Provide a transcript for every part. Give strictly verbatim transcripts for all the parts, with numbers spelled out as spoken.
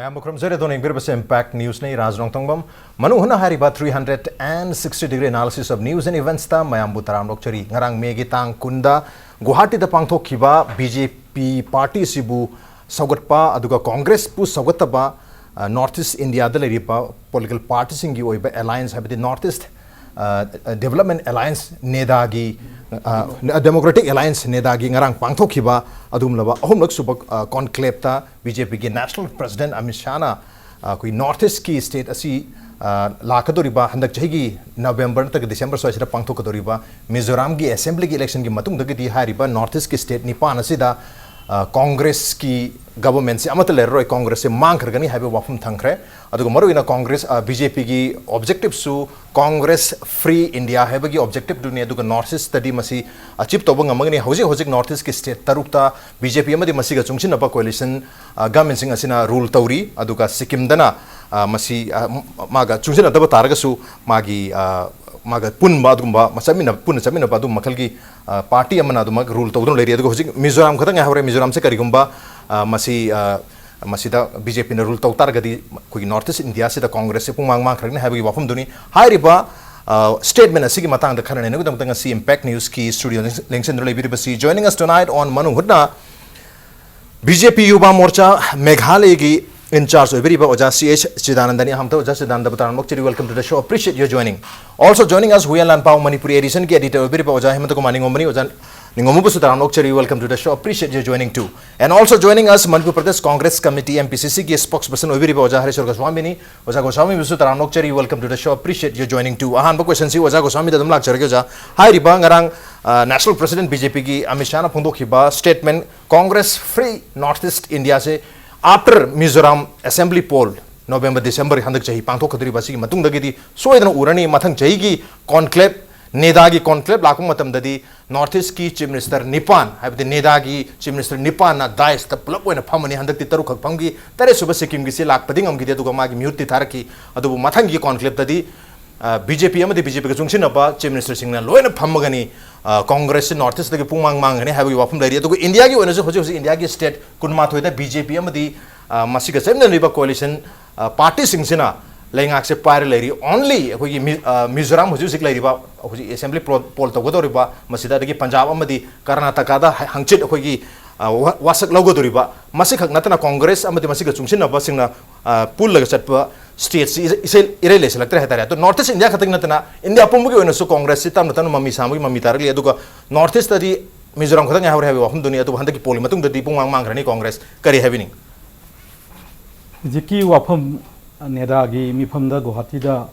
ꯃꯌꯥꯝꯕꯨ ꯈꯨꯔꯨꯝꯖꯔꯤ꯫ ꯑꯗꯣꯝꯅ ꯌꯦꯡꯕꯤꯔꯤꯕꯁꯦ Impact Newsꯅꯤ꯫ ꯔꯥꯖ ꯅꯣꯡꯊꯣꯡꯕꯝ꯫ ꯃꯅꯨꯡ ꯍꯨꯠꯅ ꯍꯥꯏꯔꯤꯕ three hundred and sixty degree analysis of news and eventsꯇ ꯃꯌꯥꯝꯕꯨ ꯇꯔꯥꯝꯅ ꯑꯣꯛꯆꯔꯤ꯫ ꯉꯔꯥꯡ ꯃꯦꯒꯤ ꯇꯥꯡ ꯀꯨꯟꯗ ꯒꯨꯋꯥꯍꯥꯇꯤꯗ ꯄꯥꯡꯊꯣꯛꯈꯤꯕ BJP partyꯁꯤꯕꯨ ꯁꯧꯒꯠꯄ ꯑꯗꯨꯒ Congressꯄꯨ ꯁꯧꯒꯠꯇꯕ, ꯑ, North East Indiaꯗ ꯂꯩꯔꯤꯕ political partyꯁꯤꯡꯒꯤ ꯑꯣꯏꯕ alliance, ꯍꯥꯏꯕꯗꯤ North East, ꯑ, Development Alliance, NEDAꯒꯤ, ꯑ, Democratic Alliance, NEDAꯒꯤ ꯉꯔꯥꯡ ꯄꯥꯡꯊꯣꯛꯈꯤꯕ ꯑꯗꯨꯒꯨꯝꯂꯕ ꯑꯍꯨꯝꯂꯛ ꯁꯨꯕ, ꯑ, conclaveꯇ BJPꯒꯤ National President ꯑꯃꯤꯠ ꯁꯥꯍꯅ, ꯑ, ꯑꯩꯈꯣꯏ North Eastꯀꯤ state ꯑꯁꯤ, ꯑ, ꯂꯥꯛꯀꯗꯧꯔꯤꯕ ꯍꯟꯗꯛ ꯆꯍꯤꯒꯤ November ꯅꯠꯇ꯭ꯔꯒ December ꯁ꯭ꯋꯥꯏꯁꯤꯗ ꯄꯥꯡꯊꯣꯛꯀꯗꯧꯔꯤꯕ ꯃꯤꯖꯣꯔꯥꯝꯒꯤ assemblyꯒꯤ electionꯒꯤ ꯃꯇꯨꯡꯗꯒꯤꯗꯤ ꯍꯥꯏꯔꯤꯕ North Eastꯀꯤ state ꯅꯤꯄꯥꯟ ꯑꯁꯤꯗ, ꯑ, Congressꯀꯤ governmentꯁꯦ ꯑꯃꯠꯇ ꯂꯩꯔꯔꯣꯏ, Congressꯁꯦ ꯃꯥꯡꯈ꯭ꯔꯒꯅꯤ ꯍꯥꯏꯕ ꯋꯥꯐꯝ ꯊꯝꯈ꯭ꯔꯦ꯫ ꯑꯗꯨꯒ ꯃꯔꯨꯑꯣꯏꯅ Congress, ꯑ, BJPꯒꯤ objectiveꯁꯨ Congress free India ꯍꯥꯏꯕꯒꯤ objectiveꯗꯨꯅꯤ꯫ ꯑꯗꯨꯒ North Eastꯇꯗꯤ ꯃꯁꯤ achieve ꯇꯧꯕ ꯉꯝꯃꯒꯅꯤ꯫ ꯍꯧꯖꯤꯛ ꯍꯧꯖꯤꯛ North Eastꯀꯤ state ꯇꯔꯨꯛꯇ BJP ꯑꯃꯗꯤ ꯃꯁꯤꯒ ꯆꯨꯡꯁꯤꯟꯅꯕ coalition, ꯑ, governmentꯁꯤꯡ ꯑꯁꯤꯅ rule ꯇꯧꯔꯤ꯫ ꯑꯗꯨꯒ ꯁꯤꯛꯀꯤꯝꯗꯅ, ꯑ, ꯃꯁꯤ, ꯑ, ꯃꯥꯒ ꯆꯨꯡꯁꯤꯟꯅꯗꯕ ꯇꯥꯔꯒꯁꯨ ꯃꯥꯒꯤ, ꯑ, ꯃꯥꯒ ꯄꯨꯟꯕ ꯑꯗꯨꯒꯨꯝꯕ ꯆꯠꯃꯤꯟꯅ-, ꯄꯨꯟꯅ ꯆꯠꯃꯤꯟꯅꯕ ꯑꯗꯨꯒꯨꯝꯕ ꯃꯈꯜꯒꯤ, ꯑ, party ꯑꯃꯅ ꯑꯗꯨꯃꯛ rule ꯇꯧꯗꯨꯅ ꯂꯩꯔꯤ꯫ ꯑꯗꯨꯒ ꯍꯧꯖꯤꯛ ꯃꯤꯖꯣꯔꯥꯝ ꯈꯛꯇ ꯉꯥꯏꯍꯧꯔꯦ꯫ ꯃꯤꯖꯣꯔꯥꯝꯁꯦ ꯀꯔꯤꯒꯨꯝꯕ, ꯑ, ꯃꯁꯤ, ꯑ, ꯃꯁꯤꯗ BJPꯅ rule ꯇꯧ ꯇꯥꯔꯒꯗꯤ ꯑꯩꯈꯣꯏꯒꯤ North East Indiaꯁꯤꯗ Congressꯁꯦ ꯄꯨꯡꯃꯥꯡ ꯃꯥꯡꯈ꯭ꯔꯒꯅꯤ ꯍꯥꯏꯕꯒꯤ ꯋꯥꯐꯝꯗꯨꯅꯤ꯫ ꯍꯥꯏꯔꯤꯕ, ꯑ, statement ꯑꯁꯤꯒꯤ ꯃꯇꯥꯡꯗ ꯈꯟꯅ ꯅꯩꯅꯕꯒꯤꯗꯃꯛꯇ ꯉꯁꯤ Impact Newsꯀꯤ studio ꯂꯦꯡꯁꯤꯟꯗꯨꯅ ꯂꯩꯕꯤꯔꯤꯕꯁꯤ, joining us tonight on ꯃꯅꯨꯡ ꯍꯨꯠꯅ, BJP Yuva Morcha ꯃꯦꯘꯥꯂꯌꯒꯤ in charge ꯑꯣꯏꯕꯤꯔꯤꯕ ꯑꯣꯖꯥ C H ꯆꯤꯗꯥꯅꯟꯗꯅꯤ꯫ ꯑꯍꯥꯟꯕꯗ ꯑꯣꯖꯥ ꯆꯤꯗꯥꯅꯟꯗꯕꯨ ꯇꯔꯥꯝꯅ ꯑꯣꯛꯆꯔꯤ, welcome to the show, appreciate your joining. Also joining us, Huyan Lanpao Manipuri editionꯒꯤ editor ꯑꯣꯏꯕꯤꯔꯤꯕ ꯑꯣꯖꯥ ꯍꯦꯃꯟꯇ ꯀꯨꯃꯥꯔ ꯅꯤꯉꯣꯝꯕꯅꯤ꯫ ꯑꯣꯖꯥ ꯅꯤꯉꯣꯝꯕꯕꯨꯁꯨ ꯇꯔꯥꯝꯅ ꯑꯣꯛꯆꯔꯤ, welcome to the show, appreciate your joining too. And also joining us, Manipur Pradesh Congress Committee, MPCCꯒꯤ spokesperson ꯑꯣꯏꯕꯤꯔꯤꯕ ꯑꯣꯖꯥ ꯍꯔꯤꯁꯣꯔ ꯒꯣꯁ꯭ꯋꯥꯃꯤꯅꯤ꯫ ꯑꯣꯖꯥ ꯒꯣꯁ꯭ꯋꯥꯃꯤꯕꯨꯁꯨ ꯇꯔꯥꯝꯅ ꯑꯣꯛꯆꯔꯤ, welcome to the show, appreciate your joining too. ꯑꯍꯥꯟꯕ questionꯁꯤ ꯑꯣꯖꯥ ꯒꯣꯁ꯭ꯋꯥꯃꯤꯗ ꯑꯗꯨꯝ ꯂꯥꯛꯆꯔꯒꯦ ꯑꯣꯖꯥ꯫ ꯍꯥꯏꯔꯤꯕ ꯉꯔꯥꯡ, ꯑ, National President BJPꯒꯤ Amit ꯁꯥꯍꯅ ꯐꯣꯡꯗꯣꯛꯈꯤꯕ statement, Congress free North East Indiaꯁꯦ after Mizoram assembly poll, November December ꯍꯟꯗꯛ ꯆꯍꯤ ꯄꯥꯡꯊꯣꯛꯀꯗꯧꯔꯤꯕ ꯑꯁꯤꯒꯤ ꯃꯇꯨꯡꯗꯒꯤꯗꯤ ꯁꯣꯏꯗꯅ ꯎꯔꯅꯤ꯫ ꯃꯊꯪ ꯆꯍꯤꯒꯤ conclave, NEDAꯒꯤ conclave ꯂꯥꯛꯄ ꯃꯇꯝꯗꯗꯤ North Eastꯀꯤ Chief Minister ꯅꯤꯄꯥꯟ, ꯍꯥꯏꯕꯗꯤ NEDAꯒꯤ Chief Minister ꯅꯤꯄꯥꯟꯅ daisꯇ ꯄꯨꯂꯞ ꯑꯣꯏꯅ ꯐꯝꯃꯅꯤ꯫ ꯍꯟꯗꯛꯇꯤ ꯇꯔꯨꯛꯈꯛ ꯐꯝꯈꯤ, ꯇꯔꯦꯠꯁꯨꯕ ꯁꯤꯛꯀꯤꯝꯒꯤꯁꯤ ꯂꯥꯛꯄꯗꯤ ꯉꯝꯈꯤꯗꯦ, ꯑꯗꯨꯒ ꯃꯥꯒꯤ ꯃꯤꯍꯨꯠꯇꯤ ꯊꯥꯔꯛꯈꯤ꯫ ꯑꯗꯨꯕꯨ ꯃꯊꯪꯒꯤ conclaveꯇꯗꯤ, ꯑ, BJP ꯑꯃꯗꯤ BJPꯒ ꯆꯨꯡꯁꯤꯟꯅꯕ Chief Ministerꯁꯤꯡꯅ ꯂꯣꯏꯅ ꯐꯝꯃꯒꯅꯤ꯫ ꯑ, Congressꯁꯤ North Eastꯇꯒꯤ ꯄꯨꯡꯃꯥꯡ ꯃꯥꯡꯒꯅꯤ ꯍꯥꯏꯕꯒꯤ ꯋꯥꯐꯝ ꯂꯩꯔꯤ꯫ ꯑꯗꯨꯒ Indiaꯒꯤ ꯑꯣꯏꯅꯁꯨ ꯍꯧꯖꯤꯛ ꯍꯧꯖꯤꯛ Indiaꯒꯤ state ꯀꯨꯟꯃꯥꯊꯣꯏꯗ BJP ꯑꯃꯗꯤ ꯑ, ꯃꯁꯤꯒ ꯆꯠꯃꯤꯟꯅꯔꯤꯕ coalition, ꯑ, partyꯁꯤꯡꯁꯤꯅ ꯂꯩꯉꯥꯛꯁꯦ ꯄꯥꯏꯔ ꯂꯩꯔꯤ꯫ Only ꯑꯩꯈꯣꯏꯒꯤ ꯃꯤ-, ꯑ, ꯃꯤꯖꯣꯔꯥꯝ ꯍꯧꯖꯤꯛ ꯍꯧꯖꯤꯛ ꯂꯩꯔꯤꯕ, ꯍꯧꯖꯤꯛ assembly poll, poll ꯇꯧꯒꯗꯧꯔꯤꯕ, ꯃꯁꯤꯗ ꯑꯗꯒꯤ ꯄꯟꯖꯥꯕ ꯑꯃꯗꯤ ꯀꯔꯅꯥꯇꯀꯥꯗ ꯍ-, ꯍꯪꯆꯤꯠ ꯑꯩꯈꯣꯏꯒꯤ, ꯑ, ꯋꯥ-, ꯋꯥꯁꯛ ꯂꯧꯒꯗꯧꯔꯤꯕ, ꯃꯁꯤꯈꯛ ꯅꯠꯇꯅ ꯀꯣꯡꯒ꯭ꯔꯦꯁ ꯑꯃꯗꯤ ꯃꯁꯤꯒ ꯆꯨꯡꯁꯤꯟꯅꯕꯁꯤꯡꯅ, ꯑ, ꯄꯨꯜꯂꯒ ꯆꯠꯄ stateꯁꯤ ꯏꯁꯩ, ꯏꯔꯩ ꯂꯩꯁꯜꯂꯛꯇ꯭ꯔꯦ ꯍꯥꯏꯇꯥꯔꯦ꯫ ꯑꯗꯣ North East India ꯈꯛꯇꯪ ꯅꯠꯇꯅ India ꯄꯨꯝꯕꯒꯤ ꯑꯣꯏꯅꯁꯨ ꯀꯣꯡꯒ꯭ꯔꯦꯁꯁꯤ ꯇꯞꯅ ꯇꯞꯅ ꯃꯃꯤ ꯁꯥꯡꯕꯒꯤ ꯃꯃꯤ ꯇꯥꯔꯛꯂꯤ꯫ ꯑꯗꯨꯒ North Eastꯇꯗꯤ ꯃꯤꯖꯣꯔꯥꯝ ꯈꯛꯇꯪ ꯉꯥꯏꯍꯧꯔꯦ ꯍꯥꯏꯕꯒꯤ ꯋꯥꯐꯝꯗꯨꯅꯤ꯫ ꯑꯗꯨꯕꯨ ꯍꯟꯗꯛꯀꯤ pollꯒꯤ ꯃꯇꯨꯡꯗꯗꯤ ꯄꯨꯡꯃꯥꯡ ꯃꯥꯡꯈ꯭ꯔꯅꯤ ꯀꯣꯡꯒ꯭ꯔꯦꯁ꯫ ꯀꯔꯤ ꯍꯥꯏꯕꯤꯅꯤꯡ? ꯍꯧꯖꯤꯛꯀꯤ ꯋꯥꯐꯝ, ꯅꯦꯗꯥꯒꯤ ꯃꯤꯐꯝꯗ ꯒꯨꯋꯥꯍꯥꯇꯤꯗ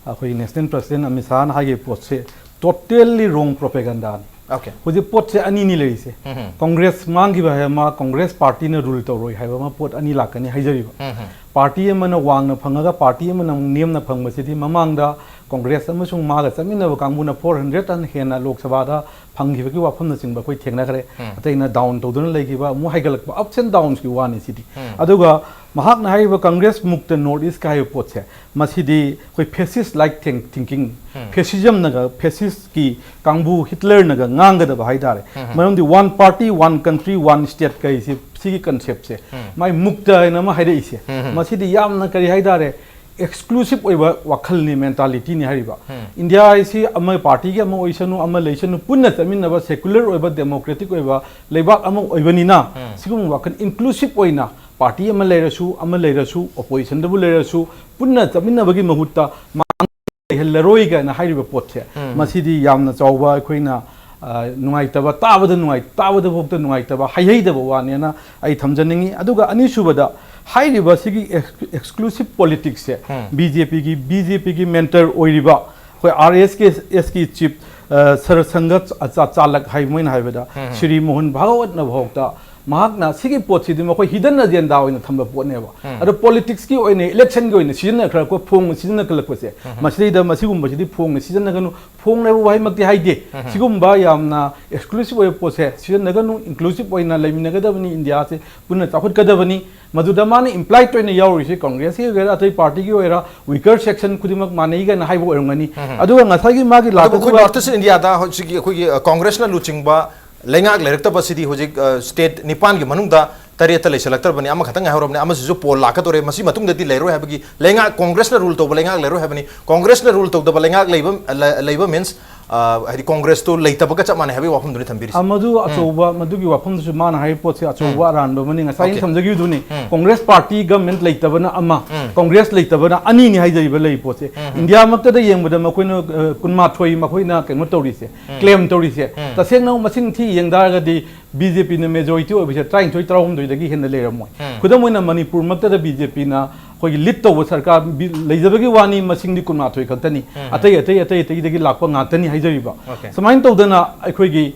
ꯑꯩꯈꯣꯏꯒꯤ National President ꯑꯃꯤꯠ ꯁꯥꯍꯅ ꯍꯥꯏꯈꯤꯕ ꯄꯣꯠꯁꯦ totally wrong propagandaꯅꯤ꯫ Okay. ꯍꯧꯖꯤꯛ ꯄꯣꯠꯁꯦ ꯑꯅꯤꯅꯤ ꯂꯩꯔꯤꯁꯦ꯫ ꯎꯝ꯫ ꯀꯣꯡꯒ꯭ꯔꯦꯁ ꯃꯥꯡꯈꯤꯕ ꯍꯥꯏꯕ ꯑꯃ, ꯀꯣꯡꯒ꯭ꯔꯦꯁ partyꯅ rule ꯇꯧꯔꯣꯏ ꯍꯥꯏꯕ ꯑꯃ, ꯄꯣꯠ ꯑꯅꯤ ꯂꯥꯛꯀꯅꯤ ꯍꯥꯏꯖꯔꯤꯕ꯫ ꯎꯝ꯫ Party ꯑꯃꯅ ꯋꯥꯡꯅ ꯐꯪꯉꯒ party ꯑꯃꯅ ꯑꯃꯨꯛ ꯅꯦꯝꯅ ꯐꯪꯕꯁꯤꯗꯤ ꯃꯃꯥꯡꯗ ꯀꯣꯡꯒ꯭ꯔꯦꯁ ꯑꯃꯁꯨꯡ ꯃꯥꯒ ꯆꯠꯃꯤꯟꯅꯕ ꯀꯥꯡꯕꯨꯅ four hundred ꯍꯦꯟꯅ ꯂꯣꯛ ꯁꯚꯥꯗ ꯐꯪꯈꯤꯕꯒꯤ ꯋꯥꯐꯝꯅꯆꯤꯡꯕ ꯑꯩꯈꯣꯏ ꯊꯦꯡꯅꯈ꯭ꯔꯦ꯫ ꯎꯝ꯫ ꯑꯇꯩꯅ down ꯇꯧꯗꯨꯅ ꯂꯩꯈꯤꯕ, ꯑꯃꯨꯛ ꯍꯥꯏꯒꯠꯂꯛꯄ, ups and downsꯀꯤ ꯋꯥꯅꯤ ꯁꯤꯗꯤ꯫ ꯎꯝ꯫ ꯑꯗꯨꯒ ꯃꯍꯥꯛꯅ ꯍꯥꯏꯔꯤꯕ ꯀꯪꯒ꯭ꯔꯦꯁ ꯃꯨꯛꯇ North East ꯀ ꯍꯥꯏꯕ ꯄꯣꯠꯁꯦ, ꯃꯁꯤꯗꯤ ꯑꯩꯈꯣꯏ fascist like think-, thinking, ꯎꯝ꯫ Fascismꯅꯒ, fascistꯀꯤ ꯀꯥꯡꯕꯨ ꯍꯤꯠꯂꯔꯅꯒ ꯉꯥꯡꯒꯗꯕ ꯍꯥꯏꯇꯥꯔꯦ꯫ ꯎꯝ꯫ ꯃꯔꯝꯗꯤ one party, one country, one state ꯀꯩꯁꯤ, ꯁꯤꯒꯤ conceptꯁꯦ, ꯎꯝ꯫ ꯃꯥꯏ ꯃꯨꯛꯇ ꯍꯥꯏꯅ ꯑꯃ ꯍꯥꯏꯔꯛꯏꯁꯦ, ꯎꯝ꯫ ꯃꯁꯤꯗꯤ ꯌꯥꯝꯅ ꯀꯔꯤ ꯍꯥꯏꯇꯥꯔꯦ, exclusive ꯑꯣꯏꯕ ꯋꯥꯈꯜꯅꯤ, mentalityꯅꯤ ꯍꯥꯏꯔꯤꯕ꯫ ꯎꯝ꯫ India ꯍꯥꯏꯁꯤ ꯑꯃ partyꯒꯤ ꯑꯃ ꯑꯣꯏꯁꯅꯨ, ꯑꯃ ꯂꯩꯁꯅꯨ, ꯄꯨꯟꯅ ꯆꯠꯃꯤꯟꯅꯕ secular ꯑꯣꯏꯕ, democratic ꯑꯣꯏꯕ ꯂꯩꯕꯥꯛ ꯑꯃ ꯑꯣꯏꯕꯅꯤꯅ, ꯎꯝ꯫ ꯁꯤꯒꯨꯝꯕ ꯋꯥꯈꯜ inclusive ꯑꯣꯏꯅ party ꯑꯃ ꯂꯩꯔꯁꯨ, ꯑꯃ ꯂꯩꯔꯁꯨ, oppositionꯗꯕꯨ ꯂꯩꯔꯁꯨ, ꯄꯨꯟꯅ ꯆꯠꯃꯤꯟꯅꯕꯒꯤ ꯃꯍꯨꯠꯇ ꯃꯥꯡ ꯂꯩꯍꯜꯂꯔꯣꯏ ꯀꯥꯏꯅ ꯍꯥꯏꯔꯤꯕ ꯄꯣꯠꯁꯦ, ꯎꯝ꯫ ꯃꯁꯤꯗꯤ ꯌꯥꯝꯅ ꯆꯥꯎꯕ ꯑꯩꯈꯣꯏꯅ, ꯑ, ꯅꯨꯡꯉꯥꯏꯇꯕ, ꯇꯥꯕꯗ ꯅꯨꯡꯉꯥꯏ-, ꯇꯥꯕꯗ ꯐꯥꯎꯗ ꯅꯨꯡꯉꯥꯏꯇꯕ, ꯍꯩꯍꯩꯗꯕ ꯋꯥꯅꯦꯅ ꯑꯩ ꯊꯝꯖꯅꯤꯡꯉꯤ꯫ ꯑꯗꯨꯒ ꯑꯅꯤꯁꯨꯕꯗ, ꯍꯥꯏꯔꯤꯕ ꯁꯤꯒꯤ ex-, exclusive politicsꯁꯦ ꯎꯝ꯫ BJPꯒꯤ, BJPꯒꯤ mentor ꯑꯣꯏꯔꯤꯕ ꯑꯩꯈꯣꯏ RSSꯀꯤ chief, ꯑ, ꯁꯔ ꯁꯪꯒ ꯆ-, ꯆ-, ꯆꯥꯂꯛ ꯍꯥꯏ ꯃꯣꯏꯅ ꯍꯥꯏꯕꯗ, ꯎꯝ꯫ ꯁ꯭ꯔꯤ ꯃꯣꯍꯟ ꯚꯥꯒꯋꯠꯅ ꯐꯥꯎꯗ ꯃꯍꯥꯛꯅ ꯁꯤꯒꯤ ꯄꯣꯠꯁꯤꯗꯤ ꯃꯈꯣꯏ hidden agenda ꯑꯣꯏꯅ ꯊꯝꯕ ꯄꯣꯠꯅꯦꯕ꯫ ꯎꯝ꯫ ꯑꯗꯣ politicsꯀꯤ ꯑꯣꯏꯅ, electionꯒꯤ ꯑꯣꯏꯅ ꯁꯤꯖꯤꯟꯅꯈꯠꯂꯛꯄ, ꯐꯣꯡꯅ ꯁꯤꯖꯤꯟꯅꯈꯠꯂꯛꯄꯁꯦ, ꯎꯝ꯫ ꯃꯁꯤꯗꯩꯗ ꯃꯁꯤꯒꯨꯝꯕꯁꯤꯗꯤ ꯐꯣꯡꯅ ꯁꯤꯖꯤꯟꯅꯒꯅꯨ, ꯐꯣꯡꯅ ꯍꯥꯏꯕ ꯋꯥꯍꯩꯃꯛꯇꯤ ꯍꯥꯏꯗꯦ꯫ ꯎꯝ꯫ ꯁꯤꯒꯨꯝꯕ ꯌꯥꯝꯅ exclusive ꯑꯣꯏꯕ ꯄꯣꯠꯁꯦ ꯁꯤꯖꯤꯟꯅꯒꯅꯨ, inclusive ꯑꯣꯏꯅ ꯂꯩꯃꯤꯟꯅꯒꯗꯕꯅꯤ, ꯏꯟꯗꯤꯌꯥꯁꯦ ꯄꯨꯟꯅ ꯆꯥꯎꯈꯠꯀꯗꯕꯅꯤ꯫ ꯃꯗꯨꯗ ꯃꯥꯅ implied ꯑꯣꯏꯅ ꯌꯥꯎꯔꯤꯁꯦ, ꯀꯪꯒ꯭ꯔꯦꯁꯀꯤ ꯑꯣꯏꯒꯦꯔꯥ, ꯑꯇꯩ partyꯒꯤ ꯑꯣꯏꯒꯦꯔꯥ, weaker section ꯈꯨꯗꯤꯡꯃꯛ ꯃꯥꯟꯅꯩ ꯀꯥꯏꯅ ꯍꯥꯏꯕ ꯑꯣꯏꯔꯝꯒꯅꯤ꯫ ꯎꯝ꯫ ꯑꯗꯨꯒ ꯉꯁꯥꯏꯒꯤ ꯃꯥꯒꯤ ꯑꯗꯨꯕꯨ ꯑꯩꯈꯣꯏ ꯂꯥꯛꯀꯗꯕ North East Indiaꯗ ꯍꯧꯖꯤꯛꯀꯤ ꯑꯩꯈꯣꯏꯒꯤ, ꯑ, ꯀꯪꯒ꯭ꯔꯦꯁꯅ ꯂꯨꯆꯤꯡꯕ ꯂꯩꯉꯥꯛ ꯂꯩꯔꯛꯇꯕꯁꯤꯗꯤ ꯍꯧꯖꯤꯛ, ꯑ, state ꯅꯤꯄꯥꯟꯒꯤ ꯃꯅꯨꯡꯗ ꯇꯔꯦꯠꯇ ꯂꯩꯁꯜꯂꯛꯇ꯭ꯔꯕꯅꯤ, ꯑꯃꯈꯛꯇꯪ ꯉꯥꯏꯍꯧꯔꯕꯅꯤ, ꯑꯃꯁꯤꯁꯨ ꯄꯣꯜ ꯂꯥꯛꯀꯗꯧꯔꯦ꯫ ꯃꯁꯤ ꯃꯇꯨꯡꯗꯗꯤ ꯂꯩꯔꯣꯏ ꯍꯥꯏꯕꯒꯤ ꯂꯩꯉꯥꯛ, ꯀꯣꯡꯒ꯭ꯔꯦꯁꯅ ꯔꯨꯜ ꯇꯧꯕ ꯂꯩꯉꯥꯛ ꯂꯩꯔꯣꯏ ꯍꯥꯏꯕꯅꯤ꯫ ꯀꯣꯡꯒ꯭ꯔꯦꯁꯅ ꯔꯨꯜ ꯇꯧꯗꯕ ꯂꯩꯉꯥꯛ ꯂꯩꯕ, ꯂ-, ꯂꯩꯕ ꯃꯤꯟꯁ, ꯑ, ꯍꯥꯏꯗꯤ ꯀꯣꯡꯒ꯭ꯔꯦꯁꯇꯣ ꯂꯩꯇꯕꯒ ꯆꯞ ꯃꯥꯟꯅꯩ ꯍꯥꯏꯕꯒꯤ ꯋꯥꯐꯝꯗꯨꯅꯤ ꯊꯝꯕꯤꯔꯤꯁꯦ꯫ ꯑ, ꯃꯗꯨ ꯑꯆꯧꯕ, ꯃꯗꯨꯒꯤ ꯋꯥꯐꯝꯗꯨꯁꯨ ꯃꯥꯅ ꯍꯥꯏꯔꯤꯕ ꯄꯣꯠꯁꯦ ꯑꯆꯧꯕ ꯑꯔꯥꯟꯕ ꯑꯃꯅꯤ꯫ ꯉꯁꯥꯏ ꯑꯩꯅ ꯑꯣꯀꯦ꯫ ꯊꯝꯖꯈꯤꯕꯗꯨꯅꯤ, ꯎꯝ꯫ ꯀꯣꯡꯒ꯭ꯔꯦꯁ ꯄꯥꯔꯇꯤ ꯒꯃꯦꯟ ꯂꯩꯇꯕꯅ ꯑꯃ, ꯎꯝ꯫ ꯀꯣꯡꯒ꯭ꯔꯦꯁ ꯂꯩꯇꯕꯅ ꯑꯅꯤꯅꯤ ꯍꯥꯏꯖꯔꯤꯕ ꯂꯩ ꯄꯣꯠꯁꯦ꯫ ꯎꯝ꯫ ꯏꯟꯗꯤꯌꯥꯃꯛꯇꯗ ꯌꯦꯡꯕꯗ ꯃꯈꯣꯏꯅ, ꯑ, ꯀꯨꯟꯃꯥꯊꯣꯏ ꯃꯈꯣꯏꯅ ꯀꯩꯅꯣ ꯇꯧꯔꯤꯁꯦ, ꯎꯝ꯫ ꯀ꯭ꯂꯦꯝ ꯇꯧꯔꯤꯁꯦ, ꯎꯝ꯫ ꯇꯁꯦꯡꯅ ꯃꯁꯤꯡ ꯊꯤ ꯌꯦꯡ ꯇꯥꯔꯒꯗꯤ ꯕꯤ ꯖꯦ ꯄꯤꯅ ꯃꯦꯖꯣꯔꯤꯇꯤ ꯑꯣꯏꯕꯁꯦ ꯇꯔꯥꯅꯤꯊꯣꯏ ꯇꯔꯥꯍꯨꯝꯗꯣꯏꯗꯒꯤ ꯍꯦꯟꯅ ꯂꯩꯔꯝꯃꯣꯏ꯫ ꯎꯝ꯫ ꯈꯨꯗꯝ ꯑꯣꯏꯅ ꯃꯅꯤꯄꯨꯔꯃꯛꯇꯗ ꯕꯤ ꯖꯦ ꯄꯤꯅ ꯑꯩꯈꯣꯏꯒꯤ ꯂꯤꯗ ꯇꯧꯕ ꯁꯔꯀꯥꯔ ꯕꯤ-, ꯂꯩꯖꯕꯒꯤ ꯋꯥꯅꯤ, ꯃꯁꯤꯡꯗꯤ ꯀꯨꯟꯃꯥꯊꯣꯏ ꯈꯛꯇꯅꯤ꯫ ꯎꯝ꯫ ꯑꯇꯩ, ꯑꯇꯩ, ꯑꯇꯩ, ꯑꯇꯩꯗꯒꯤ ꯂꯥꯛꯄ ꯉꯥꯛꯇꯅꯤ ꯍꯥꯏꯖꯔꯤꯕ꯫ ꯑꯣꯀꯦ꯫ ꯁꯨꯃꯥꯏꯅ ꯇꯧꯗꯅ ꯑꯩꯈꯣꯏꯒꯤ,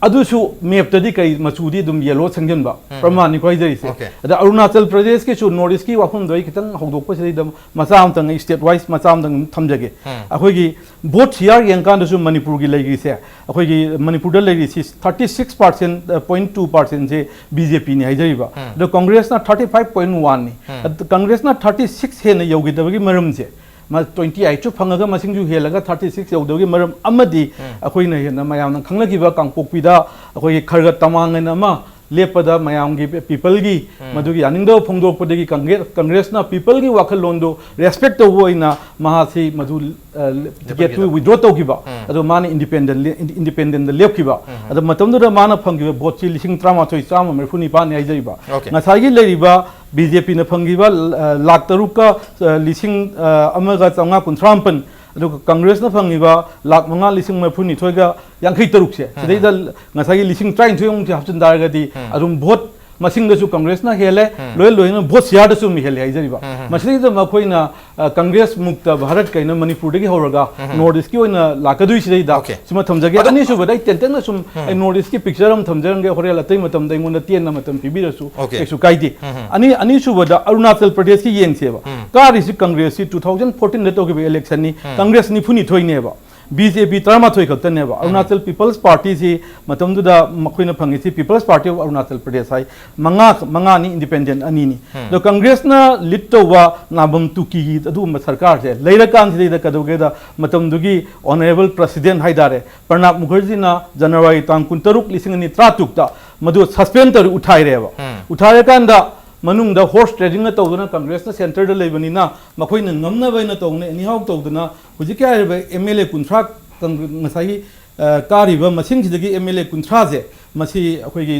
ꯑꯗꯨꯁꯨ ꯃꯦꯞꯇꯗꯤ ꯀꯔꯤ ꯃꯆꯨꯗꯤ ꯑꯗꯨꯝ ꯌꯦꯂꯣ ꯁꯪꯖꯟꯕ ꯎꯝ꯫ ꯄ꯭ꯔꯃꯥꯟꯅꯤꯀꯣ ꯍꯥꯏꯖꯔꯤꯁꯦ꯫ ꯑꯣꯀꯦ꯫ ꯑꯗ ꯑꯔꯨꯅꯥꯆꯜ ꯄ꯭ꯔꯗꯦꯁꯀꯤꯁꯨ ꯅꯣꯔꯠ ꯏꯁꯀꯤ ꯋꯥꯐꯝꯗꯣ ꯑꯩ ꯈꯤꯇꯪ ꯍꯧꯗꯣꯛꯄꯁꯤꯗꯩꯗ ꯃꯆꯥ ꯑꯃꯇꯪ ꯑꯩ ꯁ꯭ꯇꯦꯠ ꯋꯥꯏꯁ ꯃꯆꯥ ꯑꯃꯇꯪ ꯊꯝꯖꯒꯦ꯫ ꯎꯝ꯫ ꯑꯩꯈꯣꯏꯒꯤ ꯚꯣꯠ ꯁꯤꯌꯥꯔ ꯌꯦꯡꯀꯥꯟꯗꯁꯨ ꯃꯅꯤꯄꯨꯔꯒꯤ ꯂꯩꯔꯤꯁꯦ, ꯑꯩꯈꯣꯏꯒꯤ ꯃꯅꯤꯄꯨꯔꯗ ꯂꯩꯔꯤꯁꯤ thirty six percent, point two percent ꯁꯦ ꯕꯤ ꯖꯦ ꯄꯤꯅꯤ ꯍꯥꯏꯖꯔꯤꯕ꯫ ꯎꯝ꯫ ꯑꯗꯣ ꯀꯣꯡꯒ꯭ꯔꯦꯁꯅ thirty five point one ꯅꯤ꯫ ꯎꯝ꯫ ꯑꯗ ꯀꯣꯡꯒ꯭ꯔꯦꯁꯅ thirty six ꯍꯦꯟꯅ ꯌꯧꯈꯤꯗꯕꯒꯤ ꯃꯔꯝꯁꯦ, ꯃꯥ twenty eight ꯁꯨ ꯐꯪꯉꯒ ꯃꯁꯤꯡꯁꯨ ꯍꯦꯜꯂꯒ thirty six ꯌꯧꯗꯕꯒꯤ ꯃꯔꯝ ꯑꯃꯗꯤ ꯎꯝ꯫ ꯑꯩꯈꯣꯏꯅ ꯍꯦꯟꯅ ꯃꯌꯥꯝꯅ ꯈꯪꯅꯈꯤꯕ ꯀꯥꯡꯄꯣꯛꯄꯤꯗ ꯑꯩꯈꯣꯏꯒꯤ ꯈꯔꯒ ꯇꯃꯥꯡ ꯍꯥꯏꯅ ꯑꯃ ꯂꯦꯞꯄꯗ ꯃꯌꯥꯝꯒꯤ ꯄꯤꯄꯜꯒꯤ ꯎꯝ꯫ ꯃꯗꯨꯒꯤ ꯌꯥꯅꯤꯡꯗꯕ ꯐꯣꯡꯗꯣꯛꯄꯗꯒꯤ ꯀꯪꯒ꯭ꯔꯦ-, ꯀꯪꯒ꯭ꯔꯦꯁꯅ ꯄꯤꯄꯜꯒꯤ ꯋꯥꯈꯜꯂꯣꯟꯗꯨ ꯔꯦꯁꯄꯦꯛ ꯇꯧꯕ ꯑꯣꯏꯅ ꯃꯍꯥꯛꯁꯤ ꯃꯗꯨ, ꯑ, ꯇꯤꯀꯦꯠꯇꯨ ꯇꯤꯀꯦꯠꯇꯨ꯫ ꯋꯤꯗ꯭ꯔꯣ ꯇꯧꯈꯤꯕ꯫ ꯎꯝ꯫ ꯑꯗꯣ ꯃꯥꯅ ꯏꯟꯗꯤꯄꯦꯟꯗꯦꯟ ꯂꯦ-, ꯏꯟꯗꯤ-, ꯏꯟꯗꯤꯄꯦꯟꯗꯦꯟꯗ ꯂꯦꯞꯈꯤꯕ꯫ ꯎꯝ꯫ ꯑꯗꯣ ꯃꯇꯝꯗꯨꯗ ꯃꯥꯅ ꯐꯪꯈꯤꯕ ꯚꯣꯠꯁꯤ ꯂꯤꯁꯤꯡ ꯇꯔꯥꯃꯥꯊꯣꯏ ꯆꯥꯝꯃ ꯃꯔꯤꯐꯨ ꯅꯤꯄꯥꯟꯅꯤ ꯍꯥꯏꯖꯔꯤꯕ꯫ ꯑꯣꯀꯦ꯫ ꯉꯁꯥꯏꯒꯤ ꯂꯩꯔꯤꯕ ꯕꯤ ꯖꯦ ꯄꯤꯅ ꯐꯪꯈꯤꯕ, ꯑ, ꯂꯥꯈ ꯇꯔꯨꯛꯀ, ꯑ, ꯂꯤꯁꯤꯡ, ꯑ, ꯑꯃꯒ ꯆꯥꯝꯃꯉꯥ ꯀꯨꯟꯊ꯭ꯔꯥ ꯃꯥꯄꯟ, ꯑꯗꯨꯒ ꯀꯪꯒ꯭ꯔꯦꯁꯅ ꯐꯪꯉꯤꯕ ꯂꯥꯈ ꯃꯉꯥ ꯂꯤꯁꯤꯡ ꯃꯔꯤꯐꯨ ꯅꯤꯊꯣꯏꯒ ꯌꯥꯡꯈꯩ ꯇꯔꯨꯛꯁꯦ, ꯎꯝ꯫ ꯁꯤꯗꯩꯗ ꯉꯁꯥꯏꯒꯤ ꯂꯤꯁꯤꯡ ꯇꯔꯥꯅꯤꯊꯣꯏꯃꯨꯛꯁꯦ ꯍꯥꯞꯆꯤꯟ ꯇꯥꯔꯒꯗꯤ ꯎꯝ꯫ ꯑꯗꯨꯝ ꯚꯣꯠ ꯃꯁꯤꯡꯗꯁꯨ ꯀꯪꯒ꯭ꯔꯦꯁꯅ ꯍꯦꯜꯂꯦ, ꯎꯝ꯫ ꯂꯣꯏꯅ ꯂꯣꯏꯅꯅ ꯚꯣꯠ ꯁꯤꯌꯥꯔꯗꯁꯨ ꯑꯗꯨꯝ ꯍꯦꯜꯂꯦ ꯍꯥꯏꯖꯔꯤꯕ꯫ ꯎꯝ, ꯎꯝ꯫ ꯃꯁꯤꯗꯩꯗ ꯃꯈꯣꯏꯅ, ꯑ, ꯀꯪꯒ꯭ꯔꯦꯁ ꯃꯨꯛꯇ ꯚꯥꯔꯠ ꯀꯩꯅ ꯃꯅꯤꯄꯨꯔꯗꯒꯤ ꯍꯧꯔꯒ ꯎꯝ, ꯎꯝ꯫ ꯅꯣꯔꯠ ꯏꯁꯀꯤ ꯑꯣꯏꯅ ꯂꯥꯛꯀꯗꯣꯏꯁꯤꯗꯩꯗ ꯑꯣꯀꯦ꯫ ꯁꯤꯃ ꯊꯝꯖꯒꯦ꯫ ꯑꯗꯣ ꯑꯅꯤꯁꯨꯕꯗ ꯑꯩ ꯇꯦꯟꯇꯛꯅ ꯁꯨꯝ ꯎꯝ꯫ ꯑꯩ ꯅꯣꯔꯠ ꯏꯁꯀꯤ ꯄꯤꯛꯆꯔ ꯑꯃ ꯊꯝꯖꯔꯝꯒꯦ, ꯍꯣꯔꯦꯟ ꯑꯇꯩ ꯃꯇꯝꯗ ꯑꯩꯉꯣꯟꯗ ꯇꯦꯟꯅ ꯃꯇꯝ ꯄꯤꯕꯤꯔꯁꯨ ꯑꯣꯀꯦ꯫ ꯀꯩꯁꯨ ꯀꯥꯏꯗꯦ꯫ ꯎꯝ, ꯎꯝ꯫ ꯑꯅꯤ-, ꯑꯅꯤꯁꯨꯕꯗ ꯑꯔꯨꯅꯥꯆꯜ ꯄ꯭ꯔꯗꯦꯁꯀꯤ ꯌꯦꯡꯁꯦꯕ꯫ ꯎꯝ꯫ ꯀꯥꯔꯤꯁꯤ ꯀꯪꯒ꯭ꯔꯦꯁꯁꯤ two thousand fourteen ꯗ ꯇꯧꯈꯤꯕ ꯏꯂꯦꯛꯁꯟꯅꯤ꯫ ꯎꯝ꯫ ꯀꯪꯒ꯭ꯔꯦꯁ ꯅꯤꯐꯨꯅꯤꯊꯣꯏꯅꯦꯕ꯫ ꯕꯤ ꯖꯦ ꯄꯤ ꯇꯔꯥꯃꯥꯊꯣꯏ ꯈꯛꯇꯅꯦꯕ꯫ ꯎꯝ꯫ ꯑꯔꯨꯅꯥꯆꯜ ꯄꯤꯄꯜꯁ ꯄꯥꯔꯇꯤꯁꯤ ꯃꯇꯝꯗꯨꯗ ꯃꯈꯣꯏꯅ ꯐꯪꯉꯤꯁꯤ People's Party of Arunachal Pradesh ꯍꯥꯏ, ꯃꯉꯥ, ꯃꯉꯥꯅꯤ, ꯏꯟꯗꯤꯄꯦꯟꯗꯦꯟ ꯑꯅꯤꯅꯤ꯫ ꯎꯝ꯫ ꯑꯗꯣ ꯀꯪꯒ꯭ꯔꯦꯁꯅ ꯂꯤꯗ ꯇꯧꯕ ꯅꯥꯕꯝ ꯇꯨꯀꯤꯒꯤ ꯑꯗꯨꯒꯨꯝꯕ ꯁꯔꯀꯥꯔꯁꯦ ꯂꯩꯔꯀꯥꯟꯁꯤꯗꯩꯗ ꯀꯩꯗꯧꯒꯦꯗ ꯃꯇꯝꯗꯨꯒꯤ ꯑꯣꯅꯔꯦꯕꯜ ꯄ꯭ꯔꯁꯤꯗꯦꯟ ꯍꯥꯏꯇꯥꯔꯦ, ꯄ꯭ꯔꯅꯥꯕ ꯃꯨꯈꯔꯖꯤꯅ ꯖꯅꯋꯥꯔꯤ ꯇꯥꯡ ꯀꯨꯟꯇꯔꯨꯛ, ꯂꯤꯁꯤꯡ ꯑꯅꯤ ꯇꯔꯥꯇꯔꯨꯛꯇ ꯃꯗꯨ ꯁꯁꯄꯦꯟ ꯇꯧꯔ ꯎꯠꯊꯥꯏꯔꯦꯕ꯫ ꯎꯝ꯫ ꯎꯊꯥꯔꯀꯥꯟꯗ ꯃꯅꯨꯡꯗ ꯍꯣꯔꯁ ꯇ꯭ꯔꯦꯗꯤꯡꯅ ꯇꯧꯗꯨꯅ ꯀꯪꯒ꯭ꯔꯦꯁꯅ ꯁꯦꯟꯇꯔꯗ ꯂꯩꯕꯅꯤꯅ ꯃꯈꯣꯏꯅ ꯉꯝꯅꯕ ꯍꯥꯏꯅ ꯇꯧꯕꯅꯤ꯫ ꯑꯦꯅꯤꯍꯥꯎ ꯇꯧꯗꯅ ꯍꯧꯖꯤꯛꯀꯤ ꯍꯥꯏꯔꯤꯕ ꯑꯦꯝ ꯑꯦꯜ ꯑꯦ ꯀꯨꯟꯊ꯭ꯔꯥ ꯉꯁꯥꯏꯒꯤ ꯀꯥꯔꯤꯕ ꯃꯁꯤꯡꯁꯤꯗꯒꯤ ꯑꯦꯝ ꯑꯦꯜ ꯑꯦ ꯀꯨꯟꯊ꯭ꯔꯥꯁꯦ ꯃꯁꯤ ꯑꯩꯈꯣꯏꯒꯤ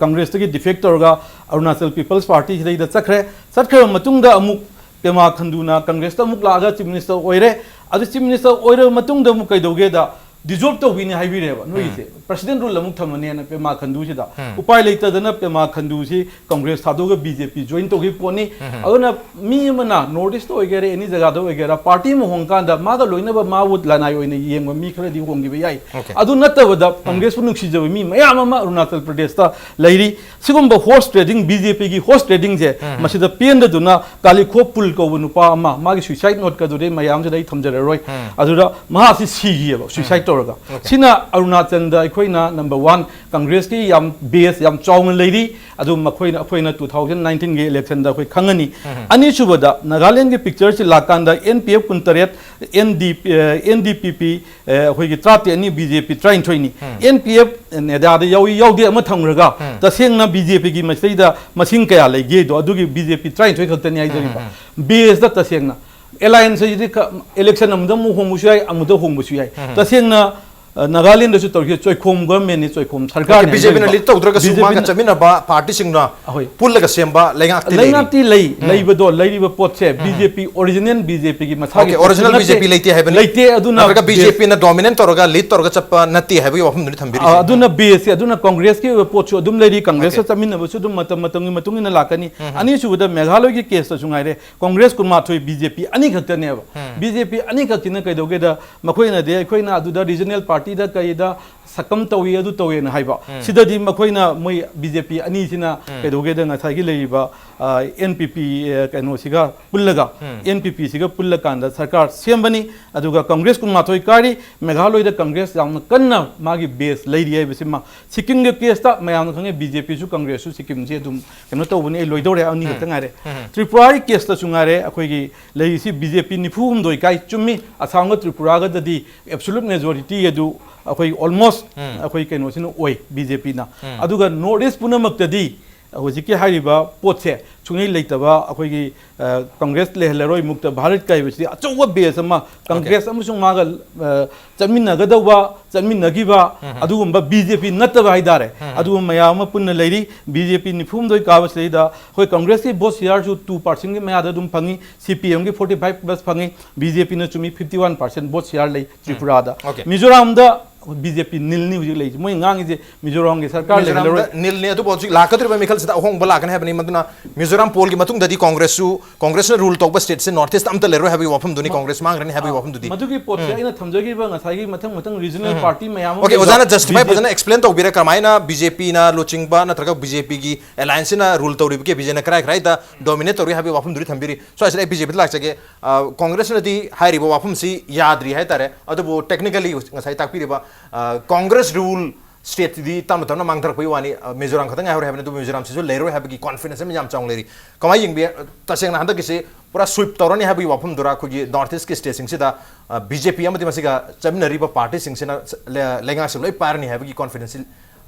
ꯀꯪꯒ꯭ꯔꯦꯁꯇꯒꯤ ꯗꯤꯐꯦꯛ ꯇꯧꯔꯒ ꯑꯔꯨꯅꯥꯆꯜ ꯄꯤꯄꯜꯁ ꯄꯥꯔꯇꯤꯁꯤꯗꯩꯗ ꯆꯠꯈ꯭ꯔꯦ꯫ ꯆꯠꯈ꯭ꯔꯕ ꯃꯇꯨꯡꯗ ꯑꯃꯨꯛ ꯄꯦꯃꯥ ꯈꯟꯗꯨꯅ ꯀꯪꯒ꯭ꯔꯦꯁꯇ ꯑꯃꯨꯛ ꯂꯥꯛꯑꯒ ꯆꯤꯐ ꯃꯤꯅꯤꯁꯇꯔ ꯑꯣꯏꯔꯦ꯫ ꯑꯗꯨ ꯆꯤꯐ ꯃꯤꯅꯤꯁꯇꯔ ꯑꯣꯏꯔꯕ ꯃꯇꯨꯡꯗ ꯑꯃꯨꯛ ꯀꯩꯗꯧꯒꯦꯗ ꯗꯤꯖꯣꯜꯕ ꯇꯧꯕꯤꯅꯤ ꯍꯥꯏꯕꯤꯔꯦꯕ ꯅꯣꯏꯒꯤꯁꯦ꯫ ꯄ꯭ꯔꯁꯤꯗꯦꯟ ꯔꯨꯜ ꯑꯃꯨꯛ ꯊꯝꯃꯅꯦꯅ ꯄꯦꯃꯥ ꯈꯟꯗꯨꯁꯤꯗ꯫ ꯎꯄꯥꯏ ꯂꯩꯇꯗꯅ ꯄꯦꯃꯥ ꯈꯟꯗꯨꯁꯤ ꯀꯪꯒ꯭ꯔꯦꯁ ꯊꯥꯗꯣꯛꯑꯒ ꯕꯤ ꯖꯦ ꯄꯤ ꯖꯣꯏꯟ ꯇꯧꯈꯤꯕ ꯄꯣꯠꯅꯤ꯫ ꯑꯗꯨꯅ ꯃꯤ ꯑꯃꯅ ꯅꯣꯔꯠ ꯏꯁꯇ ꯑꯣꯏꯒꯦꯔꯥ ꯑꯦꯅꯤ ꯖꯒꯥꯗ ꯑꯣꯏꯒꯦꯔꯥ ꯄꯥꯔꯇꯤ ꯑꯃ ꯍꯣꯡꯀꯥꯟꯗ ꯃꯥꯒ ꯂꯣꯏꯅꯕ ꯃꯥꯕꯨ ꯂꯅꯥꯏ ꯑꯣꯏꯅ ꯌꯦꯡꯕ ꯃꯤ ꯈꯔꯗꯤ ꯍꯣꯡꯈꯤꯕ ꯌꯥꯏ꯫ ꯑꯗꯨ ꯅꯠꯇꯕꯗ ꯀꯪꯒ꯭ꯔꯦꯁꯄꯨ ꯅꯨꯡꯁꯤꯖꯕ ꯃꯤ ꯃꯌꯥꯝ ꯑꯃ ꯑꯔꯨꯅꯥꯆꯜ ꯄ꯭ꯔꯗꯦꯁꯇ ꯂꯩꯔꯤ꯫ ꯁꯤꯒꯨꯝꯕ ꯍꯣꯔꯁ ꯇ꯭ꯔꯦꯗꯤꯡ ꯕꯤ ꯖꯦ ꯄꯤꯒꯤ ꯍꯣꯔꯁ ꯇ꯭ꯔꯦꯗꯤꯡꯁꯦ ꯃꯁꯤꯗ ꯄꯦꯟꯗꯗꯨꯅ ꯀꯥꯂꯤꯈꯣꯞ ꯄꯨꯜ ꯀꯧꯕ ꯅꯨꯄꯥ ꯑꯃ ꯃꯥꯒꯤ ꯁꯨꯏꯁꯥꯏꯠ ꯅꯣꯠꯀꯗꯨꯗꯤ ꯃꯌꯥꯝꯁꯤꯗ ꯑꯩ ꯊꯝꯖꯔꯔꯣꯏ꯫ ꯑꯗꯨꯗ ꯃꯍꯥꯛꯁꯤ ꯁꯤꯈꯤꯑꯕ ꯁꯨꯏꯁꯥꯏꯠ ꯇꯧꯔꯒ꯫ ꯁꯤꯅ ꯑꯔꯨꯅꯥꯆꯜꯗ ꯑꯩꯈꯣꯏꯅ ꯅꯝꯕꯔ ꯋꯥꯟ ꯀꯪꯒ꯭ꯔꯦꯁꯀꯤ ꯌꯥꯝ ꯕꯦꯁ ꯌꯥꯝ ꯆꯥꯎꯅ ꯂꯩꯔꯤ꯫ ꯑꯗꯨ ꯃꯈꯣꯏꯅ ꯑꯩꯈꯣꯏꯅ ꯇꯨ ꯊꯥꯎꯖꯟ ꯅꯥꯏꯟꯇꯤꯟꯒꯤ ꯏꯂꯦꯛꯁꯟꯗ ꯑꯩꯈꯣꯏ ꯈꯪꯉꯅꯤ꯫ ꯑꯅꯤꯁꯨꯕꯗ ꯅꯥꯒꯥꯂꯦꯟꯒꯤ ꯄꯤꯛꯆꯔꯁꯤ ꯂꯥꯛꯀꯥꯟꯗ ꯑꯦꯟ ꯄꯤ ꯑꯦꯐ ꯀꯨꯟꯇꯔꯦꯠ, ꯑꯦꯟ ꯗꯤ ꯄꯤ, ꯑꯦ, ꯑꯦꯟ ꯗꯤ ꯄꯤ ꯄꯤ, ꯑꯦ, ꯑꯩꯈꯣꯏꯒꯤ ꯇꯔꯥꯇꯔꯦꯠ ꯑꯅꯤ, ꯕꯤ ꯖꯦ ꯄꯤ ꯇꯔꯥꯅꯤꯊꯣꯏꯅꯤ꯫ ꯑꯦꯟ ꯄꯤ ꯑꯦꯐ ꯅꯦꯗꯥꯗ ꯌꯥꯎꯏ ꯌꯥꯎꯗꯦ ꯑꯃ ꯊꯝꯈ꯭ꯔꯒ ꯇꯁꯦꯡꯅ ꯕꯤ ꯖꯦ ꯄꯤꯒꯤ ꯃꯁꯤꯗꯩꯗ ꯃꯁꯤꯡ ꯀꯌꯥ ꯂꯩꯒꯦꯗꯣ ꯑꯗꯨꯒꯤ ꯕꯤ ꯖꯦ ꯄꯤ ꯇꯔꯥꯅꯤꯊꯣꯏ ꯈꯛꯇꯅꯤ ꯍꯥꯏꯖꯔꯤꯕ꯫ ꯕꯦꯁꯇ ꯇꯁꯦꯡꯅ ꯑꯦꯂꯥꯏꯟꯁ ꯍꯥꯏꯁꯤꯗꯤ ꯀ-, ꯏꯂꯦꯛꯁꯟ ꯑꯃꯗ ꯑꯃꯨꯛ ꯍꯣꯡꯕꯁꯨ ꯌꯥꯏ, ꯑꯃꯗ ꯍꯣꯡꯕꯁꯨ ꯌꯥꯏ꯫ ꯇꯁꯦꯡꯅ ꯑ, ꯅꯥꯒꯥꯂꯦꯟꯗꯁꯨ ꯇꯧꯔꯤꯁꯦ ꯆꯣꯏꯈꯣꯝ ꯒꯚꯔꯟꯃꯦꯟꯠꯅꯤ, ꯆꯣꯏꯈꯣꯝ ꯁꯔꯀꯥꯔꯅꯤ꯫ ꯕꯤ ꯖꯦ ꯄꯤꯅ ꯂꯤꯗ ꯇꯧꯗ꯭ꯔꯒꯁꯨ ꯃꯥꯒ ꯆꯠꯃꯤꯟꯅꯕ ꯄꯥꯔꯇꯤꯁꯤꯡꯅ ꯍꯣꯏ꯫ ꯄꯨꯜꯂꯒ ꯁꯦꯝꯕ ꯂꯩꯉꯥꯛꯇꯤ ꯂꯩꯔꯤ꯫ ꯂꯩꯉꯥꯛꯇꯤ ꯂꯩ, ꯂꯩꯕꯗꯣ ꯂꯩꯔꯤꯕ ꯄꯣꯠꯁꯦ ꯕꯤ ꯖꯦ ꯄꯤ ꯑꯣꯔꯤꯖꯤꯅꯦꯜ ꯕꯤ ꯖꯦ ꯄꯤꯒꯤ ꯃꯁꯥꯒꯤ ꯑꯣꯀꯦ, ꯄꯣꯠꯁꯨ ꯑꯣꯔꯤꯖꯤꯅꯦꯜ ꯅꯠꯇꯦ꯫ ꯕꯤ ꯖꯦ ꯄꯤ ꯂꯩꯇꯦ ꯍꯥꯏꯕꯅꯤ꯫ ꯂꯩꯇꯦ, ꯑꯗꯨꯅ ꯅꯠꯇ꯭ꯔꯒ ꯕꯤ ꯖꯦ ꯄꯤꯅ ꯗꯣꯃꯤꯅꯦꯠ ꯇꯧꯔꯒ ꯂꯤꯗ ꯇꯧꯔꯒ ꯆꯠꯄ ꯅꯠꯇꯦ ꯍꯥꯏꯕꯒꯤ ꯋꯥꯐꯝꯗꯨꯅꯤ ꯊꯝꯕꯤꯔꯤꯁꯦ꯫ ꯑ, ꯑꯗꯨꯅ ꯕꯦꯁꯁꯦ, ꯑꯗꯨꯅ ꯀꯪꯒ꯭ꯔꯦꯁꯀꯤ ꯑꯣꯏꯕ ꯄꯣꯠꯁꯨ ꯑꯗꯨꯝ ꯂꯩꯔꯤ, ꯀꯪꯒ꯭ꯔꯦꯁꯀ ꯑꯣꯀꯦ꯫ ꯆꯠꯃꯤꯟꯅꯕꯁꯨ ꯑꯗꯨꯝ ꯃꯇꯝ ꯃꯇꯝꯒꯤ ꯃꯇꯨꯡ ꯏꯟꯅ ꯂꯥꯛꯀꯅꯤ꯫ ꯑꯅꯤꯁꯨꯕꯗ ꯃꯦꯘꯥꯂꯌꯒꯤ ꯀꯦꯁꯇꯁꯨ ꯉꯥꯏꯔꯦ, ꯀꯪꯒ꯭ꯔꯦꯁ ꯀꯨꯟꯃꯥꯊꯣꯏ, ꯕꯤ ꯖꯦ ꯄꯤ ꯑꯅꯤꯈꯛꯇꯅꯦꯕ꯫ ꯕꯤ ꯖꯦ ꯄꯤ ꯑꯅꯤꯈꯛꯁꯤꯅ ꯀꯩꯗꯧꯒꯦꯗ, ꯃꯈꯣꯏꯅꯗꯤ ꯑꯩꯈꯣꯏꯅ ꯑꯗꯨꯗ ꯔꯤꯖꯅꯦꯜ ꯄꯥꯔꯇꯤꯗ ꯀꯩꯗ ꯁꯛꯀꯝ ꯇꯧꯏ, ꯑꯗꯨ ꯇꯧꯋꯦꯅ ꯍꯥꯏꯕ꯫ ꯁꯤꯗꯗꯤ ꯃꯈꯣꯏꯅ ꯃꯣꯏ ꯕꯤ ꯖꯦ ꯄꯤ ꯑꯅꯤꯁꯤꯅ ꯀꯩꯗꯧꯒꯦꯗ ꯉꯁꯥꯏꯒꯤ ꯂꯩꯔꯤꯕ, ꯑ, ꯑꯦꯟ ꯄꯤ ꯄꯤ, ꯑ, ꯀꯩꯅꯣꯁꯤꯒ ꯄꯨꯜꯂꯒ, ꯑꯦꯟ ꯄꯤ ꯄꯤꯁꯤꯒ ꯄꯨꯜꯂꯀꯥꯟꯗ ꯁꯔꯀꯥꯔ ꯁꯦꯝꯕꯅꯤ꯫ ꯑꯗꯨꯒ ꯀꯪꯒ꯭ꯔꯦꯁ ꯀꯨꯟꯃꯥꯊꯣꯏ ꯀꯥꯔꯤ, ꯃꯦꯘꯥꯂꯣꯏꯗ ꯀꯪꯒ꯭ꯔꯦꯁ ꯌꯥꯝꯅ ꯀꯟꯅ ꯃꯥꯒꯤ ꯕꯦꯁ ꯂꯩꯔꯤ ꯍꯥꯏꯕꯁꯤꯃ꯫ ꯁꯤꯛꯀꯤꯝꯒꯤ ꯀꯦꯁꯇ ꯃꯌꯥꯝꯅ ꯈꯪꯉꯦ, ꯕꯤ ꯖꯦ ꯄꯤꯁꯨ ꯀꯪꯒ꯭ꯔꯦꯁꯁꯨ ꯁꯤꯛꯀꯤꯝꯁꯤ ꯑꯗꯨꯝ ꯀꯩꯅꯣ ꯇꯧꯕꯅꯤ꯫ ꯑꯩ ꯂꯣꯏꯗꯧꯔꯦ, ꯑꯅꯤ ꯈꯛꯇ ꯉꯥꯏꯔꯦ꯫ ꯇ꯭ꯔꯤꯄꯨꯔꯥꯒꯤ ꯀꯦꯁꯇꯁꯨ ꯉꯥꯏꯔꯦ, ꯑꯩꯈꯣꯏꯒꯤ ꯂꯩꯔꯤꯁꯤ ꯕꯤ ꯖꯦ ꯄꯤ ꯅꯤꯐꯨ ꯍꯨꯝꯗꯣꯏ ꯀꯥꯏ꯫ ꯆꯨꯝꯃꯤ, ꯑꯁꯥꯝꯒ ꯇ꯭ꯔꯤꯄꯨꯔꯥꯒꯗꯗꯤ ꯑꯦꯕꯁꯣꯂꯨꯠ ꯃꯦꯖꯣꯔꯤꯇꯤ ꯑꯗꯨ ꯑꯩꯈꯣꯏ ꯑꯣꯜꯃꯣꯁ ꯑꯩꯈꯣꯏ ꯀꯩꯅꯣꯁꯤꯅ ꯑꯣꯏ, ꯕꯤ ꯖꯦ ꯄꯤꯅ꯫ ꯑꯗꯨꯒ ꯅꯣꯔꯠ ꯏꯁ ꯄꯨꯝꯅꯃꯛꯇꯗꯤ ꯍꯧꯖꯤꯛꯀꯤ ꯍꯥꯏꯔꯤꯕ ꯄꯣꯠꯁꯦ ꯁꯨꯡꯂꯩ ꯂꯩꯇꯕ ꯑꯩꯈꯣꯏꯒꯤ, ꯑ, ꯀꯪꯒ꯭ꯔꯦꯁ ꯂꯩꯍꯜꯂꯔꯣꯏ ꯃꯨꯛꯇ ꯚꯥꯔꯠꯀ ꯍꯥꯏꯕꯁꯤꯗꯤ ꯑꯆꯧꯕ ꯕꯦꯁ ꯑꯃ, ꯀꯪꯒ꯭ꯔꯦꯁ ꯑꯃꯁꯨꯡ ꯃꯥꯒ, ꯑ, ꯆꯠꯃꯤꯟꯅꯒꯗꯧꯕ, ꯆꯠꯃꯤꯟꯅꯈꯤꯕ, ꯑꯗꯨꯒꯨꯝꯕ ꯕꯤ ꯖꯦ ꯄꯤ ꯅꯠꯇꯕ ꯍꯥꯏꯇꯥꯔꯦ, ꯑꯗꯨꯒꯨꯝꯕ ꯃꯌꯥꯝ ꯑꯃ ꯄꯨꯟꯅ ꯂꯩꯔꯤ꯫ ꯕꯤ ꯖꯦ ꯄꯤ ꯅꯤꯐꯨꯍꯨꯝꯗꯣꯏ ꯀꯥꯕꯁꯤꯗꯩꯗ ꯑꯩꯈꯣꯏ ꯀꯪꯒ꯭ꯔꯦꯁꯀꯤ ꯚꯣꯠ ꯁꯤꯌꯥꯔꯁꯨ ꯇꯨ ꯄꯥꯔꯁꯦꯟꯒꯤ ꯃꯌꯥꯗ ꯑꯗꯨꯝ ꯐꯪꯉꯤ, ꯁꯤ ꯄꯤ ꯑꯦꯝꯒꯤ ꯐꯣꯔꯇꯤ ꯐꯥꯏꯚ ꯄ꯭ꯂꯁ ꯐꯪꯉꯤ, ꯕꯤ ꯖꯦ ꯄꯤꯅ ꯆꯨꯝꯃꯤ fifty one percent vote share ꯂꯩ ꯇ꯭ꯔꯤꯄꯨꯔꯥꯗ꯫ ꯃꯤꯖꯣꯔꯥꯝꯗ ꯕꯤ ꯖꯦ ꯄꯤ ꯅꯤꯜꯅꯤ ꯍꯧꯖꯤꯛ ꯂꯩꯔꯤꯁꯦ꯫ ꯃꯣꯏ ꯉꯥꯡꯉꯤꯁꯦ ꯃꯤꯖꯣꯔꯥꯝꯒꯤ ꯁꯔꯀꯥꯔ ꯂꯩꯍꯜꯂꯔꯣꯏ꯫ ꯃꯤꯖꯣꯔꯥꯝꯗ ꯅꯤꯜꯅꯤ꯫ ꯑꯗꯨꯕꯨ ꯍꯧꯖꯤꯛ ꯂꯥꯛꯀꯗꯧꯔꯤꯕ ꯃꯤꯈꯜꯁꯤꯗ ꯑꯍꯣꯡꯕ ꯂꯥꯛꯀꯅꯤ ꯍꯥꯏꯕꯅꯤ꯫ ꯃꯗꯨꯅ ꯃꯤꯖꯣꯔꯥꯝ ꯄꯣꯜꯒꯤ ꯃꯇꯨꯡꯗꯗꯤ ꯀꯪꯒ꯭ꯔꯦꯁꯁꯨ, ꯀꯪꯒ꯭ꯔꯦꯁꯅ ꯔꯨꯜ ꯇꯧꯕ ꯁ꯭ꯇꯦꯠꯁꯦ ꯅꯣꯔꯠ ꯏꯁꯇ ꯑꯝꯇ ꯂꯩꯔꯣꯏ ꯍꯥꯏꯕꯒꯤ ꯋꯥꯐꯝꯗꯨꯅꯤ, ꯀꯪꯒ꯭ꯔꯦꯁ ꯃꯥꯡꯈ꯭ꯔꯅꯤ ꯍꯥꯏꯕꯒꯤ ꯋꯥꯐꯝꯗꯨꯗꯤ꯫ ꯃꯗꯨꯒꯤ ꯄꯣꯠꯁꯦ ꯑꯩꯅ ꯊꯝꯖꯈꯤꯕ ꯉꯁꯥꯏꯒꯤ ꯃꯊꯪ ꯃꯊꯪ ꯔꯤꯖꯅꯦꯜ ꯄꯥꯔꯇꯤ ꯃꯌꯥꯝ ꯑꯃ ꯑꯣꯀꯦ, ꯂꯩꯕ ꯑꯣꯖꯥꯅ ꯖꯁꯇꯤꯐꯥꯏ ꯕꯤ ꯖꯦ ꯄꯤ ꯐꯖꯅ ꯑꯦꯛꯁꯄ꯭ꯂꯦꯟ ꯇꯧꯕꯤꯔꯦ, ꯀꯃꯥꯏꯅ ꯕꯤ ꯖꯦ ꯄꯤꯅ ꯂꯨꯆꯤꯡꯕ ꯅꯠꯇ꯭ꯔꯒ ꯕꯤ ꯖꯦ ꯄꯤꯒꯤ ꯑꯦꯂꯥꯏꯟꯁꯁꯤꯅ ꯔꯨꯜ ꯇꯧꯔꯤꯕꯒꯦ, ꯕꯤ ꯖꯦ ꯄꯤꯅ ꯀꯔꯥꯏ ꯀꯔꯥꯏꯗ ꯗꯣꯃꯤꯅꯦꯠ ꯇꯧꯔꯤ ꯍꯥꯏꯕꯒꯤ ꯋꯥꯐꯝꯗꯨꯗꯤ ꯊꯝꯕꯤꯔꯤ꯫ ꯁ꯭ꯋꯥꯏꯁꯤꯗ ꯑꯩ ꯕꯤ ꯖꯦ ꯄꯤꯗ ꯂꯥꯛꯆꯒꯦ꯫ ꯑ, ꯀꯪꯒ꯭ꯔꯦꯁꯅꯗꯤ ꯍꯥꯏꯔꯤꯕ ꯋꯥꯐꯝꯁꯤ ꯌꯥꯗ꯭ꯔꯤ ꯍꯥꯏꯇꯥꯔꯦ, ꯑꯗꯨꯕꯨ ꯇꯦꯛꯅꯤꯀꯦꯜꯂꯤ ꯉꯁꯥꯏ ꯇꯥꯛꯄꯤꯔꯤꯕ, ꯑ, ꯀꯪꯒ꯭ꯔꯦꯁ ꯔꯨꯜ ꯁ꯭ꯇꯦꯠꯇꯨꯗꯤ ꯇꯞꯅ ꯇꯞꯅ ꯃꯥꯡꯊꯔꯛꯄꯒꯤ ꯋꯥꯅꯤ꯫ ꯑ, ꯃꯤꯖꯣꯔꯥꯝ ꯈꯛꯇ ꯉꯥꯏꯍꯧꯔꯦ ꯍꯥꯏꯕꯅꯤ, ꯑꯗꯨꯕꯨ ꯃꯤꯖꯣꯔꯥꯝꯁꯤꯁꯨ ꯂꯩꯔꯣꯏ ꯍꯥꯏꯕꯒꯤ ꯀꯣꯟꯐꯤꯗꯦꯟꯁ ꯑꯃ ꯌꯥꯝ ꯆꯥꯎꯅ ꯂꯩꯔꯤ꯫ ꯀꯃꯥꯏꯅ ꯌꯦꯡꯕꯤ? ꯇꯁꯦꯡꯅ ꯍꯟꯗꯛꯀꯤꯁꯤ ꯄꯨꯔꯥ ꯁ꯭ꯋꯤꯞ ꯇꯧꯔꯅꯤ ꯍꯥꯏꯕꯒꯤ ꯋꯥꯐꯝꯗꯨꯔꯥ? ꯑꯩꯈꯣꯏꯒꯤ ꯅꯣꯔꯠ ꯏꯁꯀꯤ ꯁ꯭ꯇꯦꯠꯁꯤꯡꯁꯤꯗ, ꯑ, ꯕꯤ ꯖꯦ ꯄꯤ ꯑꯃꯗꯤ ꯃꯁꯤꯒ ꯆꯠꯃꯤꯟꯅꯔꯤꯕ ꯄꯥꯔꯇꯤꯁꯤꯡꯁꯤꯅ ꯂꯩ-, ꯂꯩꯉꯥꯛꯁꯦ ꯂꯣꯏ ꯄꯥꯏꯔꯅꯤ ꯍꯥꯏꯕꯒꯤ ꯀꯣꯟꯐꯤꯗꯦꯟꯁ,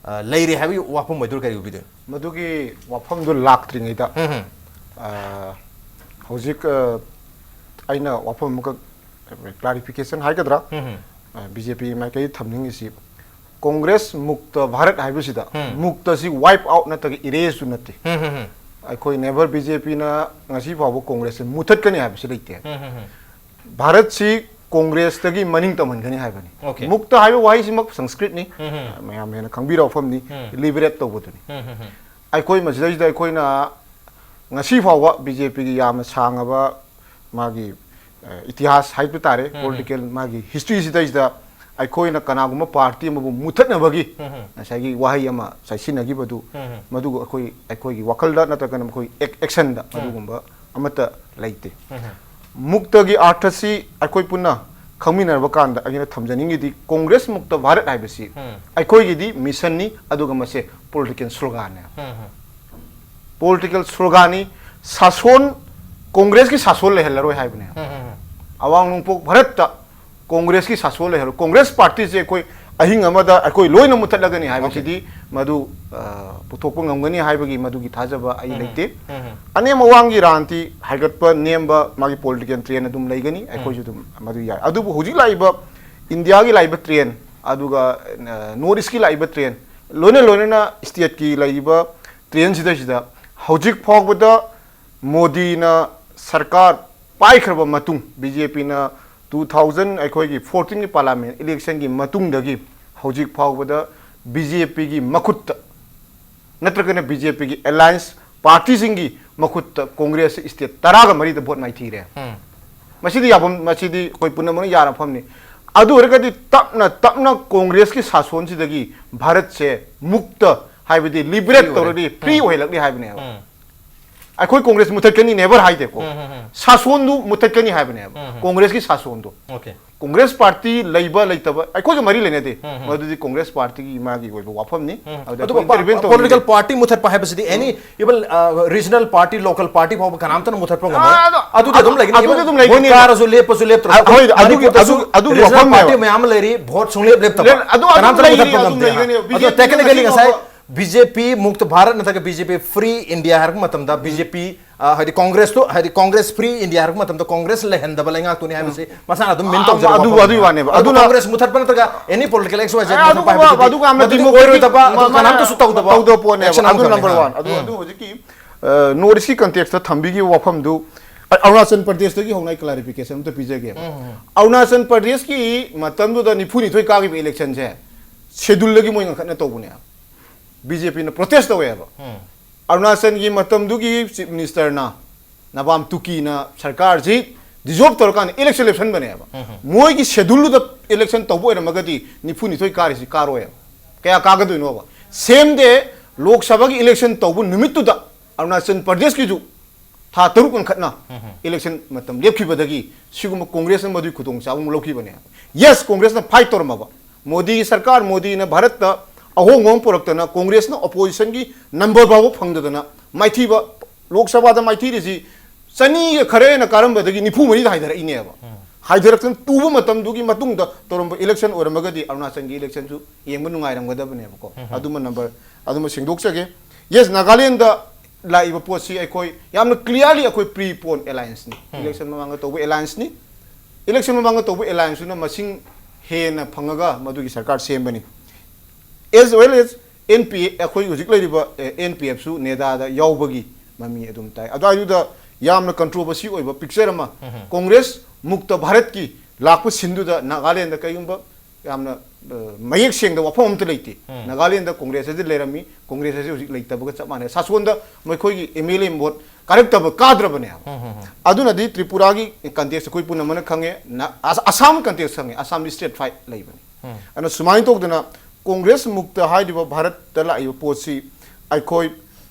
ꯑ, ꯂꯩꯔꯦ ꯍꯥꯏꯕꯒꯤ ꯋꯥꯐꯝ ꯑꯣꯏꯗꯣꯏꯔꯥ, ꯀꯔꯤ ꯑꯣꯏꯕꯤꯗꯣꯏꯅꯣ? ꯃꯗꯨꯒꯤ ꯋꯥꯐꯝꯗꯨ ꯂꯥꯛꯇ꯭ꯔꯤꯉꯩꯗ, ꯎꯝ, ꯎꯝ꯫ ꯑ, ꯍꯧꯖꯤꯛ, ꯑ, ꯑꯩꯅ ꯋꯥꯐꯝ ꯑꯃꯈꯛ, ꯀ꯭ꯂꯥꯔꯤꯐꯤꯀꯦꯁꯟ ꯍꯥꯏꯒꯗ꯭ꯔꯥ, ꯎꯝ, ꯎꯝ꯫ ꯕꯤ ꯖꯦ ꯄꯤ ꯃꯥꯏꯀꯩ ꯊꯝꯅꯤꯡꯉꯤꯁꯤ, ꯀꯣꯡꯒ꯭ꯔꯦꯁ ꯃꯨꯛꯇ ꯚꯥꯔꯠ ꯍꯥꯏꯕꯁꯤꯗ, ꯎꯝ꯫ ꯃꯨꯛꯇꯁꯤ ꯋꯥꯏꯞ ꯑꯥꯎꯠ ꯅꯠꯇ꯭ꯔꯒ ꯏꯔꯦꯁꯁꯨ ꯅꯠꯇꯦ꯫ ꯎꯝ, ꯎꯝ, ꯎꯝ꯫ ꯑꯩꯈꯣꯏ ꯅꯦꯚꯔ ꯕꯤ ꯖꯦ ꯄꯤꯅ ꯉꯁꯤ ꯐꯥꯎꯕ ꯀꯣꯡꯒ꯭ꯔꯦꯁꯁꯦ ꯃꯨꯊꯠꯀꯅꯤ ꯍꯥꯏꯕꯁꯤ ꯂꯩꯇꯦ꯫ ꯎꯝ, ꯎꯝ, ꯎꯝ꯫ ꯚꯥꯔꯠꯁꯤ ꯀꯣꯡꯒ꯭ꯔꯦꯁꯇꯒꯤ ꯃꯅꯤꯡ ꯇꯝꯍꯟꯒꯅꯤ ꯍꯥꯏꯕꯅꯤ꯫ Okay. ꯃꯨꯛꯇ ꯍꯥꯏꯕ ꯋꯥꯍꯩꯁꯤꯃꯛ ꯁꯪꯁꯀ꯭ꯔꯤꯠꯅꯤ, ꯎꯝ, ꯎꯝ꯫ ꯃꯌꯥꯝ ꯍꯦꯟꯅ ꯈꯪꯕꯤꯔꯕ ꯋꯥꯐꯝꯅꯤ, ꯎꯝ꯫ ꯂꯤꯕꯔꯦꯠ ꯇꯧꯕꯗꯨꯅꯤ꯫ ꯎꯝ, ꯎꯝ, ꯎꯝ꯫ ꯑꯩꯈꯣꯏ ꯃꯁꯤꯗꯩꯁꯤꯗ ꯑꯩꯈꯣꯏꯅ ꯉꯁꯤ ꯐꯥꯎꯕ ꯕꯤ ꯖꯦ ꯄꯤꯒꯤ ꯌꯥꯝꯅ ꯁꯥꯡꯉꯕ ꯃꯥꯒꯤ, ꯑ, ꯏꯇꯤꯍꯥꯁ ꯍꯥꯏꯕ ꯇꯥꯔꯦ, ꯎꯝ꯫ ꯄꯣꯂꯤꯇꯤꯀꯦꯜ ꯃꯥꯒꯤ ꯍꯤꯁꯇ꯭ꯔꯤꯁꯤꯗꯩꯁꯤꯗ ꯑꯩꯈꯣꯏꯅ ꯀꯅꯥꯒꯨꯝꯕ ꯄꯥꯔꯇꯤ ꯑꯃꯕꯨ ꯃꯨꯊꯠꯅꯕꯒꯤ ꯎꯝ꯫ ꯉꯁꯥꯏꯒꯤ ꯋꯥꯍꯩ ꯑꯃ ꯆꯥꯏꯁꯤꯟꯅꯈꯤꯕꯗꯨ, ꯎꯝ꯫ ꯃꯗꯨ ꯑꯩꯈꯣꯏ, ꯑꯩꯈꯣꯏꯒꯤ ꯋꯥꯈꯜꯗ ꯅꯠꯇ꯭ꯔꯒꯅ ꯑꯩꯈꯣꯏ ꯑꯦꯛ-, ꯑꯦꯛꯁꯟꯗ ꯎꯝ꯫ ꯑꯗꯨꯒꯨꯝꯕ ꯑꯃꯠꯇ ꯂꯩꯇꯦ꯫ ꯎꯝ꯫ ꯃꯨꯛꯇꯒꯤ ꯑꯥꯔꯊꯁꯤ ꯑꯩꯈꯣꯏ ꯄꯨꯟꯅ ꯈꯪꯃꯤꯟꯅꯔꯕ ꯀꯥꯟꯗ ꯑꯩꯅ ꯊꯝꯖꯅꯤꯡꯉꯤꯗꯤ, ꯀꯣꯡꯒ꯭ꯔꯦꯁ ꯃꯨꯛꯇ ꯚꯥꯔꯠ ꯍꯥꯏꯕꯁꯤ ꯎꯝ꯫ ꯑꯩꯈꯣꯏꯒꯤꯗꯤ ꯃꯤꯁꯟꯅꯤ, ꯑꯗꯨꯒ ꯃꯁꯦ ꯄꯣꯂꯤꯇꯤꯀꯦꯜ ꯁ꯭ꯂꯣꯒꯥꯟꯅꯦ꯫ ꯎꯝ꯫ ꯄꯣꯂꯤꯇꯤꯀꯦꯜ ꯁ꯭ꯂꯣꯒꯥꯟꯅꯤ꯫ ꯁꯥꯁꯣꯟ, ꯀꯣꯡꯒ꯭ꯔꯦꯁꯀꯤ ꯁꯥꯁꯣꯟ ꯂꯩꯍꯜꯂꯔꯣꯏ ꯍꯥꯏꯕꯅꯦ꯫ ꯎꯝ꯫ ꯑꯋꯥꯡ ꯅꯣꯡꯄꯣꯛ ꯚꯥꯔꯠꯇ ꯀꯣꯡꯒ꯭ꯔꯦꯁꯀꯤ ꯁꯥꯁꯣꯟ ꯂꯩꯍꯜꯂꯣꯏ꯫ ꯀꯣꯡꯒ꯭ꯔꯦꯁ ꯄꯥꯔꯇꯤꯁꯦ ꯑꯩꯈꯣꯏ ꯑꯍꯤꯡ ꯑꯃꯗ ꯑꯩꯈꯣꯏ ꯂꯣꯏꯅ ꯃꯨꯊꯠꯂꯒꯅꯤ ꯍꯥꯏꯕꯁꯤꯗꯤ ꯃꯗꯨ ꯑ, ꯄꯨꯊꯣꯛꯄ ꯉꯝꯒꯅꯤ ꯍꯥꯏꯕꯒꯤ ꯃꯗꯨꯒꯤ ꯊꯥꯖꯕ ꯑꯩ ꯂꯩꯇꯦ꯫ ꯎꯝ꯫ ꯑꯅꯦꯝ ꯑꯋꯥꯡꯒꯤ ꯔꯥꯟꯇꯤ ꯍꯥꯏꯒꯠꯄ ꯅꯦꯝꯕ ꯃꯥꯒꯤ ꯄꯣꯂꯤꯇꯤꯀꯦꯜ ꯇ꯭ꯔꯦꯟ ꯑꯗꯨꯝ ꯂꯩꯒꯅꯤ꯫ ꯑꯩꯈꯣꯏꯁꯨ ꯑꯗꯨꯝ ꯃꯗꯨ ꯌꯥꯏ꯫ ꯑꯗꯨꯕꯨ ꯍꯧꯖꯤꯛ ꯂꯥꯛꯏꯕ ꯏꯟꯗꯤꯌꯥꯒꯤ ꯂꯥꯛꯏꯕ ꯇ꯭ꯔꯦꯟ, ꯑꯗꯨꯒ ꯅꯣꯔꯠ ꯏꯁꯀꯤ ꯂꯥꯛꯏꯕ ꯇ꯭ꯔꯦꯟ, ꯂꯣꯏꯅ ꯂꯣꯏꯅꯅ ꯁ꯭ꯇꯦꯠꯀꯤ ꯂꯩꯔꯤꯕ ꯇ꯭ꯔꯦꯟꯁꯤꯗꯩꯁꯤꯗ ꯍꯧꯖꯤꯛ ꯐꯥꯎꯕꯗ ꯃꯣꯗꯤꯅ ꯁꯔꯀꯥꯔ ꯄꯥꯏꯈ꯭ꯔꯕ ꯃꯇꯨꯡ, ꯕꯤ ꯖꯦ ꯄꯤꯅ ꯇꯨ ꯊꯥꯎꯖꯟ ꯑꯩꯈꯣꯏꯒꯤ ꯐꯣꯔꯇꯤꯟꯒꯤ ꯄꯥꯔꯂꯥꯃꯦꯟ ꯏꯂꯦꯛꯁꯟꯒꯤ ꯃꯇꯨꯡꯗꯒꯤ ꯍꯧꯖꯤꯛ ꯐꯥꯎꯕꯗ ꯕꯤ ꯖꯦ ꯄꯤꯒꯤ ꯃꯈꯨꯠꯇ ꯅꯠꯇ꯭ꯔꯒꯅ ꯕꯤ ꯖꯦ ꯄꯤꯒꯤ ꯑꯦꯂꯥꯏꯟꯁ ꯄꯥꯔꯇꯤꯁꯤꯡꯒꯤ ꯃꯈꯨꯠꯇ ꯀꯣꯡꯒ꯭ꯔꯦꯁ ꯁ꯭ꯇꯦꯠ ꯇꯔꯥꯒ ꯃꯔꯤꯗ ꯚꯣꯠ ꯃꯥꯏꯊꯤꯔꯦ꯫ ꯎꯝ꯫ ꯃꯁꯤꯗꯤ ꯌꯥꯐꯝ, ꯃꯁꯤꯗꯤ ꯑꯩꯈꯣꯏ ꯄꯨꯝꯅꯃꯛꯅ ꯌꯥꯔ ꯐꯝꯅꯤ꯫ ꯑꯗꯨ ꯑꯣꯏꯔꯒꯗꯤ ꯇꯞꯅ ꯇꯞꯅ ꯀꯣꯡꯒ꯭ꯔꯦꯁꯀꯤ ꯁꯥꯁꯣꯟꯁꯤꯗꯒꯤ ꯚꯥꯔꯠꯁꯦ ꯃꯨꯛꯇ, ꯍꯥꯏꯕꯗꯤ ꯂꯤꯕꯔꯦꯠ Free ꯑꯣꯏꯔꯦ꯫ ꯇꯧꯔꯗꯤ ꯐ꯭ꯔꯤ ꯑꯣꯏꯍꯜꯂꯛꯅꯤ ꯍꯥꯏꯕꯅꯦꯕ꯫ ꯎꯝ꯫ ꯑꯩꯈꯣꯏ ꯀꯣꯡꯒ꯭ꯔꯦꯁ ꯃꯨꯊꯠꯀꯅꯤ ꯅꯦꯚꯔ ꯍꯥꯏꯗꯦꯀꯣ꯫ ꯎꯝ, ꯎꯝ, ꯎꯝ꯫ ꯁꯥꯁꯣꯟꯗꯨ ꯃꯨꯊꯠꯀꯅꯤ ꯍꯥꯏꯕꯅꯦꯕ꯫ ꯎꯝ, ꯎꯝ꯫ ꯀꯣꯡꯒ꯭ꯔꯦꯁꯀꯤ ꯁꯥꯁꯣꯟꯗꯣ꯫ Okay꯫ ꯀꯣꯡꯒ꯭ꯔꯦꯁ ꯄꯥꯔꯇꯤ ꯂꯩꯕ ꯂꯩꯇꯕ ꯑꯩꯈꯣꯏꯒ ꯃꯔꯤ ꯂꯩꯅꯗꯦ꯫ ꯎꯝ, ꯎꯝ꯫ ꯃꯗꯨꯗꯤ ꯀꯣꯡꯒ꯭ꯔꯦꯁ ꯄꯥꯔꯇꯤꯒꯤ ꯃꯥꯒꯤ ꯑꯣꯏꯕ ꯋꯥꯐꯝꯅꯤ꯫ ꯎꯝ꯫ ꯑꯗꯨꯗ ꯑꯗꯨꯒ ꯑꯩꯈꯣꯏ intervene ꯇꯧꯅꯤꯡꯗꯦ꯫ ꯄꯣꯂꯤꯇꯤꯀꯦꯜ ꯄꯥꯔꯇꯤ ꯃꯨꯊꯠꯄ ꯍꯥꯏꯕꯁꯤꯗꯤ any even regional party, local party ꯐꯥꯎꯕ ꯀꯅꯥꯝꯇꯅ ꯃꯨꯊꯠꯄ ꯉꯝꯃꯣꯏ꯫ ꯑꯥ, ꯑꯗꯣ ꯑꯗꯨꯗꯤ ꯑꯗꯨꯝ ꯂꯩꯒꯅꯤ꯫ ꯑꯗꯨꯗꯤ Even ꯑꯗꯨꯝ ꯂꯩꯒꯅꯤ꯫ ꯀꯥꯔꯁꯨ ꯂꯦꯞꯄꯁꯨ ꯂꯦꯞꯇ꯭ꯔꯁꯨ꯫ ꯑ, ꯍꯣꯏ, ꯑꯗꯨꯒꯤ, ꯃꯅꯤꯄꯨꯔꯗꯁꯨ ꯑꯗꯨ, ꯑꯗꯨꯒꯤ regional ꯋꯥꯐꯝꯅꯦꯕ꯫ party ꯃꯌꯥꯝ ꯑꯃ ꯂꯩꯔꯤ, ꯚꯣꯠ ꯁꯨꯡꯂꯦꯞ ꯂꯦꯞꯇꯕ꯫ ꯂꯦꯞ-, ꯑꯗꯨ, ꯑꯗꯨꯝ ꯀꯅꯥꯝꯇ ꯂꯩꯒꯅꯤ, ꯃꯨꯊꯠꯄ ꯑꯗꯨꯝ ꯉꯝꯗꯦ꯫ ꯂꯩꯒꯅꯤ꯫ ꯑꯗꯣ ꯕꯤ ꯖꯦ ꯄꯤ technically ꯃꯁꯤꯡ ꯉꯁꯥꯏ ꯌꯥꯝꯕ ꯕꯤ ꯖꯦ ꯄꯤ ꯃꯨꯛꯇ ꯚꯥꯔꯠ ꯅꯠꯇ꯭ꯔꯒ ꯕꯤ ꯖꯦ ꯄꯤ free India ꯍꯥꯏꯔꯛꯄ ꯃꯇꯝꯗ ꯕꯤ ꯖꯦ ꯄꯤ, ꯑ, ꯍꯥꯏꯗꯤ ꯀꯣꯡꯒ꯭ꯔꯦꯁꯇꯣ, ꯍꯥꯏꯗꯤ ꯀꯣꯡꯒ꯭ꯔꯦꯁ free India ꯍꯥꯏꯔꯛꯄ ꯃꯇꯝꯗ ꯀꯣꯡꯒ꯭ꯔꯦꯁ ꯂꯩꯍꯟꯗꯕ ꯂꯩꯉꯥꯛꯇꯨꯅꯤ ꯍꯥꯏꯕꯁꯤ ꯃꯁꯥꯅ ꯑꯗꯨꯝ ꯃꯤꯟ ꯑ, ꯇꯧꯖꯔꯕ ꯑꯗꯨ, ꯋꯥꯐꯝꯅꯤ꯫ ꯑꯗꯨꯒꯤ ꯋꯥꯅꯦꯕ꯫ ꯑꯗꯨꯕꯨ ꯑꯗꯨꯅ ꯀꯣꯡꯒ꯭ꯔꯦꯁ ꯃꯨꯊꯠꯄ ꯅꯠꯇ꯭ꯔꯒ any political action ꯍꯥꯏꯁꯦ ꯑꯦ, ꯃꯨꯊꯠꯄ ꯑꯗꯨꯒꯨꯝꯕ, ꯍꯥꯏꯕꯗꯨꯗꯤ ꯑꯗꯨꯒ ꯑꯃꯗꯤ ꯃꯗꯨꯗꯤ ꯃꯣꯏꯒꯤ ꯑꯣꯏꯔꯣꯏꯗꯕ, ꯃ-, ꯑꯗꯨ ꯃ-, ꯀꯅꯥꯝꯇꯁꯨ ꯇꯧꯗꯕ ꯇꯧꯗꯕ ꯄꯣꯠꯅꯦꯕ꯫ action ꯑꯗꯨ ꯑꯃꯈꯛꯅꯤ꯫ number one꯫ ꯑꯗꯨ, ꯎꯝ꯫ ꯑꯗꯨ ꯍꯧꯖꯤꯛꯀꯤ, ꯑ, ꯅꯣꯔꯠ ꯏꯁꯀꯤ ꯀꯟꯇꯦꯛꯁꯇ ꯊꯝꯕꯤꯈꯤꯕ ꯋꯥꯐꯝꯗꯨ, ꯑ-, ꯑꯔꯨꯅꯥꯆꯜ ꯄ꯭ꯔꯗꯦꯁꯇꯒꯤ ꯍꯧꯅ ꯑꯩ ꯀ꯭ꯂꯥꯔꯤꯐꯤꯀꯦꯁꯟ ꯑꯝꯇ ꯄꯤꯖꯒꯦꯕ꯫ ꯎꯝ꯫ ꯑꯔꯨꯅꯥꯆꯜ ꯄ꯭ꯔꯗꯦꯁꯀꯤ ꯃꯇꯝꯗꯨꯗ ꯅꯤꯐꯨꯅꯤꯊꯣꯏ ꯀꯥꯈꯤꯕ ꯏꯂꯦꯛꯁꯟꯁꯦ ꯁꯦꯗꯨꯜꯗꯒꯤ ꯃꯣꯏ ꯉꯟꯈꯠꯅ ꯇꯧꯕꯅꯦꯕ꯫ ꯕꯤ ꯖꯦ ꯄꯤꯅ ꯄ꯭ꯔꯣꯇꯦꯁ ꯇꯧꯋꯦꯕ꯫ ꯎꯝ꯫ ꯑꯔꯨꯅꯥꯆꯜꯒꯤ ꯃꯇꯝꯗꯨꯒꯤ ꯆꯤꯐ ꯃꯤꯅꯤꯁꯇꯔꯅ ꯅꯕꯥꯝ ꯇꯨꯀꯤꯅ ꯁꯔꯀꯥꯔꯁꯤ ꯗꯤꯖꯣꯜꯕ ꯇꯧꯔꯀꯥꯟꯗ ꯏꯂꯦꯛꯁꯟ ꯂꯦꯞꯁꯟꯕꯅꯦꯕ꯫ ꯃꯣꯏꯒꯤ ꯁꯦꯗꯨꯜꯗꯨꯗ ꯏꯂꯦꯛꯁꯟ ꯇꯧꯕ ꯑꯣꯏꯔꯝꯃꯒꯗꯤ ꯅꯤꯐꯨꯅꯤꯊꯣꯏ ꯀꯥꯔꯤꯁꯤ ꯀꯥꯔꯣꯏꯕ꯫ ꯀꯌꯥ ꯀꯥꯒꯗꯣꯏꯅꯣꯕ? Same day ꯂꯣꯛ ꯁꯚꯥꯒꯤ ꯏꯂꯦꯛꯁꯟ ꯇꯧꯕ ꯅꯨꯃꯤꯠꯇꯨꯗ ꯑꯔꯨꯅꯥꯆꯜ ꯄ꯭ꯔꯗꯦꯁꯀꯤꯁꯨ ꯊꯥ ꯇꯔꯨꯛ ꯉꯟꯈꯠꯅ ꯏꯂꯦꯛꯁꯟ ꯃꯇꯝ ꯂꯦꯞꯈꯤꯕꯗꯒꯤ ꯁꯤꯒꯨꯝꯕ ꯀꯣꯡꯒ꯭ꯔꯦꯁꯅ ꯃꯗꯨꯒꯤ ꯈꯨꯗꯣꯡꯆꯥꯕ ꯑꯃꯨꯛ ꯂꯧꯈꯤꯕꯅꯦꯕ꯫ Yes, ꯀꯣꯡꯒ꯭ꯔꯦꯁꯅ fight ꯇꯧꯔꯝꯃꯕ꯫ ꯃꯣꯗꯤꯒꯤ ꯁꯔꯀꯥꯔ, ꯃꯣꯗꯤꯅ ꯚꯥꯔꯠꯇ ꯑꯍꯣꯡꯕ ꯑꯃ ꯄꯨꯔꯛꯇꯅ ꯀꯣꯡꯒ꯭ꯔꯦꯁꯅ ꯑꯣꯄꯣꯖꯤꯁꯟꯒꯤ ꯅꯝꯕꯔ ꯐꯥꯎꯕ ꯐꯪꯗꯗꯅ ꯃꯥꯏꯊꯤꯕ, ꯂꯣꯛ ꯁꯚꯥꯗ ꯃꯥꯏꯊꯤꯔꯤꯁꯤ ꯆꯅꯤꯒ ꯈꯔ ꯍꯦꯟꯅ ꯀꯥꯔꯝꯕꯗꯒꯤ ꯅꯤꯐꯨ ꯃꯔꯤꯗ ꯍꯥꯏꯊꯔꯛꯏꯅꯦꯕ꯫ ꯍꯥꯏꯊꯔꯛꯇꯅ ꯇꯨꯕ ꯃꯇꯝꯗꯨꯒꯤ ꯃꯇꯨꯡꯗ ꯇꯧꯔꯝꯕ election ꯑꯣꯏꯔꯝꯃꯒꯗꯤ ꯑꯔꯨꯅꯥꯆꯜꯒꯤ electionꯁꯨ ꯌꯦꯡꯕ ꯅꯨꯡꯉꯥꯏꯔꯝꯒꯗꯕꯅꯦꯕꯀꯣ꯫ ꯑꯗꯨꯃ number, ꯑꯗꯨꯃ ꯁꯦꯡꯗꯣꯛꯆꯒꯦ꯫ Yes, ꯅꯥꯒꯥꯂꯦꯟꯗ ꯂꯥꯛꯏꯕ ꯄꯣꯠꯁꯤ ꯑꯩꯈꯣꯏ ꯌꯥꯝꯅ clearly ꯑꯩꯈꯣꯏ pre-pone allianceꯅꯤ꯫ Election ꯃꯃꯥꯡꯗ ꯇꯧꯕ allianceꯅꯤ꯫ Election ꯃꯃꯥꯡꯗ ꯇꯧꯕ allianceꯇꯨꯅ ꯃꯁꯤꯡ ꯍꯦꯟꯅ ꯐꯪꯉꯒ ꯃꯗꯨꯒꯤ ꯁꯔꯀꯥꯔ ꯁꯦꯝꯕꯅꯤ꯫ As well as N P F, ꯑꯩꯈꯣꯏ ꯍꯧꯖꯤꯛ ꯂꯩꯔꯤꯕ, ꯑꯦ, N P Fꯁꯨ NEDAꯗ ꯌꯥꯎꯕꯒꯤ ꯃꯃꯤ ꯑꯗꯨꯝ ꯇꯥꯏ꯫ ꯑꯗꯨꯋꯥꯏꯗꯨꯗ ꯌꯥꯝꯅ controversy ꯑꯣꯏꯕ picture ꯑꯃ, Congress Mukta Bharatꯀꯤ ꯂꯥꯛꯄ sceneꯗꯨꯗ ꯅꯥꯒꯥꯂꯦꯟꯗ ꯀꯩꯒꯨꯝꯕ ꯌꯥꯝꯅ, ꯑ, ꯃꯌꯦꯛ ꯁꯦꯡꯗ ꯋꯥꯐꯝ ꯑꯃꯠꯇ ꯂꯩꯇꯦ꯫ ꯅꯥꯒꯥꯂꯦꯟꯗ Congress ꯑꯁꯤ ꯂꯩꯔꯝꯃꯤ, Congress ꯑꯁꯤ ꯍꯧꯖꯤꯛ ꯂꯩꯇꯕꯒ ꯆꯞ ꯃꯥꯟꯅꯩ꯫ ꯁꯥꯁꯣꯟꯗ ꯃꯈꯣꯏꯒꯤ M L A vote ꯀꯥꯔꯛꯇꯕ, ꯀꯥꯗ꯭ꯔꯕꯅꯦ ꯍꯥꯏꯕ꯫ ꯑꯗꯨꯅꯗꯤ ꯇ꯭ꯔꯤꯄꯨꯔꯥꯒꯤ context ꯑꯩꯈꯣꯏ ꯄꯨꯝꯅꯃꯛꯅ ꯈꯪꯉꯦ, ꯅ-, ꯑꯁ-, ꯑꯁꯥꯝ context ꯈꯪꯉꯦ, ꯑꯁꯥꯝꯗꯤ straight fight ꯂꯩꯕꯅꯤ꯫ ꯑꯗꯨꯅ ꯁꯨꯃꯥꯏꯅ ꯇꯧꯗꯅ Congress Mukta ꯍꯥꯏꯔꯤꯕ ꯚꯥꯔꯠꯇ ꯂꯥꯛꯏꯕ ꯄꯣꯠꯁꯤ ꯑꯩꯈꯣꯏ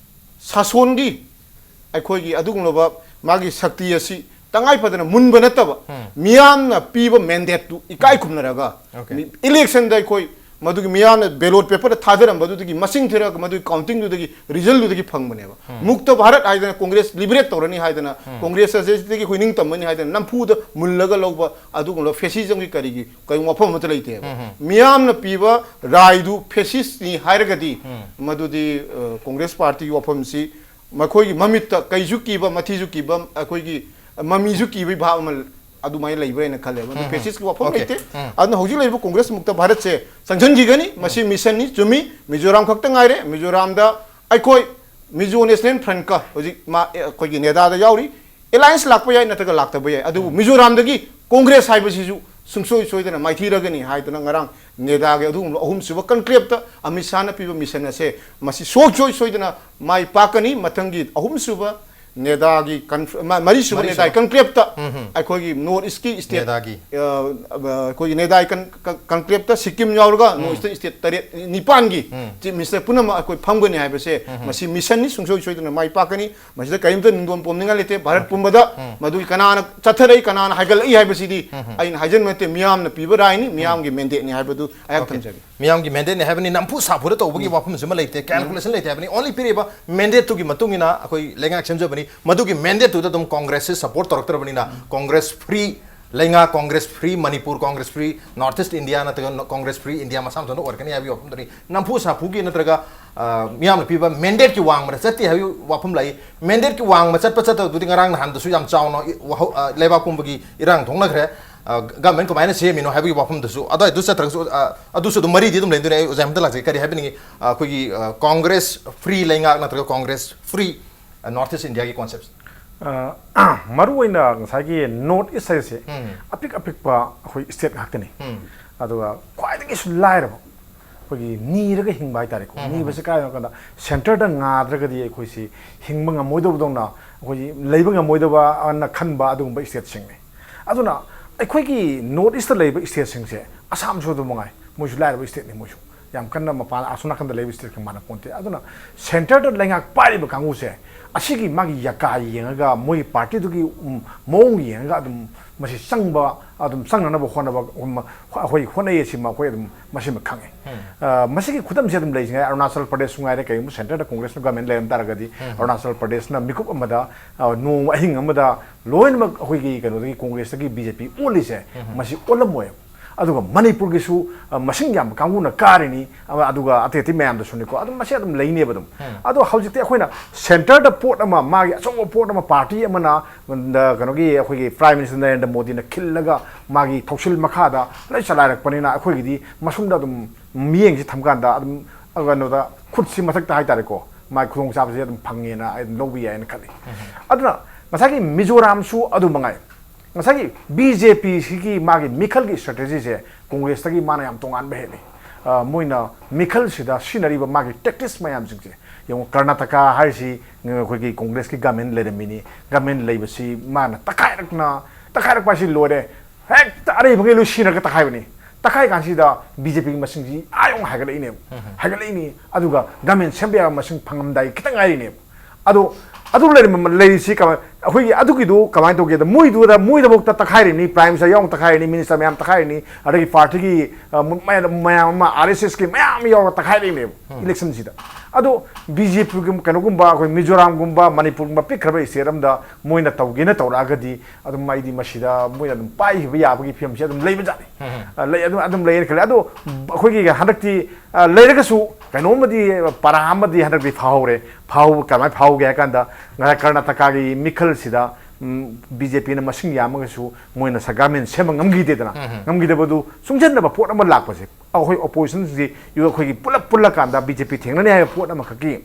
ꯁꯥꯁꯣꯟꯒꯤ, ꯑꯩꯈꯣꯏꯒꯤ ꯑꯗꯨꯒꯨꯝꯂꯕ ꯃꯥꯒꯤ ꯁꯛꯇꯤ ꯑꯁꯤ ꯇꯉꯥꯏ ꯐꯗꯅ ꯃꯨꯟꯕ ꯅꯠꯇꯕ, ꯃꯤꯌꯥꯝꯅ ꯄꯤꯕ mandateꯇꯨ ꯏꯀꯥꯏ ꯈꯨꯝꯅꯔꯒ, Okay. ꯃꯤ-, electionꯗ ꯑꯩꯈꯣꯏ ꯃꯗꯨꯒꯤ ꯃꯤꯌꯥꯝꯅ ballot paperꯗ ꯊꯥꯗꯔꯝꯕꯗꯨꯗꯒꯤ ꯃꯁꯤꯡ ꯊꯤꯔꯒ ꯃꯗꯨꯒꯤ countingꯗꯨꯗꯒꯤ resultꯗꯨꯗꯒꯤ ꯐꯪꯕꯅꯦꯕ꯫ Mukta Bharat ꯍꯥꯏꯗꯅ Congress liberate ꯇꯧꯔꯅꯤ ꯍꯥꯏꯗꯅ, Congress ꯑꯁꯤꯗꯒꯤ ꯑꯩꯈꯣꯏ ꯅꯤꯡꯇꯝꯃꯅꯤ ꯍꯥꯏꯗꯅ ꯅꯝꯐꯨꯗ ꯃꯨꯜꯂꯒ ꯂꯧꯕ ꯑꯗꯨꯒꯨꯝꯂꯕ fascismꯒꯤ ꯀꯔꯤꯒꯤ ꯀꯔꯤ ꯋꯥꯐꯝ ꯑꯃꯠꯇ ꯂꯩꯇꯦꯕ꯫ ꯃꯤꯌꯥꯝꯅ ꯄꯤꯕ ꯔꯥꯏꯗꯨ fascistꯅꯤ ꯍꯥꯏꯔꯒꯗꯤ, ꯃꯗꯨꯗꯤ, ꯑ, Congress partyꯒꯤ ꯋꯥꯐꯝꯁꯤ ꯃꯈꯣꯏꯒꯤ ꯃꯃꯤꯠꯇ ꯀꯩꯁꯨ ꯀꯤꯕ, ꯃꯊꯤꯁꯨ ꯀꯤꯕ, ꯑꯩꯈꯣꯏꯒꯤ ꯃꯃꯤꯁꯨ ꯀꯤꯕꯒꯤ ꯚꯥꯕ ꯑꯃ ꯑꯗꯨꯃꯥꯏꯅ ꯂꯩꯕ꯭ꯔꯥ ꯍꯥꯏꯅ ꯈꯜꯂꯦꯕ꯫ ꯑꯗꯨ fascistꯀꯤ ꯋꯥꯐꯝ Okay. ꯂꯩꯇꯦ꯫ ꯑꯗꯨꯅ ꯍꯧꯖꯤꯛ ꯂꯩꯔꯤꯕ Congress Mukta Bharatꯁꯦ ꯆꯪꯁꯤꯟꯈꯤꯒꯅꯤ꯫ ꯃꯁꯤ missionꯅꯤ, ꯆꯨꯝꯃꯤ꯫ ꯃꯤꯖꯣꯔꯥꯝ ꯈꯛꯇ ꯉꯥꯏꯔꯦ꯫ ꯃꯤꯖꯣꯔꯥꯝꯗ ꯑꯩꯈꯣꯏ Mizo National Frontꯀ ꯍꯧꯖꯤꯛ ꯃꯥ, ꯑꯦ, ꯑꯩꯈꯣꯏꯒꯤ NEDAꯗ ꯌꯥꯎꯔꯤ꯫ Alliance ꯂꯥꯛꯄ ꯌꯥꯏ, ꯅꯠꯇ꯭ꯔꯒ ꯂꯥꯛꯇꯕ ꯌꯥꯏ꯫ ꯑꯗꯨꯕꯨ ꯃꯤꯖꯣꯔꯥꯝꯗꯒꯤ Congress ꯍꯥꯏꯕꯁꯤꯁꯨ ꯁꯨꯡꯁꯣꯏ ꯁꯣꯏꯗꯅ ꯃꯥꯏꯊꯤꯔꯒꯅꯤ ꯍꯥꯏꯗꯨꯅ ꯉꯔꯥꯡ NEDAꯒꯤ ꯑꯗꯨꯒꯨꯝꯕ ꯑꯍꯨꯝꯁꯨꯕ conclaveꯇ ꯑꯃꯤꯠ ꯁꯥꯍꯅ ꯄꯤꯕ mission ꯑꯁꯦ ꯃꯁꯤ ꯁꯨꯡꯁꯣꯏ ꯁꯣꯏꯗꯅ ꯃꯥꯏ ꯄꯥꯛꯀꯅꯤ꯫ ꯃꯊꯪꯒꯤ ꯑꯍꯨꯝꯁꯨꯕ NEDAꯒꯤ conf-, ꯃ-, ꯃꯔꯤꯁꯨꯕ ꯃꯔꯤꯁꯨꯕ꯫ NEDAꯒꯤ conclaveꯇ ꯑꯩꯈꯣꯏꯒꯤ North Eastꯀꯤ state, NEDAꯒꯤ꯫ ꯑ, ꯑ, ꯑꯩꯈꯣꯏꯒꯤ NEDAꯒꯤ con-, con-, conclaveꯇ ꯁꯤꯛꯀꯤꯝ ꯌꯥꯎꯔꯒ North Eastern state ꯇꯔꯦꯠ, ꯅꯤꯄꯥꯟꯒꯤ Chief Minister ꯄꯨꯝꯅꯃꯛ ꯑꯩꯈꯣꯏ ꯐꯝꯒꯅꯤ ꯍꯥꯏꯕꯁꯦ ꯃꯁꯤ missionꯅꯤ, ꯁꯨꯡꯁꯣꯏ ꯁꯣꯏꯗꯅ ꯃꯥꯏ ꯄꯥꯛꯀꯅꯤ꯫ ꯃꯁꯤꯗ ꯀꯔꯤꯝꯇ ꯅꯨꯡꯗꯣꯟ ꯄꯣꯝꯅꯤꯡꯉꯥꯏ ꯂꯩꯇꯦ꯫ ꯚꯥꯔꯠ ꯄꯨꯝꯕꯗ ꯃꯗꯨꯒꯤ ꯀꯅꯥꯅ ꯆꯠꯊꯔꯛꯏ, ꯀꯅꯥꯅ ꯍꯥꯏꯒꯠꯂꯛꯏ ꯍꯥꯏꯕꯁꯤꯗꯤ ꯑꯩꯅ ꯍꯥꯏꯖꯟꯕ ꯅꯠꯇꯦ, ꯃꯤꯌꯥꯝꯅ ꯄꯤꯕ ꯔꯥꯏꯅꯤ, ꯃꯤꯌꯥꯝꯒꯤ mandateꯅꯤ ꯍꯥꯏꯕꯗꯨ ꯑꯩꯍꯥꯛ Okay. ꯊꯝꯖꯒꯦ꯫ ꯃꯤꯌꯥꯝꯒꯤ mandateꯅꯤ ꯍꯥꯏꯕꯅꯤ, ꯅꯝꯐꯨ ꯁꯥꯐꯨꯗ ꯇꯧꯕꯒꯤ ꯋꯥꯐꯝꯁꯨ ꯑꯃ ꯂꯩꯇꯦ, calculation ꯂꯩꯇꯦ ꯍꯥꯏꯕꯅꯤ꯫ Only ꯄꯤꯔꯤꯕ mandateꯇꯨꯒꯤ ꯃꯇꯨꯡ ꯏꯟꯅ ꯑꯩꯈꯣꯏ ꯂꯩꯉꯥꯛ ꯁꯦꯝꯖꯕꯅꯤ꯫ ꯃꯗꯨꯒꯤ mandateꯇꯨꯗ ꯑꯗꯨꯝ Congressꯁꯤ support ꯇꯧꯔꯛꯇ꯭ꯔꯕꯅꯤꯅ Congress free ꯂꯩꯉꯥꯛ Congress free, Manipur Congress free, north east India ꯅꯠꯇ꯭ꯔꯒ ꯀꯣꯡꯒ꯭ꯔꯦꯁ ꯐ꯭ꯔꯤ ꯏꯟꯗꯤꯌꯥ ꯃꯁꯥ ꯃꯊꯟꯇ ꯑꯣꯏꯔꯛꯀꯅꯤ ꯍꯥꯏꯕꯒꯤ ꯋꯥꯐꯝꯗꯨꯅꯤ꯫ ꯅꯝꯐꯨ ꯁꯥꯐꯨꯒꯤ ꯅꯠꯇ꯭ꯔꯒ, ꯑ, ꯃꯤꯌꯥꯝꯅ ꯄꯤꯕ ꯃꯦꯟꯗꯦꯠꯀꯤ ꯋꯥꯡꯃꯗ ꯆꯠꯇꯦ ꯍꯥꯏꯕꯒꯤ ꯋꯥꯐꯝ ꯂꯥꯛꯏ꯫ ꯃꯦꯟꯗꯦꯠꯀꯤ ꯋꯥꯡꯃ ꯆꯠꯄ ꯆꯠꯇꯕꯗꯨꯗꯤ ꯉꯔꯥꯡ ꯅꯍꯥꯟꯗꯁꯨ ꯌꯥꯝ ꯆꯥꯎꯅ ꯏ-, ꯋꯥꯍꯧ-, ꯑ, ꯂꯩꯕꯥꯛ ꯄꯨꯝꯕꯒꯤ ꯏꯔꯥꯡ ꯊꯣꯛꯅꯈ꯭ꯔꯦ꯫ ꯑ, ꯒꯃꯦꯟ ꯀꯃꯥꯏꯅ ꯁꯦꯝꯃꯤꯅꯣ ꯍꯥꯏꯕꯒꯤ ꯋꯥꯐꯝꯗꯁꯨ, ꯑꯗꯨꯋꯥꯏꯗꯨ ꯆꯠꯇ꯭ꯔꯒꯁꯨ, ꯑ, ꯑꯗꯨꯁꯨ ꯑꯗꯨꯝ ꯃꯔꯤꯗꯤ ꯑꯗꯨꯝ ꯂꯩꯗꯣꯏꯅꯦ꯫ ꯑꯩ ꯑꯣꯖꯥ ꯑꯝꯇ ꯂꯥꯛꯆꯒꯦ, ꯀꯔꯤ ꯍꯥꯏꯕꯤꯅꯤꯡꯉꯤ? ꯑ, ꯑꯩꯈꯣꯏꯒꯤ, ꯑ, ꯀꯣꯡꯒ꯭ꯔꯦꯁ ꯐ꯭ꯔꯤ ꯂꯩꯉꯥꯛ ꯅꯠꯇ꯭ꯔꯒ ꯀꯣꯡꯒ꯭ꯔꯦꯁ ꯐ꯭ꯔꯤ, ꯑ, ꯅꯣꯔꯠ ꯏꯁ ꯏꯟꯗꯤꯌꯥꯒꯤ ꯀꯣꯟꯁꯦꯞꯁ? ꯑ, ꯃꯔꯨ ꯑꯣꯏꯅ ꯉꯁꯥꯏꯒꯤ ꯅꯣꯔꯠ ꯏꯁ ꯍꯥꯏꯁꯦ ꯎꯝ꯫ ꯑꯄꯤꯛ ꯑꯄꯤꯛꯄ ꯑꯩꯈꯣꯏ ꯁ꯭ꯇꯦꯠ ꯉꯥꯛꯇꯅꯤ꯫ ꯎꯝ꯫ ꯑꯗꯨꯒ ꯈ꯭ꯋꯥꯏꯗꯒꯤꯁꯨ ꯂꯥꯏꯔꯕ, ꯑꯩꯈꯣꯏꯒꯤ ꯅꯤꯔꯒ ꯍꯤꯡꯕ ꯍꯥꯏꯇꯥꯔꯦꯀꯣ꯫ ꯎꯝ꯫ ꯅꯤꯕꯁꯦ ꯀꯥꯏꯗꯅꯣ ꯀꯥꯟꯗ, ꯁꯦꯟꯇꯔꯗ ꯉꯥꯗ꯭ꯔꯒꯗꯤ ꯑꯩꯈꯣꯏꯁꯤ ꯍꯤꯡꯕ ꯉꯝꯃꯣꯏꯗꯕꯗꯧꯅ, ꯑꯩꯈꯣꯏꯒꯤ ꯂꯩꯕ ꯉꯝꯃꯣꯏꯗꯕ ꯑꯅ ꯈꯟꯕ ꯑꯗꯨꯒꯨꯝꯕ ꯁ꯭ꯇꯦꯠꯁꯤꯡꯅꯤ꯫ ꯑꯗꯨꯅ ꯑꯩꯈꯣꯏꯒꯤ ꯅꯣꯔꯠ ꯏꯁꯇ ꯂꯩꯕ ꯁ꯭ꯇꯦꯠꯁꯤꯡꯁꯦ, ꯑꯁꯥꯝꯁꯨ ꯑꯗꯨꯝ ꯃꯉꯥꯏ, ꯃꯣꯏꯁꯨ ꯂꯥꯏꯔꯕ ꯁ꯭ꯇꯦꯠꯅꯤ ꯃꯣꯏꯁꯨ꯫ ꯌꯥꯝ ꯀꯟꯅ ꯃꯄꯥꯟ ꯑꯁꯣꯝ ꯅꯥꯀꯟꯗ ꯂꯩꯕ ꯁ꯭ꯇꯦꯠꯀ ꯃꯥꯟꯅ ꯄꯣꯟꯇꯦ꯫ ꯑꯗꯨꯅ ꯁꯦꯟꯇꯔꯗ ꯂꯩꯉꯥꯛ ꯄꯥꯏꯔꯤꯕ ꯀꯥꯡꯕꯨꯁꯦ, ꯑꯁꯤꯒꯤ ꯃꯥꯒꯤ ꯌꯥꯀꯥ ꯌꯦꯡꯉꯒ, ꯃꯣꯏꯒꯤ ꯄꯥꯔꯇꯤꯗꯨꯒꯤ, ꯎꯝ, ꯃꯑꯣꯡ ꯌꯦꯡꯉꯒ ꯑꯗꯨꯝ ꯃꯁꯤ ꯆꯪꯕ, ꯑꯗꯨꯝ ꯆꯪꯅꯅꯕ ꯍꯣꯠꯅꯕ, ꯎꯝ, ꯑꯩꯈꯣꯏ ꯍꯣꯠꯅꯩ, ꯑꯁꯤꯃ ꯑꯩꯈꯣꯏ ꯑꯗꯨꯝ ꯃꯁꯤꯃ ꯈꯪꯉꯦ꯫ ꯎꯝ꯫ ꯑ, ꯃꯁꯤꯒꯤ ꯈꯨꯗꯝꯁꯦ ꯑꯗꯨꯝ ꯂꯩꯔꯤꯉꯩ ꯑꯔꯨꯅꯥꯆꯜ ꯄ꯭ꯔꯗꯦꯁꯁꯨ ꯉꯥꯏꯔꯦ, ꯀꯩꯒꯨꯝꯕ ꯁꯦꯟꯇꯔꯗ ꯀꯣꯡꯒ꯭ꯔꯦꯁꯅ ꯒꯚꯔꯟꯃꯦꯟ ꯂꯩꯔꯝ ꯇꯥꯔꯒꯗꯤ, ꯎꯝ꯫ ꯑꯔꯨꯅꯥꯆꯜ ꯄ꯭ꯔꯗꯦꯁꯅ ꯃꯤꯀꯨꯞ ꯑꯃꯗ, ꯑ, ꯅꯣꯡꯃ ꯑꯍꯤꯡ ꯑꯃꯗ ꯂꯣꯏꯅꯃꯛ ꯑꯩꯈꯣꯏꯒꯤ ꯀꯩꯅꯣꯗꯒꯤ ꯀꯣꯡꯒ꯭ꯔꯦꯁꯇꯒꯤ ꯕꯤ ꯖꯦ ꯄꯤ ꯑꯣꯜꯂꯤꯁꯦ, ꯎꯝ꯫ ꯃꯁꯤ ꯑꯣꯜꯂꯝꯃꯣꯏ꯫ ꯑꯗꯨꯒ ꯃꯅꯤꯄꯨꯔꯒꯤꯁꯨ, ꯑ, ꯃꯁꯤꯡ ꯌꯥꯝꯕ ꯀꯥꯡꯕꯨꯅ ꯀꯥꯔꯤꯅꯤ, ꯑ, ꯑꯗꯨꯒ ꯑꯇꯩ ꯑꯇꯩ ꯃꯌꯥꯝꯗꯁꯨꯅꯤꯀꯣ, ꯑꯗꯨꯝ ꯃꯁꯤ ꯑꯗꯨꯝ ꯂꯩꯅꯦꯕ ꯑꯗꯨꯝ꯫ ꯎꯝ꯫ ꯑꯗꯣ ꯍꯧꯖꯤꯛꯇꯤ ꯑꯩꯈꯣꯏꯅ ꯁꯦꯟꯇꯔꯗ ꯄꯣꯠ ꯑꯃ, ꯃꯥꯒꯤ ꯑꯆꯧꯕ ꯄꯣꯠ ꯑꯃ ꯄꯥꯔꯇꯤ ꯑꯃꯅ, ꯑ, ꯀꯩꯅꯣꯒꯤ ꯑꯩꯈꯣꯏꯒꯤ ꯄ꯭ꯔꯥꯏꯝ ꯃꯤꯅꯤꯁꯇꯔ ꯅꯔꯦꯟꯗ꯭ꯔ ꯃꯣꯗꯤꯅ ꯈꯤꯜꯂꯒ ꯃꯥꯒꯤ ꯊꯧꯁꯤꯜ ꯃꯈꯥꯗ ꯂꯣꯏ ꯆꯂꯥꯏꯔꯛꯄꯅꯤꯅ, ꯑꯩꯈꯣꯏꯒꯤꯗꯤ ꯃꯁꯨꯝꯗ ꯑꯗꯨꯝ ꯃꯤꯠꯌꯦꯡꯁꯤ ꯊꯝꯀꯥꯟꯗ ꯑꯗꯨꯝ, ꯑ, ꯀꯩꯅꯣꯗ ꯈꯨꯠꯁꯤ ꯃꯊꯛꯇ ꯍꯥꯏꯇꯥꯔꯦꯀꯣ, ꯃꯥꯒꯤ ꯈꯨꯗꯣꯡꯆꯥꯕꯁꯦ ꯑꯗꯨꯝ ꯐꯪꯉꯦꯅ ꯑꯩ ꯑꯗꯨꯝ ꯂꯧꯕ ꯌꯥꯏꯅ ꯈꯜꯂꯤ꯫ ꯎꯝ꯫ ꯑꯗꯨꯅ ꯉꯁꯥꯏꯒꯤ ꯃꯤꯖꯣꯔꯥꯝꯁꯨ ꯑꯗꯨ ꯃꯉꯥꯏ꯫ ꯉꯁꯥꯏꯒꯤ ꯕꯤ ꯖꯦ ꯄꯤ ꯁꯤꯒꯤ ꯃꯥꯒꯤ ꯃꯤꯈꯜꯒꯤ ꯁ꯭ꯇ꯭ꯔꯦꯇꯦꯖꯤꯁꯦ ꯀꯣꯡꯒ꯭ꯔꯦꯁꯇꯒꯤ ꯃꯥꯅ ꯌꯥꯝ ꯇꯣꯉꯥꯟꯕ ꯍꯦꯜꯂꯤ꯫ ꯑ, ꯃꯣꯏꯅ ꯃꯤꯈꯜꯁꯤꯗ ꯁꯤꯖꯤꯟꯅꯔꯤꯕ ꯃꯥꯒꯤ ꯇꯦꯛꯇꯤꯛꯁ ꯃꯌꯥꯝꯁꯤꯡꯁꯦ ꯌꯦꯡꯉꯨ, ꯀꯔꯅꯥꯇꯀꯥ ꯍꯥꯏꯔꯤꯁꯤ, ꯑ, ꯑꯩꯈꯣꯏꯒꯤ ꯀꯣꯡꯒ꯭ꯔꯦꯁꯀꯤ ꯒꯃꯦꯟ ꯂꯩꯔꯝꯃꯤꯅꯤ꯫ ꯒꯃꯦꯟ ꯂꯩꯕꯁꯤ ꯃꯥꯅ ꯇꯛꯈꯥꯏꯔꯛꯅ, ꯇꯛꯈꯥꯏꯔꯛꯄ ꯍꯥꯏꯁꯤ ꯂꯣꯏꯔꯦ, ꯍꯦꯛꯇ ꯑꯔꯩꯕꯈꯩ ꯂꯣꯏ ꯁꯤꯖꯤꯟꯅꯔꯒ ꯇꯛꯈꯥꯏꯕꯅꯤ꯫ ꯇꯛꯈꯥꯏ ꯀꯥꯟꯁꯤꯗ ꯕꯤ ꯖꯦ ꯄꯤꯒꯤ ꯃꯁꯤꯡꯁꯤ ꯑꯥ ꯌꯧꯅ ꯍꯥꯏꯒꯠꯂꯛꯏꯅꯦꯕ꯫ ꯎꯝ꯫ ꯍꯥꯏꯒꯠꯂꯛꯏꯅꯤ꯫ ꯑꯗꯨꯒ ꯒꯃꯦꯟ ꯁꯦꯝꯕ ꯌꯥꯕ ꯃꯁꯤꯡ ꯐꯪꯉꯝꯗꯥꯏ ꯈꯤꯇꯪ ꯉꯥꯏꯔꯤꯅꯦꯕ꯫ ꯑꯗꯣ ꯑꯗꯨ ꯂꯩꯔꯝꯕ, ꯂꯩꯔꯤꯁꯤ ꯀꯃꯥꯏ-, ꯑꯩꯈꯣꯏꯒꯤ ꯑꯗꯨꯒꯤꯗꯨ ꯀꯃꯥꯏꯅ ꯇꯧꯒꯦꯗ, ꯃꯣꯏꯗꯨꯗ, ꯃꯣꯏꯗꯐꯥꯎꯗ ꯇꯛꯈꯥꯏꯔꯤꯅꯤ, ꯄ꯭ꯔꯥꯏꯝ ꯃꯤꯅꯤꯁꯇꯔ ꯌꯥꯎꯅ ꯇꯛꯈꯥꯏꯔꯤꯅꯤ, ꯃꯤꯅꯤꯁꯇꯔ ꯃꯌꯥꯝ ꯇꯛꯈꯥꯏꯔꯤꯅꯤ, ꯑꯗꯒꯤ ꯄꯥꯔꯇꯤꯒꯤ, ꯑ, ꯃꯌꯥꯝ, ꯃꯌꯥꯝ ꯑꯃ, ꯑꯥꯔ ꯑꯦꯁ ꯑꯦꯁꯀꯤ ꯃꯌꯥꯝ ꯑꯃ ꯌꯥꯎꯔꯒ ꯇꯛꯈꯥꯏꯔꯛꯏꯅꯦꯕ ꯎꯝ꯫ ꯏꯂꯦꯛꯁꯟꯁꯤꯗ꯫ ꯑꯗꯣ ꯕꯤ ꯖꯦ ꯄꯤꯒꯨꯝꯕ, ꯀꯩꯅꯣꯒꯨꯝꯕ, ꯑꯩꯈꯣꯏ ꯃꯤꯖꯣꯔꯥꯝꯒꯨꯝꯕ, ꯃꯅꯤꯄꯨꯔꯒꯨꯝꯕ ꯄꯤꯛꯈ꯭ꯔꯕ state ꯑꯃꯗ ꯃꯣꯏꯅ ꯇꯧꯒꯦꯅ ꯇꯧꯔꯛꯑꯒꯗꯤ, ꯑꯗꯨꯝ ꯑꯩꯗꯤ ꯃꯁꯤꯗ ꯃꯣꯏꯅ ꯑꯗꯨꯝ ꯄꯥꯏꯈꯤꯕ ꯌꯥꯕꯒꯤ ꯐꯤꯕꯝꯁꯤ ꯑꯗꯨꯝ ꯂꯩꯕꯖꯥꯠꯅꯤ꯫ ꯑ, ꯂꯩ, ꯑꯗꯨꯝ, ꯑꯗꯨꯝ ꯂꯩꯌꯦꯅ ꯈꯜꯂꯦ꯫ ꯑꯗꯣ ꯑꯩꯈꯣꯏꯒꯤ ꯍꯟꯗꯛꯇꯤ, ꯑ, ꯂꯩꯔꯒꯁꯨ ꯀꯩꯅꯣꯝꯃꯗꯤ, ꯄꯔꯥ ꯑꯃꯗꯤ ꯍꯟꯗꯛꯇꯤ ꯐꯥꯍꯧꯔꯦ꯫ ꯐꯥꯍꯧꯕ, ꯀꯃꯥꯏꯅ ꯐꯥꯍꯧꯒꯦ ꯍꯥꯏ ꯀꯥꯟꯗ, ꯉꯁꯥꯏ ꯀꯔꯅꯥꯇꯀꯥꯒꯤ ꯃꯤꯈꯜꯁꯤꯗ, ꯎꯝ, ꯕꯤ ꯖꯦ ꯄꯤꯅ ꯃꯁꯤꯡ ꯌꯥꯝꯃꯒꯁꯨ ꯃꯣꯏꯅ ꯁ-, government ꯁꯦꯝꯕ ꯉꯝꯈꯤꯗꯦꯗꯅ꯫ ꯎꯝ ꯍꯝ꯫ ꯉꯝꯈꯤꯗꯕꯗꯨ ꯆꯨꯡꯁꯤꯟꯅꯕ ꯄꯣꯠ ꯑꯃ ꯂꯥꯛꯄꯁꯦ, ꯑꯩꯈꯣꯏ oppositionꯁꯤ ꯑꯩꯈꯣꯏꯒꯤ ꯄꯨꯂꯞ ꯄꯨꯜꯂꯀꯥꯟꯗ ꯕꯤ ꯖꯦ ꯄꯤ ꯊꯦꯡꯅꯅꯤ ꯍꯥꯏꯕ ꯄꯣꯠ ꯑꯃꯈꯛꯀꯤ,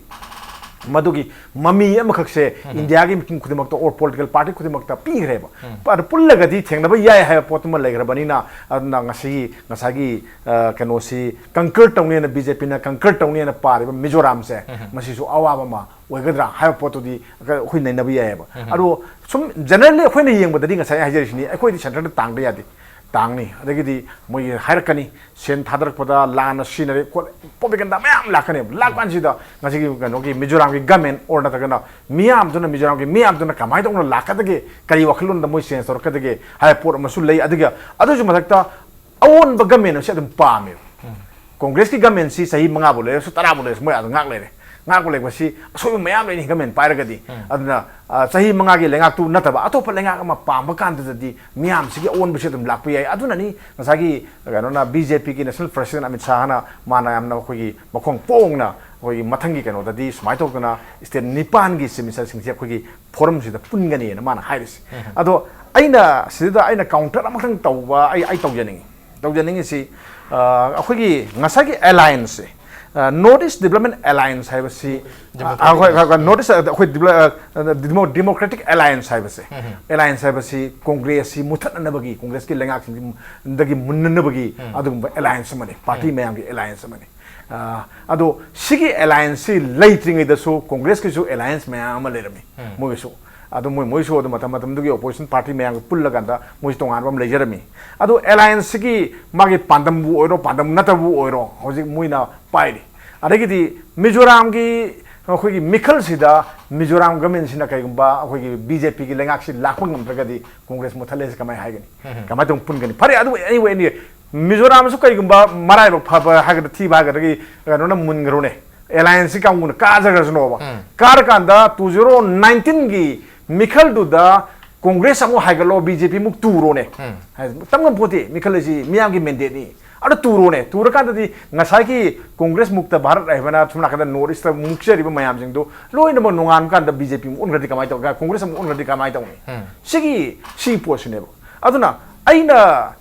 ꯃꯗꯨꯒꯤ ꯃꯃꯤ ꯑꯃꯈꯛꯁꯦ ꯎꯝ꯫ Indiaꯒꯤ ꯃꯤꯄꯨꯝ ꯈꯨꯗꯤꯡꯃꯛꯇ or political party ꯈꯨꯗꯤꯡꯃꯛꯇ ꯄꯤꯈ꯭ꯔꯦꯕ꯫ ꯎꯝ꯫ ꯑꯗꯨ ꯄꯨꯜꯂꯒꯗꯤ ꯊꯦꯡꯅꯕ ꯌꯥꯏ ꯍꯥꯏꯕ ꯄꯣꯠꯇꯨꯃ ꯂꯩꯈ꯭ꯔꯕꯅꯤꯅ, ꯑꯗꯨꯅ ꯉꯁꯤꯒꯤ, ꯉꯁꯥꯏꯒꯤ, ꯑ, ꯀꯩꯅꯣꯁꯤ conquer ꯇꯧꯅꯦꯅ, ꯕꯤ ꯖꯦ ꯄꯤꯅ conquer ꯇꯧꯅꯦꯅ ꯄꯥꯔꯤꯕ ꯃꯤꯖꯣꯔꯥꯝꯁꯦ, ꯎꯝ꯫ ꯃꯁꯤꯁꯨ ꯑꯋꯥꯕ ꯑꯃ ꯑꯣꯏꯒꯗ꯭ꯔꯥ ꯍꯥꯏꯕ ꯄꯣꯠꯇꯨꯗꯤ ꯑꯩꯈꯣꯏ ꯅꯩꯅꯕ ꯌꯥꯏꯑꯕ꯫ ꯎꯝ꯫ ꯑꯗꯣ ꯁꯨꯝ generally ꯑꯩꯈꯣꯏꯅ ꯌꯦꯡꯕꯗꯗꯤ, ꯉꯁꯥꯏ ꯍꯥꯏꯖꯔꯤꯁꯤꯅꯤ, ꯑꯩꯈꯣꯏꯗꯤ centreꯗ ꯇꯥꯡꯗ ꯌꯥꯗꯦ, ꯇꯥꯡꯅꯤ꯫ ꯑꯗꯒꯤꯗꯤ ꯃꯣꯏꯒꯤ ꯍꯥꯏꯔꯛꯀꯅꯤ, ꯁꯦꯟ ꯊꯥꯗꯔꯛꯄꯗ ꯂꯥꯟꯅ ꯁꯤꯖꯤꯟꯅꯔꯦ ꯈꯣꯠꯂꯦ, propaganda ꯃꯌꯥꯝ ꯂꯥꯛꯀꯅꯦꯕ꯫ ꯂꯥꯛꯄ ꯀꯥꯟꯁꯤꯗ ꯉꯁꯤꯒꯤ ꯀꯩꯅꯣꯒꯤ ꯃꯤꯖꯣꯔꯥꯝꯒꯤ government or ꯅꯠꯇ꯭ꯔꯒꯅ ꯃꯤꯌꯥꯝꯗꯨꯅ, ꯃꯤꯖꯣꯔꯥꯝꯒꯤ ꯃꯤꯌꯥꯝꯗꯨꯅ ꯀꯃꯥꯏꯅ ꯇꯧꯅ ꯂꯥꯛꯀꯗꯒꯦ, ꯀꯔꯤ ꯋꯥꯈꯜꯂꯣꯟꯗ ꯃꯣꯏ change ꯇꯧꯔꯛꯀꯗꯒꯦ ꯍꯥꯏꯕ ꯄꯣꯠ ꯑꯃꯁꯨ ꯂꯩ꯫ ꯑꯗꯨꯒ ꯑꯗꯨꯒꯤ ꯃꯊꯛꯇ ꯑꯑꯣꯟꯕ government ꯑꯁꯤ ꯑꯗꯨꯝ ꯄꯥꯝꯃꯦꯕ꯫ ꯎꯝ꯫ Congressꯀꯤ governmentꯁꯤ ꯆꯍꯤ ꯃꯉꯥꯕꯨ ꯂꯩꯔꯁꯨ, ꯇꯔꯥꯕꯨ ꯂꯩꯔꯁꯨ, ꯃꯣꯏ ꯑꯗꯨꯝ ꯉꯥꯛ ꯂꯩꯔꯦ꯫ ꯉꯥꯛꯄ ꯂꯩꯕꯁꯤ ꯑꯁꯣꯏꯕ ꯃꯌꯥꯝ ꯂꯩꯅꯤ government ꯄꯥꯏꯔꯒꯗꯤ꯫ ꯎꯝ꯫ ꯑꯗꯨꯅ, ꯑ, ꯆꯍꯤ ꯃꯉꯥꯒꯤ ꯂꯩꯉꯥꯛꯇꯨ ꯅꯠꯇꯕ ꯑꯇꯣꯞꯄ ꯂꯩꯉꯥꯛ ꯑꯃ ꯄꯥꯝꯕ ꯀꯥꯟꯗꯨꯗꯗꯤ ꯃꯤꯌꯥꯝꯁꯤꯒꯤ ꯑꯑꯣꯟꯕꯁꯤ ꯑꯗꯨꯝ ꯂꯥꯛꯄ ꯌꯥꯏ꯫ ꯑꯗꯨꯅꯅꯤ ꯉꯁꯥꯏꯒꯤ ꯀꯩꯅꯣꯅ, ꯕꯤ ꯖꯦ ꯄꯤꯒꯤ national president ꯑꯃꯤꯠ ꯁꯥꯍꯅ, ꯃꯥꯅ ꯌꯥꯝꯅ ꯑꯩꯈꯣꯏꯒꯤ ꯃꯈꯣꯡ ꯄꯣꯡꯅ ꯑꯩꯈꯣꯏꯒꯤ ꯃꯊꯪꯒꯤ ꯀꯩꯅꯣꯗꯗꯤ ꯁꯨꯃꯥꯏꯅ ꯇꯧꯗꯅ state ꯅꯤꯄꯥꯟꯒꯤ chief ministerꯁꯤꯡꯁꯦ ꯑꯩꯈꯣꯏꯒꯤ forumꯁꯤꯗ ꯄꯨꯟꯒꯅꯤꯅ ꯃꯥꯅ ꯍꯥꯏꯔꯤꯁꯦ꯫ ꯎꯝ꯫ ꯑꯗꯣ ꯑꯩꯅ ꯁꯤꯗ ꯑꯩꯅ counter ꯑꯃꯈꯛꯇꯪ ꯇꯧꯕ, ꯑꯩ, ꯑꯩ ꯇꯧꯖꯅꯤꯡꯉꯤ꯫ ꯇꯧꯖꯅꯤꯡꯉꯤꯁꯤ, ꯑ, ꯑꯩꯈꯣꯏꯒꯤ ꯉꯁꯥꯏꯒꯤ allianceꯁꯦ, ꯑ, North East Development Alliance ꯍꯥꯏꯕꯁꯤ, ꯑ, Democratic ꯑꯩꯈꯣꯏ, ꯑꯩꯈꯣꯏ, ꯑꯩꯈꯣꯏ North East, ꯑꯩꯈꯣꯏ develop-, ꯑ, Demo-, Democratic Alliance ꯍꯥꯏꯕꯁꯦ, ꯎꯝ ꯍꯝ꯫ Alliance ꯍꯥꯏꯕꯁꯤ Congressꯁꯤ ꯃꯨꯊꯠꯅꯅꯕꯒꯤ, Congressꯀꯤ ꯂꯩꯉꯥꯛꯁꯤꯡꯗꯒꯤ ꯃꯨꯟꯅꯅꯕꯒꯤ ꯎꯝ꯫ ꯑꯗꯨꯒꯨꯝꯕ alliance ꯑꯃꯅꯤ, party ꯎꯝ꯫ ꯃꯌꯥꯝꯒꯤ alliance ꯑꯃꯅꯤ꯫ ꯑ, ꯑꯗꯣ ꯁꯤꯒꯤ allianceꯁꯤ ꯂꯩꯇ꯭ꯔꯤꯉꯩꯗꯁꯨ Congressꯀꯤꯁꯨ alliance ꯃꯌꯥꯝ ꯑꯃ ꯂꯩꯔꯝꯃꯤ, ꯎꯝ꯫ ꯃꯣꯏꯒꯤꯁꯨ꯫ ꯑꯗꯣ ꯃꯣꯏ, ꯃꯣꯏꯁꯨ ꯑꯗꯨꯝ ꯃꯇꯝ ꯃꯇꯝꯗꯨꯒꯤ opposition party ꯃꯌꯥꯝꯒ ꯄꯨꯜꯂꯀꯥꯟꯗ ꯃꯣꯏꯁꯨ ꯇꯣꯉꯥꯟꯕ ꯑꯃ ꯂꯩꯖꯔꯝꯃꯤ꯫ ꯑꯗꯣ allianceꯁꯤꯒꯤ ꯃꯥꯒꯤ ꯄꯥꯟꯗꯝꯕꯨ ꯑꯣꯏꯔꯣ, ꯄꯥꯟꯗꯝ ꯅꯠꯇꯕꯕꯨ ꯑꯣꯏꯔꯣ, ꯍꯧꯖꯤꯛ ꯃꯣꯏꯅ ꯄꯥꯏꯔꯤ꯫ ꯑꯗꯒꯤꯗꯤ ꯃꯤꯖꯣꯔꯥꯝꯒꯤ ꯑꯩꯈꯣꯏꯒꯤ ꯃꯤꯈꯜꯁꯤꯗ ꯃꯤꯖꯣꯔꯥꯝ governmentꯁꯤꯅ ꯀꯩꯒꯨꯝꯕ ꯑꯩꯈꯣꯏꯒꯤ ꯕꯤ ꯖꯦ ꯄꯤꯒꯤ ꯂꯩꯉꯥꯛꯁꯤ ꯂꯥꯛꯄ ꯉꯝꯗ꯭ꯔꯒꯗꯤ Congress ꯃꯨꯠꯊꯠꯂꯦꯁꯤ ꯀꯃꯥꯏꯅ ꯍꯥꯏꯒꯅꯤ? ꯎꯝ꯫ ꯀꯃꯥꯏꯅ ꯇꯧꯅ ꯄꯨꯟꯒꯅꯤ? ꯐꯔꯦ, ꯑꯗꯨꯕꯨ anyway, anyway, ꯃꯤꯖꯣꯔꯥꯝꯁꯨ ꯀꯩꯒꯨꯝꯕ ꯃꯔꯥꯏꯕꯛ ꯐꯕ ꯍꯥꯏꯒꯗ꯭ꯔꯥ, ꯊꯤꯕ ꯍꯥꯏꯒꯗ꯭ꯔꯥ, ꯀꯩꯅꯣꯅ ꯃꯨꯟꯈ꯭ꯔꯣꯅꯦ꯫ ꯑꯦꯂꯥꯏꯟꯁꯁꯤ ꯀꯥꯡꯕꯨꯅ ꯀꯥꯖꯈ꯭ꯔꯁꯅꯣꯕ꯫ ꯀꯥꯔꯀꯥꯟꯗ two zero nineteen ꯒꯤ ꯃꯤꯈꯜꯗꯨꯗ ꯀꯣꯡꯒ꯭ꯔꯦꯁ ꯑꯃꯨꯛ ꯍꯥꯏꯒꯠꯂꯣ, ꯕꯤ ꯖꯦ ꯄꯤ ꯑꯃꯨꯛ ꯇꯨꯔꯣꯅꯦ꯫ ꯍꯥꯏ-, ꯇꯝ ꯉꯝꯄꯣꯠꯇꯦ꯫ ꯃꯤꯈꯜ ꯑꯁꯤ ꯃꯤꯌꯥꯝꯒꯤ ꯃꯦꯟꯗꯦꯠꯅꯤ꯫ ꯑꯗ ꯇꯨꯔꯣꯅꯦ꯫ ꯇꯨꯔꯀꯥꯟꯗꯗꯤ ꯉꯁꯥꯏꯒꯤ ꯀꯣꯡꯒ꯭ꯔꯦꯁ ꯃꯨꯛꯇ ꯚꯥꯔꯠ ꯍꯥꯏꯕꯅ ꯁꯣꯝ ꯅꯥꯀꯟꯗ ꯅꯣꯔꯠ ꯏꯁꯇ ꯃꯨꯛꯆꯔꯤꯕ ꯃꯌꯥꯝꯁꯤꯡꯗꯣ ꯂꯣꯏꯅꯃꯛ ꯅꯣꯡꯉꯥꯟꯕ ꯀꯥꯟꯗ ꯕꯤ ꯖꯦ ꯄꯤ ꯑꯃꯨꯛ ꯑꯣꯟꯈ꯭ꯔꯗꯤ ꯀꯃꯥꯏꯅ ꯇꯧ-, ꯀꯣꯡꯒ꯭ꯔꯦꯁ ꯑꯃꯨꯛ ꯑꯣꯟꯈ꯭ꯔꯗꯤ ꯀꯃꯥꯏꯅ ꯇꯧꯅꯤ? ꯁꯤꯒꯤ, ꯁꯤꯒꯤ ꯄꯣꯠꯁꯤꯅꯦꯕ꯫ ꯑꯗꯨꯅ ꯑꯩꯅ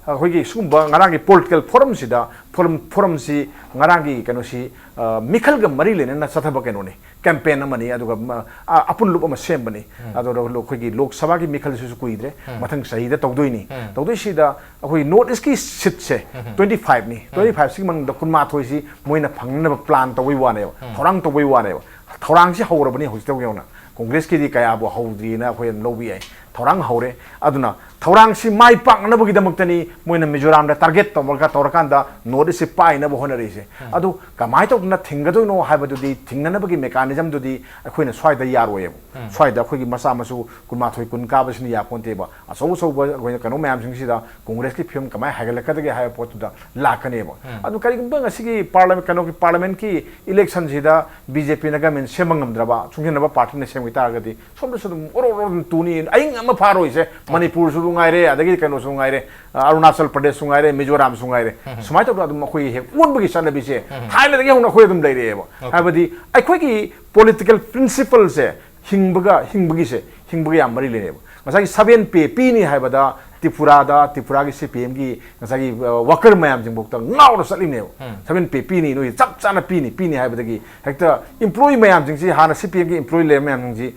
ꯑꯩꯈꯣꯏꯒꯤ ꯁꯤꯒꯨꯝꯕ ꯉꯔꯥꯡꯒꯤ ꯄꯣꯂꯤꯇꯤꯀꯦꯜ ꯐꯣꯔꯝꯁꯤꯗ, ꯐꯣꯔꯝ, ꯐꯣꯔꯝꯁꯤ ꯉꯔꯥꯡꯒꯤ ꯀꯩꯅꯣꯁꯤ, ꯑ, ꯃꯤꯈꯜꯒ ꯃꯔꯤ ꯂꯩꯅꯅ ꯆꯠꯊꯕ ꯀꯩꯅꯣꯅꯤ, ꯀꯦꯝꯄꯦꯟ ꯑꯃꯅꯤ꯫ ꯑꯗꯨꯒ ꯃ-, ꯑ, ꯑꯄꯨꯟꯂꯨꯞ ꯑꯃ ꯁꯦꯝꯕꯅꯤ꯫ ꯑꯗꯨꯒ ꯑꯩꯈꯣꯏꯒꯤ ꯂꯣꯛ ꯁꯚꯥꯒꯤ ꯃꯤꯈꯜꯁꯤꯁꯨ ꯀꯨꯏꯗ꯭ꯔꯦ, ꯃꯊꯪ ꯆꯍꯤꯗ ꯇꯧꯗꯣꯏꯅꯤ꯫ ꯇꯧꯗꯣꯏꯁꯤꯗ ꯑꯩꯈꯣꯏ ꯅꯣꯔꯠ ꯏꯁꯀꯤ ꯁꯤꯠꯁꯦ twenty five ꯅꯤ꯫ Twenty five ꯁꯤꯒꯤ ꯃꯅꯨꯡꯗ ꯀꯨꯟꯃꯥꯊꯣꯏꯁꯤ ꯃꯣꯏꯅ ꯐꯪꯅꯅꯕ ꯄ꯭ꯂꯥꯟ ꯇꯧꯕꯩ ꯋꯥꯅꯦꯕ, ꯊꯧꯔꯥꯡ ꯇꯧꯕꯩ ꯋꯥꯅꯦꯕ꯫ ꯊꯧꯔꯥꯡꯁꯤ ꯍꯧꯔꯕꯅꯤ ꯍꯧꯖꯤꯛꯇ ꯌꯧꯅ꯫ ꯀꯣꯡꯒ꯭ꯔꯦꯁꯀꯤꯗꯤ ꯀꯌꯥꯕꯨ ꯍꯧꯗ꯭ꯔꯤꯅ ꯑꯩꯈꯣꯏ ꯑꯗꯨꯝ ꯂꯧꯕ ꯌꯥꯏ꯫ ꯊꯧꯔꯥꯡ ꯍꯧꯔꯦ꯫ ꯑꯗꯨꯅ ꯊꯧꯔꯥꯡꯁꯤ ꯃꯥꯏ ꯄꯥꯛꯅꯕꯒꯤꯗꯃꯛꯇꯅꯤ ꯃꯣꯏꯅ ꯃꯤꯖꯣꯔꯥꯝꯗ ꯇꯥꯔꯒꯦꯠ ꯇꯧꯔꯒ, ꯇꯧꯔꯀꯥꯟꯗ ꯅꯣꯔꯠ ꯏꯁꯁꯤ ꯄꯥꯏꯅꯕ ꯍꯣꯠꯅꯔꯤꯁꯦ꯫ ꯑꯗꯨ ꯀꯃꯥꯏꯅ ꯇꯧꯗꯅ ꯊꯤꯡꯒꯗꯣꯏꯅꯣ ꯍꯥꯏꯕꯗꯨꯗꯤ, ꯊꯤꯡꯅꯅꯕꯒꯤ ꯃꯦꯀꯥꯅꯤꯖꯝꯗꯨꯗꯤ ꯑꯩꯈꯣꯏꯅ ꯁ꯭ꯋꯥꯏꯗ ꯌꯥꯔꯣꯏꯌꯦꯕ꯫ ꯁ꯭ꯋꯥꯏꯗ ꯑꯩꯈꯣꯏꯒꯤ ꯃꯆꯥ ꯃꯁꯨ ꯀꯨꯟꯃꯥꯊꯣꯏ, ꯀꯨꯟ ꯀꯥꯕꯁꯤꯅ ꯌꯥꯄꯣꯟꯇꯦꯕ꯫ ꯑꯆꯧ ꯑꯆꯧꯕ ꯑꯩꯈꯣꯏꯅ ꯀꯩꯅꯣ ꯃꯌꯥꯝꯁꯤꯡꯁꯤꯗ ꯀꯣꯡꯒ꯭ꯔꯦꯁꯀꯤ ꯐꯤꯕꯝ ꯀꯃꯥꯏꯅ ꯍꯥꯏꯒꯠꯂꯛꯀꯗꯒꯦ ꯍꯥꯏꯕ ꯄꯣꯠꯇꯨꯗ ꯂꯥꯛꯀꯅꯦꯕ꯫ ꯑꯗꯨ ꯀꯔꯤꯒꯨꯝꯕ ꯉꯁꯤꯒꯤ ꯄꯥꯔꯂꯥꯃꯦꯟ, ꯀꯩꯅꯣꯒꯤ ꯄꯥꯔꯂꯥꯃꯦꯟꯀꯤ ꯏꯂꯦꯛꯁꯟꯁꯤꯗ ꯕꯤ ꯖꯦ ꯄꯤꯅ ꯒꯃꯦꯟ ꯁꯦꯝꯕ ꯉꯝꯗ꯭ꯔꯕ, ꯁꯨꯡꯁꯤꯟꯅꯕ ꯄꯥꯔꯇꯤꯅ ꯁꯦꯝꯈꯤ ꯇꯥꯔꯒꯗꯤ ꯁꯣꯝꯗꯁꯨ ꯑꯗꯨꯝ ꯑꯣꯔꯣ ꯑꯣꯔꯣ ꯑꯗꯨꯝ ꯇꯨꯅꯤ, ꯑꯍꯤꯡ ꯑꯃ ꯐꯥꯔꯣꯏꯁꯦ꯫ ꯃꯅꯤꯄꯨꯔꯁꯨ ꯉꯥꯏꯔꯦ, ꯑꯗꯒꯤ ꯀꯩꯅꯣꯁꯨ ꯉꯥꯏꯔꯦ, ꯑ, ꯑꯔꯨꯅꯥꯆꯜ ꯄ꯭ꯔꯗꯦꯁꯁꯨ ꯉꯥꯏꯔꯦ, ꯃꯤꯖꯣꯔꯥꯝꯁꯨ ꯉꯥꯏꯔꯦ꯫ ꯁꯨꯃꯥꯏꯅ ꯇꯧꯗꯅ ꯑꯗꯨꯝ ꯑꯩꯈꯣꯏ ꯍꯦꯛ ꯑꯣꯟꯕꯒꯤ ꯆꯠꯅꯕꯤꯁꯦ ꯊꯥꯏꯅꯗꯒꯤ ꯍꯧꯅ ꯑꯩꯈꯣꯏ ꯑꯗꯨꯝ ꯂꯩꯔꯛꯑꯦꯕ꯫ ꯍꯥꯏꯕꯗꯤ ꯑꯩꯈꯣꯏꯒꯤ ꯄꯣꯂꯤꯇꯤꯀꯦꯜ ꯄ꯭ꯔꯤꯟꯁꯤꯄꯜꯁꯦ ꯍꯤꯡꯕꯒ, ꯍꯤꯡꯕꯒꯤꯁꯦ, ꯍꯤꯡꯕꯒ ꯌꯥꯝ ꯃꯔꯤ ꯂꯩꯅꯩꯕ꯫ ꯉꯁꯥꯏꯒꯤ ꯁꯚꯦꯟ ꯄꯦ ꯄꯤꯅꯤ ꯍꯥꯏꯕꯗ ꯇ꯭ꯔꯤꯄꯨꯔꯥꯗ, ꯇ꯭ꯔꯤꯄꯨꯔꯥꯒꯤ ꯁꯤ ꯄꯤ ꯑꯦꯝꯒꯤ ꯉꯁꯥꯏꯒꯤ, ꯑ, ꯋꯥꯀꯔ ꯃꯌꯥꯝꯁꯤꯡꯐꯥꯎꯗ ꯉꯥꯎꯔ ꯆꯠꯂꯤꯅꯦꯕ꯫ ꯁꯚꯦꯟ ꯄꯦ ꯄꯤꯅꯤ, ꯅꯣꯏ ꯆꯞ ꯆꯥꯅ ꯄꯤꯅꯤ, ꯄꯤꯅꯤ ꯍꯥꯏꯕꯗꯒꯤ ꯍꯦꯛꯇ ꯏꯝꯄ꯭ꯂꯣꯌꯤ ꯃꯌꯥꯝꯁꯤꯡꯁꯤ, ꯍꯥꯟꯅ ꯁꯤ ꯄꯤ ꯑꯦꯝꯒꯤ ꯏꯝꯄ꯭ꯂꯣꯌꯤ ꯂꯩꯔꯝꯕ ꯃꯌꯥꯝꯁꯤꯡꯁꯤ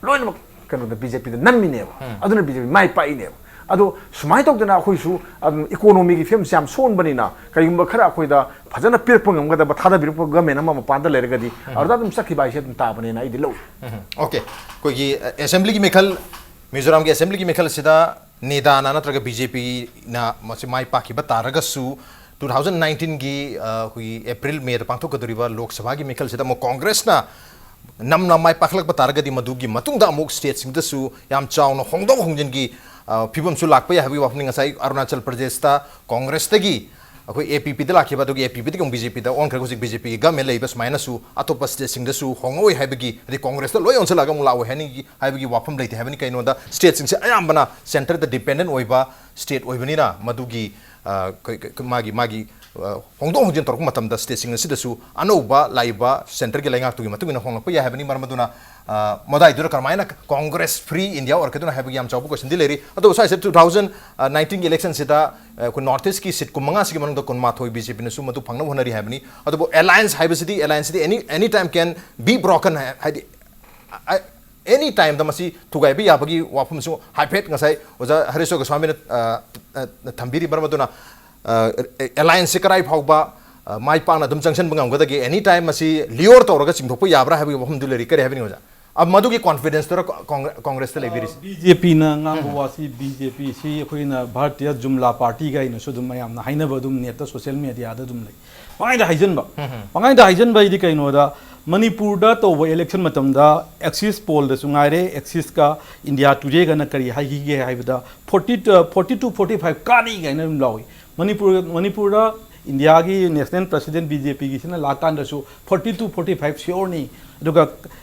ꯂꯣꯏꯅꯃꯛ ꯀꯩꯅꯣꯗ ꯕꯤ ꯖꯦ ꯄꯤꯗ ꯅꯝꯃꯤꯅꯦꯕ꯫ ꯑꯗꯨꯅ ꯕꯤ ꯖꯦ ꯄꯤ ꯃꯥꯏ ꯄꯥꯛꯏꯅꯦꯕ꯫ ꯑꯗꯣ ꯁꯨꯃꯥꯏꯅ ꯇꯧꯗꯅ ꯑꯩꯈꯣꯏꯁꯨ ꯑꯗꯨꯝ ꯏꯀꯣꯅꯣꯃꯤꯒꯤ ꯐꯤꯕꯝꯁꯦ ꯌꯥꯝ ꯁꯣꯟꯕꯅꯤꯅ, ꯀꯔꯤꯒꯨꯝꯕ ꯈꯔ ꯑꯩꯈꯣꯏꯗ ꯐꯖꯅ ꯄꯤꯔꯛꯄ ꯉꯝꯒꯗꯕ, ꯊꯥꯗꯕꯤꯔꯛꯄ ꯒꯃꯦꯟ ꯑꯃ ꯃꯄꯥꯟꯗ ꯂꯩꯔꯒꯗꯤ, ꯑꯗꯨꯗ ꯑꯗꯨꯝ ꯆꯠꯈꯤꯕ ꯍꯥꯏꯁꯦ ꯑꯗꯨꯝ ꯇꯥꯕꯅꯦꯅ ꯑꯩꯗꯤ ꯂꯧꯏ꯫ ꯑꯣꯀꯦ, ꯑꯩꯈꯣꯏꯒꯤ, ꯑ, ꯑꯦꯁꯦꯝꯕ꯭ꯂꯤꯒꯤ ꯃꯤꯈꯜ, ꯃꯤꯖꯣꯔꯥꯝꯒꯤ ꯑꯦꯁꯦꯝꯕ꯭ꯂꯤꯒꯤ ꯃꯤꯈꯜ ꯑꯁꯤꯗ ꯅꯦꯗꯥꯅ ꯅꯠꯇ꯭ꯔꯒ ꯕꯤ ꯖꯦ ꯄꯤꯅ ꯃꯁꯤ ꯃꯥꯏ ꯄꯥꯛꯈꯤꯕ ꯇꯥꯔꯒꯁꯨ, two thousand nineteenꯒꯤ, ꯑ, ꯑꯩꯈꯣꯏꯒꯤ ꯑꯦꯄ꯭ꯔꯤꯜ, ꯃꯦꯗ ꯄꯥꯡꯊꯣꯛꯀꯗꯧꯔꯤꯕ ꯂꯣꯛ ꯁꯚꯥꯒꯤ ꯃꯤꯈꯜꯁꯤꯗ ꯑꯃꯨꯛ ꯀꯣꯡꯒ꯭ꯔꯦꯁꯅ ꯅꯝꯅ ꯃꯥꯏ ꯄꯥꯛꯂꯛꯄ ꯇꯥꯔꯒꯗꯤ, ꯃꯗꯨꯒꯤ ꯃꯇꯨꯡꯗ ꯑꯃꯨꯛ ꯁ꯭ꯇꯦꯠꯁꯤꯡꯗꯁꯨ ꯌꯥꯝ ꯆꯥꯎꯅ ꯍꯣꯡꯗꯣꯛ ꯍꯣꯡꯖꯤꯟꯒꯤ, ꯑ, ꯐꯤꯕꯝꯁꯨ ꯂꯥꯛꯄ ꯌꯥꯏ ꯍꯥꯏꯕꯒꯤ ꯋꯥꯐꯝꯅꯤ꯫ ꯉꯁꯥꯏ ꯑꯔꯨꯅꯥꯆꯜ ꯄ꯭ꯔꯗꯦꯁꯇ ꯀꯣꯡꯒ꯭ꯔꯦꯁꯇꯒꯤ ꯑꯩꯈꯣꯏ ꯑꯦ ꯄꯤ ꯄꯤꯗ ꯂꯥꯛꯈꯤꯕ, ꯑꯗꯨꯒꯤ ꯑꯦ ꯄꯤ ꯄꯤꯗꯒꯤ ꯑꯃꯨꯛ ꯕꯤ ꯖꯦ ꯄꯤꯗ ꯑꯣꯟꯈ꯭ꯔꯒ ꯍꯧꯖꯤꯛ ꯕꯤ ꯖꯦ ꯄꯤꯒꯤ ꯒꯃꯦꯟ ꯂꯩꯕ ꯁꯨꯃꯥꯏꯅꯁꯨ ꯑꯇꯣꯞꯄ ꯁ꯭ꯇꯦꯠꯁꯤꯡꯗꯁꯨ ꯍꯣꯡꯉꯛꯑꯣꯏ ꯍꯥꯏꯕꯒꯤ, ꯑꯗꯩ ꯀꯣꯡꯒ꯭ꯔꯦꯁꯇ ꯂꯣꯏ ꯑꯣꯟꯁꯤꯜꯂꯛꯑꯒ ꯑꯃꯨꯛ ꯂꯥꯛꯑꯣꯏ ꯍꯥꯏꯅꯤꯡ ꯍꯥꯏꯕꯒꯤ ꯋꯥꯐꯝ ꯂꯩꯇꯦ ꯍꯥꯏꯕꯅꯤ꯫ ꯀꯩꯅꯣꯗ ꯁ꯭ꯇꯦꯠꯁꯤꯡꯁꯦ ꯑꯌꯥꯝꯕꯅ ꯁꯦꯟꯇꯔꯗ ꯗꯤꯄꯦꯟꯗꯦꯟ ꯑꯣꯏꯕ ꯁ꯭ꯇꯦꯠ ꯑꯣꯏꯕꯅꯤꯅ ꯃꯗꯨꯒꯤ ꯑ, ꯀ- ꯀ- ꯃꯥꯒꯤ ꯃꯥꯒꯤ ꯑ, ꯍꯣꯡꯗꯣꯛ ꯍꯣꯡꯖꯤꯟ ꯇꯧꯔꯛꯄ ꯃꯇꯝꯗ ꯁ꯭ꯇꯦꯠꯁꯤꯡ ꯑꯁꯤꯗꯁꯨ ꯑꯅꯧꯕ ꯂꯥꯛꯏꯕ ꯁꯦꯟꯇꯔꯒꯤ ꯂꯩꯉꯥꯛꯇꯨꯒꯤ ꯃꯇꯨꯡ ꯏꯟꯅ ꯍꯣꯡꯂꯛꯄ ꯌꯥꯏ ꯍꯥꯏꯕꯅꯤ꯫ ꯃꯔꯝ ꯑꯗꯨꯅ ꯑ, ꯃꯗꯥꯏꯗꯨꯗ ꯀꯔꯝꯍꯥꯏꯅ ꯀꯣꯡꯒ꯭ꯔꯦꯁ ꯐ꯭ꯔꯤ ꯏꯟꯗꯤꯌꯥ ꯑꯣꯏꯔꯛꯀꯗꯣꯏꯅꯣ ꯍꯥꯏꯕꯒꯤ ꯌꯥꯝ ꯆꯥꯎꯕ ꯀꯣꯏꯁꯟꯗꯤ ꯂꯩꯔꯤ꯫ ꯑꯗꯨꯕꯨ ꯁ꯭ꯋꯥꯏꯁꯤꯗ ꯇꯨ ꯊꯥꯎꯖꯟ ꯅꯥꯏꯟꯇꯤꯟꯒꯤ ꯏꯂꯦꯛꯁꯟꯁꯤꯗ ꯑ, ꯑꯩꯈꯣꯏ ꯅꯣꯔꯠ ꯏꯁꯀꯤ ꯁꯤꯠ ꯀꯨꯟꯃꯉꯥꯁꯤꯒꯤ ꯃꯅꯨꯡꯗ ꯀꯨꯟꯃꯥꯊꯣꯏ ꯕꯤ ꯖꯦ ꯄꯤꯅꯁꯨ ꯃꯗꯨ ꯐꯪꯅꯕ ꯍꯣꯠꯅꯔꯤ ꯍꯥꯏꯕꯅꯤ꯫ ꯑꯗꯨꯕꯨ ꯑꯦꯂꯥꯏꯟꯁ ꯍꯥꯏꯕꯁꯤꯗꯤ, ꯑꯦꯂꯥꯏꯟꯁꯁꯤꯗꯤ any any time can be broken ꯍꯥꯏ- ꯍꯥꯏꯗꯤ ꯑꯦꯅꯤ ꯇꯥꯏꯝꯗ ꯃꯁꯤ ꯊꯨꯒꯥꯏꯕ ꯌꯥꯕꯒꯤ ꯋꯥꯐꯝꯁꯨ ꯍꯥꯏꯐꯦꯠ ꯉꯁꯥꯏ ꯑꯣꯖꯥ ꯍꯔꯤꯁ ꯒꯣꯁ꯭ꯋꯥꯃꯤꯅ ꯑ, ꯑ, ꯊꯝꯕꯤꯔꯤ꯫ ꯃꯔꯝ ꯑꯗꯨꯅ ꯑꯦꯂꯥꯏꯟꯁꯁꯤ ꯀꯔꯥꯏ ꯐꯥꯎꯕ ꯑ, ꯃꯥꯏ ꯄꯥꯛꯅ ꯑꯗꯨꯝ ꯆꯪꯁꯤꯟꯕ ꯉꯝꯒꯗꯒꯦ? ꯑꯦꯅꯤ ꯇꯥꯏꯝ ꯃꯁꯤ ꯂꯤꯌꯣꯔ ꯇꯧꯔꯒ ꯆꯤꯡꯊꯣꯛꯄ ꯌꯥꯕ꯭ꯔꯥ ꯍꯥꯏꯕꯒꯤ ꯋꯥꯐꯝꯗꯨ ꯂꯩꯔꯤ꯫ ꯀꯔꯤ ꯍꯥꯏꯕꯅꯤ ꯑꯣꯖꯥ? ꯑ, ꯃꯗꯨꯒꯤ ꯀꯣꯟꯐꯤꯗꯦꯟꯁꯇꯨꯔ ꯀꯣꯡ- ꯀꯣꯡꯒ꯭ꯔꯦꯁꯇ ꯂꯩꯕꯤꯔꯤꯁꯤ? ꯕꯤ ꯖꯦ ꯄꯤꯅ ꯉꯥꯡꯕ ꯋꯥꯁꯤ, ꯕꯤ ꯖꯦ ꯄꯤ ꯁꯤ ꯑꯩꯈꯣꯏꯅ ꯚꯥꯔꯇꯤꯌꯥ ꯖꯨꯝꯂꯥ ꯄꯥꯔꯇꯤ ꯀꯥꯏꯅꯁꯨ ꯑꯗꯨꯝ ꯃꯌꯥꯝꯅ ꯍꯥꯏꯅꯕ, ꯑꯗꯨꯝ ꯅꯦꯠꯇ, ꯁꯣꯁꯤꯌꯦꯜ ꯃꯦꯗꯤꯌꯥꯗ ꯑꯗꯨꯝ ꯂꯩ꯫ ꯄꯪꯍꯥꯏꯗ ꯍꯥꯏꯖꯟꯕ꯫ ꯄꯪꯍꯥꯏꯗ ꯍꯥꯏꯖꯟꯕ ꯍꯥꯏꯗꯤ ꯀꯩꯅꯣꯗ, ꯃꯅꯤꯄꯨꯔꯗ ꯇꯧꯕ ꯏꯂꯦꯛꯁꯟ ꯃꯇꯝꯗ ꯑꯦꯛꯁꯤꯁ ꯄꯣꯜꯗꯁꯨ ꯉꯥꯏꯔꯦ, ꯑꯦꯛꯁꯤꯁꯀ ꯏꯟꯗꯤꯌꯥ ꯇꯨꯗꯦꯒꯅ ꯀꯔꯤ ꯍꯥꯏꯈꯤꯒꯦ ꯍꯥꯏꯕꯗ, forty forty two forty five ꯀꯥꯅꯤ ꯀꯥꯏꯅ ꯑꯗꯨꯝ ꯂꯥꯎꯏ꯫ ꯃꯅꯤꯄꯨꯔ ꯃꯅꯤꯄꯨꯔꯗ ꯏꯟꯗꯤꯌꯥꯒꯤ ꯅꯦꯁꯅꯦꯜ ꯄ꯭ꯔꯁꯤꯗꯦꯟ ꯕꯤ ꯖꯦ ꯄꯤꯒꯤꯁꯤꯅ ꯂꯥꯛꯀꯥꯟꯗꯁꯨ ꯐꯣꯔꯇꯤ ꯇꯨ ꯐꯣꯔꯇꯤ ꯐꯥꯏꯚ ꯁꯤꯌꯣꯔꯅꯤ꯫ ꯑꯗꯨꯒ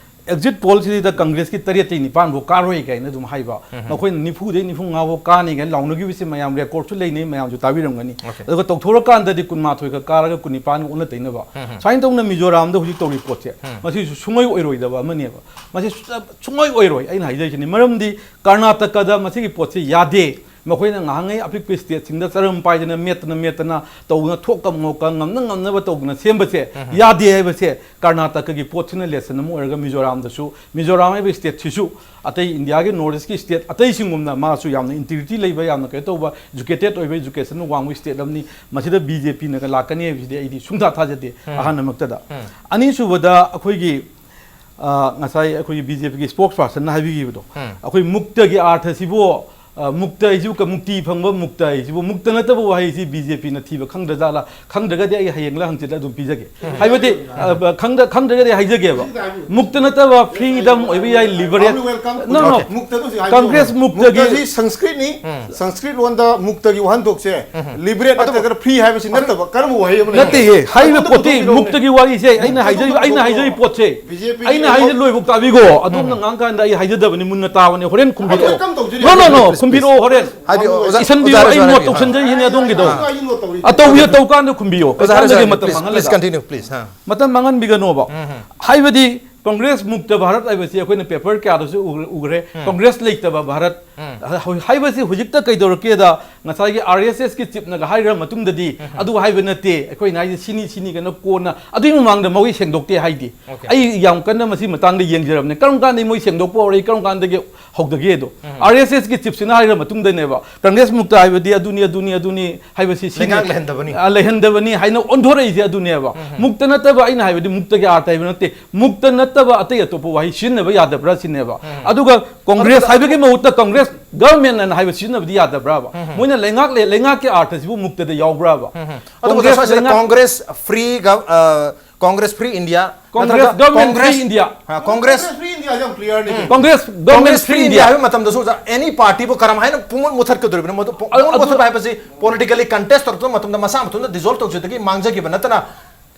ꯑꯦꯛꯖꯤꯠ ꯄꯣꯜꯁꯤꯗ ꯀꯪꯒ꯭ꯔꯦꯁꯀꯤ ꯇꯔꯦꯠꯇꯩ ꯅꯤꯄꯥꯟꯐꯥꯎ ꯀꯥꯔꯣꯏ ꯀꯥꯏꯅ ꯑꯗꯨꯝ ꯍꯥꯏꯕ, ꯃꯈꯣꯏꯅ ꯅꯤꯐꯨꯗꯩ ꯅꯤꯐꯨ ꯃꯉꯥꯐꯥꯎ ꯀꯥꯅꯤ ꯀꯥꯏꯅ ꯂꯥꯎꯅꯈꯤꯕꯁꯤ ꯃꯌꯥꯝ ꯔꯦꯀꯣꯔꯠꯁꯨ ꯂꯩꯅꯩ, ꯃꯌꯥꯝꯁꯨ ꯇꯥꯕꯤꯔꯝꯒꯅꯤ꯫ Okay. ꯑꯗꯨꯒ ꯇꯧꯊꯣꯔꯀꯥꯟꯗꯗꯤ ꯀꯨꯟꯃꯥꯊꯣꯏꯒ ꯀꯥꯔꯒ ꯀꯨꯟꯅꯤꯄꯥꯟꯒ ꯑꯣꯟꯅ ꯇꯩꯅꯕ꯫ ꯁꯨꯃꯥꯏꯅ ꯇꯧꯅ ꯃꯤꯖꯣꯔꯥꯝꯗ ꯍꯧꯖꯤꯛ ꯇꯧꯔꯤ ꯄꯣꯠꯁꯦ, ꯃꯁꯤꯁꯨ ꯁꯨꯡꯑꯣꯏ ꯑꯣꯏꯔꯣꯏꯗꯕ ꯑꯃꯅꯦꯕ꯫ ꯃꯁꯤ ꯁꯨ- ꯁꯨꯡꯑꯣꯏ ꯑꯣꯏꯔꯣꯏ꯫ ꯑꯩꯅ ꯍꯥꯏꯖꯔꯤꯁꯤꯅꯤ, ꯃꯔꯝꯗꯤ ꯀꯔꯅꯥꯇꯀꯗ ꯃꯁꯤꯒꯤ ꯄꯣꯠꯁꯦ ꯌꯥꯗꯦ꯫ ꯃꯈꯣꯏꯅ ꯉꯥꯏꯍꯥꯛꯉꯩ ꯑꯄꯤꯛꯄ ꯁ꯭ꯇꯦꯠꯁꯤꯡꯗ ꯆꯔꯝ ꯄꯥꯏꯗꯅ, ꯃꯦꯠꯇꯅ ꯃꯦꯠꯇꯅ ꯇꯧꯗꯅ, ꯊꯣꯛꯀ ꯃꯣꯛꯀ, ꯉꯝꯅ ꯉꯝꯅꯕ ꯇꯧꯗꯅ ꯁꯦꯝꯕꯁꯦ ꯌꯥꯗꯦ ꯍꯥꯏꯕꯁꯦ ꯀꯔꯅꯥꯇꯀꯒꯤ ꯄꯣꯠꯁꯤꯅ ꯂꯦꯁꯟ ꯑꯃ ꯑꯣꯏꯔꯒ, ꯃꯤꯖꯣꯔꯥꯝꯗꯁꯨ, ꯃꯤꯖꯣꯔꯥꯝ ꯍꯥꯏꯕ ꯁ꯭ꯇꯦꯠꯁꯤꯁꯨ ꯑꯇꯩ ꯏꯟꯗꯤꯌꯥꯒꯤ ꯅꯣꯔꯠ ꯏꯁꯀꯤ ꯁ꯭ꯇꯦꯠ ꯑꯇꯩꯁꯤꯡꯒꯨꯝꯅ ꯃꯥꯁꯨ ꯌꯥꯝꯅ ꯏꯟꯇꯤꯒ꯭ꯔꯤꯇꯤ ꯂꯩꯕ, ꯌꯥꯝꯅ ꯀꯩꯅꯣ ꯇꯧꯕ, ꯏꯖꯨꯀꯦꯇꯦꯠ ꯑꯣꯏꯕ, ꯏꯖꯨꯀꯦꯁꯟ ꯋꯥꯡꯕ ꯁ꯭ꯇꯦꯠ ꯑꯃꯅꯤ꯫ ꯃꯁꯤꯗ ꯕꯤ ꯖꯦ ꯄꯤꯅꯒ ꯂꯥꯛꯀꯅꯤ ꯍꯥꯏꯕꯁꯤꯗꯤ ꯑꯩꯗꯤ ꯁꯨꯡꯊꯥ ꯊꯥꯖꯗꯦ꯫ ꯑꯍꯥꯟꯕꯃꯛꯇꯗ, ꯑꯅꯤꯁꯨꯕꯗ ꯑꯩꯈꯣꯏꯒꯤ ꯑ, ꯉꯁꯥꯏ ꯑꯩꯈꯣꯏꯒꯤ ꯕꯤ ꯖꯦ ꯄꯤꯒꯤ ꯁ꯭ꯄꯣꯛꯁ ꯄꯥꯔꯁꯟꯅ ꯍꯥꯏꯕꯤꯈꯤꯕꯗꯣ, ꯑꯩꯈꯣꯏ ꯃꯨꯛꯇꯒꯤ ꯑꯥꯔꯊꯁꯤꯕꯨ ꯑ, ꯃꯨꯛꯇ ꯍꯥꯏꯁꯤꯕꯨ ꯀ-, ꯃꯨꯛꯇꯤ ꯐꯪꯕ ꯃꯨꯛꯇ ꯍꯥꯏꯁꯤꯕꯨ, ꯃꯨꯛꯇ ꯅꯠꯇꯕ ꯋꯥꯍꯩꯁꯤ ꯕꯤ ꯖꯦ ꯄꯤꯅ ꯊꯤꯕ ꯈꯪꯗ꯭ꯔꯖꯥꯠꯂꯥ? ꯈꯪꯗ꯭ꯔꯒꯗꯤ ꯑꯩ ꯍꯌꯦꯡꯂ ꯍꯪꯆꯤꯠꯂ ꯑꯗꯨꯝ ꯄꯤꯖꯒꯦ꯫ ꯍꯥꯏꯕꯗꯤ, ꯑ, ꯕ-, ꯈꯪꯗ-, ꯈꯪꯗ꯭ꯔꯒꯗꯤ ꯑꯩ ꯍꯥꯏꯖꯒꯦꯕ꯫ ꯃꯨꯛꯇ ꯅꯠꯇꯕ freedom ꯑꯣꯏꯕ ꯌꯥꯏ, liberate. Only welcome. No, no. ꯃꯨꯛꯇ ꯑꯗꯨꯁꯨ ꯍꯥꯏꯕꯤꯌꯨ꯫ ꯀꯪꯒ꯭ꯔꯦꯁ ꯃꯨꯛꯇꯒꯤ ꯃꯨꯛꯇꯁꯤ ꯁꯪꯁꯀ꯭ꯔꯤꯠꯅꯤ꯫ ꯁꯪꯁꯀ꯭ꯔꯤꯠ ꯂꯣꯟꯗ ꯃꯨꯛꯇꯒꯤ ꯋꯥꯍꯟꯊꯣꯛꯁꯦ liberate ꯑꯗꯨꯕꯨ ꯅꯠꯇ꯭ꯔꯒꯅ free ꯍꯥꯏꯕꯁꯤ ꯅꯠꯇꯕ ꯀꯔꯝꯕ ꯋꯥꯍꯩ ꯑꯃ ꯂꯩꯒꯦ? ꯅꯠꯇꯦꯌꯦ꯫ ꯍꯥꯏꯔꯤꯕ ꯑꯩꯉꯣꯟꯗ ꯄꯣꯠꯇꯤ ꯄꯨꯊꯣꯛꯄꯤꯔꯛꯎꯅꯦ꯫ ꯃꯨꯛꯇꯒꯤ ꯋꯥꯔꯤꯁꯦ ꯑꯩꯅ ꯑꯗꯨ ꯍꯥꯏꯖꯔꯤꯕ, ꯑꯩꯅ ꯄꯨꯊꯣꯛꯄꯤꯔꯛꯎꯅꯦ꯫ ꯍꯥꯏꯖꯔꯤꯕ ꯄꯣꯠꯁꯦ꯫ ꯕꯤ ꯖꯦ ꯄꯤꯒꯤ ꯑꯩꯅ ꯍꯥꯏꯁꯦ ꯑꯃꯨꯛ ꯂꯣꯏꯕꯧ ꯇꯥꯕꯤꯈꯣ꯫ ꯑꯗꯣꯝꯅ ꯉꯥꯡꯀꯥꯟꯗ ꯑꯩ ꯍꯥꯏꯖꯗꯕꯅꯤ, ꯃꯨꯟꯅ ꯇꯥꯕꯅꯦ꯫ ꯍꯣꯔꯦꯟ ꯈꯨꯝꯕꯤꯔꯛꯑꯣ꯫ ꯑꯗꯨ welcome ꯇꯧꯖꯔꯤ꯫ No, no, no, ꯍꯥꯏꯕꯤꯌꯨ, please, ꯈꯨꯝꯕꯤꯔꯛꯑꯣ please꯫ ꯍꯣꯔꯦꯟ꯫ ꯍꯥꯏꯕꯤꯌꯨ, ꯑꯣꯖꯥ, ꯏꯁꯟꯕꯤꯌꯨ, ꯑꯣꯖꯥ ꯑꯩ ꯍꯥꯏꯕꯤꯌꯨ꯫ ꯃꯣꯠ ꯇꯧꯁꯟꯖꯩꯁꯤꯅꯦ ꯑꯗꯣꯝꯒꯤꯗꯣ꯫ ꯑꯥ꯫ ꯑꯩ ꯅꯣꯠ ꯇꯧꯔꯤ꯫ ꯑꯇꯧꯕꯤ ꯑꯇꯧ ꯀꯥꯟꯗ ꯈꯨꯝꯕꯤꯌꯣ꯫ ꯑꯣꯖꯥ ꯀꯩꯁꯨ ꯍꯥꯏꯔꯁꯨ ꯀꯥꯟꯗꯦ, ꯍꯥꯏꯕꯤꯌꯨ, ꯃꯇꯝ please, please ꯃꯥꯡꯍꯜꯂꯒ꯫ Continue, please꯫ ꯑꯥ꯫ ꯃꯇꯝ ꯃꯥꯡꯍꯟꯕꯤꯒꯅꯣꯕ꯫ ꯎꯝ, ꯎꯝ꯫ ꯍꯥꯏꯕꯗꯤ ꯀꯪꯒ꯭ꯔꯦꯁ ꯃꯨꯛꯇ ꯚꯥꯔꯠ ꯍꯥꯏꯕꯁꯤ ꯑꯩꯈꯣꯏꯅ paper ꯀꯌꯥꯗꯁꯨ ꯎꯒ꯭ꯔꯦ, ꯎꯒ꯭ꯔꯦ꯫ ꯎꯝ꯫ ꯀꯪꯒ꯭ꯔꯦꯁ ꯂꯩꯇꯕ ꯚꯥꯔꯠ꯫ ꯎꯝ꯫ ꯍ-, ꯍꯥꯏꯕꯁꯤ ꯍꯧꯖꯤꯛꯇ ꯀꯩꯗꯧꯔꯛꯀꯦꯗ, ꯉꯁꯥꯏꯒꯤ ꯑꯥꯔ ꯑꯦꯁ ꯑꯦꯁꯀꯤ ꯆꯤꯞꯅꯒ ꯍꯥꯏꯈ꯭ꯔ ꯃꯇꯨꯡꯗꯗꯤ, ꯎꯝ, ꯎꯝ꯫ ꯑꯗꯨ ꯍꯥꯏꯕ ꯅꯠꯇꯦ, ꯑꯩꯈꯣꯏꯅ ꯍꯥꯏꯁꯦ ꯁꯤꯅꯤ, ꯁꯤꯅꯤ ꯀꯩꯅꯣ ꯀꯣꯟꯅ, ꯑꯗꯨꯒꯤ ꯃꯃꯥꯡꯗ ꯃꯈꯣꯏ ꯁꯦꯡꯗꯣꯛꯇꯦ ꯍꯥꯏꯗꯦ꯫ Okay꯫ ꯑꯩ ꯌꯥꯝ ꯀꯟꯅ ꯃꯁꯤ ꯃꯇꯥꯡꯗ ꯌꯦꯡꯖꯔꯕꯅꯦ꯫ ꯀꯔꯝ ꯀꯥꯟꯗ ꯃꯣꯏ ꯁꯦꯡꯗꯣꯛꯄ ꯍꯧꯔꯛꯏ, ꯀꯔꯝ ꯀꯥꯟꯗꯒꯤ ꯍꯧꯗꯒꯦꯗꯣ? ꯎꯝ꯫ ꯑꯥꯔ ꯑꯦꯁ ꯑꯦꯁꯀꯤ ꯆꯤꯞꯁꯤꯅ ꯍꯥꯏꯈ꯭ꯔ ꯃꯇꯨꯡꯗꯅꯦꯕ, ꯀꯪꯒ꯭ꯔꯦꯁ ꯃꯨꯛꯇ ꯍꯥꯏꯕꯗꯤ ꯑꯗꯨꯅꯤ, ꯑꯗꯨꯅꯤ, ꯑꯗꯨꯅꯤ ꯍꯥꯏꯕꯁꯤ ꯁꯤꯅꯤ꯫ ꯂꯩꯉꯥꯛ ꯂꯩꯍꯟꯗꯕꯅꯤ꯫ ꯑ, ꯂꯩꯍꯟꯗꯕꯅꯤ ꯍꯥꯏꯅ ꯑꯣꯟꯊꯣꯔꯛꯏꯁꯦ ꯑꯗꯨꯅꯦꯕ꯫ ꯎꯝ꯫ ꯃꯨꯛꯇ ꯅꯠꯇꯕ ꯑꯩꯅ ꯍꯥꯏꯕꯗꯤ ꯃꯨꯛꯇꯒꯤ ꯑꯥꯔꯊ ꯍꯥꯏꯕ ꯅꯠꯇꯦ꯫ ꯃꯨꯛꯇ ꯅꯠꯇꯕ ꯑꯇꯩ ꯑꯇꯣꯞꯄ ꯋꯥꯍꯩ ꯁꯤꯖꯤꯟꯅꯕ ꯌꯥꯗꯕ꯭ꯔꯥ ꯁꯤꯅꯦꯕ꯫ ꯎꯝ꯫ ꯑꯗꯨꯒ ꯀꯪꯒ꯭ꯔꯦꯁ ꯑꯗꯨꯒ ꯍꯥꯏꯕꯒꯤ ꯃꯍꯨꯠꯇ ꯀꯪꯒ꯭ꯔꯦꯁ ꯒꯚꯔꯟꯃꯦꯟꯠ ꯑꯅ ꯍꯥꯏꯕ ꯁꯤꯖꯤꯟꯅꯕꯗꯤ ꯌꯥꯗꯕ꯭ꯔꯥꯕ? ꯎꯝ꯫ ꯃꯣꯏꯅ ꯂꯩꯉꯥꯛ ꯂꯩ-, ꯂꯩꯉꯥꯛꯀꯤ ꯑꯥꯔꯊꯁꯤꯕꯨ ꯃꯨꯛꯇꯗ ꯌꯥꯎꯕ꯭ꯔꯥꯕ? ꯎꯝ꯫ ꯑꯗꯨꯒ ꯀꯪꯒ꯭ꯔꯦꯁ ꯁ꯭ꯋꯥꯏꯁꯤꯗ ꯂꯩꯉꯥꯛ ꯀꯪꯒ꯭ꯔꯦꯁ free gov-, ꯑ, Congress free India ꯀꯪꯒ꯭ꯔꯦꯁ ꯅꯠꯇ꯭ꯔꯒ ꯒꯚꯔꯟꯃꯦꯟꯠ ꯀꯪꯒ꯭ꯔꯦꯁ, ꯐ꯭ꯔꯤ ꯏꯟꯗꯤꯌꯥ꯫ ꯑ, ꯀꯪꯒ꯭ꯔꯦꯁ, ꯀꯪꯒ꯭ꯔꯦꯁ ꯐ꯭ꯔꯤ ꯏꯟꯗꯤꯌꯥ ꯌꯥꯝ ꯀ꯭ꯂꯤꯌꯥꯔꯅꯤ꯫ Um. Congress government Congress free free India India. ꯍꯥꯏꯕ ꯃꯇꯝꯗꯁꯨ ꯑꯣꯖꯥ, any party ꯕꯨ ꯀꯔꯝ ꯍꯥꯏꯅ ꯄꯨꯡꯃꯨꯠ ꯃꯨꯠꯊꯠꯀꯗꯧꯔꯤꯕꯅꯣ? ꯃꯗꯨ ꯄꯨꯡꯃꯨꯠ ꯑꯗꯨ ꯃꯨꯠꯊꯠꯄ ꯍꯥꯏꯕꯁꯤ political contest ꯇꯧꯔꯛꯄ ꯃꯇꯝꯗ ꯃꯁꯥ ꯃꯊꯟꯇ dissolve ꯇꯧꯖꯗꯒꯤ ꯃꯥꯡꯖꯈꯤꯕ ꯅꯠꯇꯅ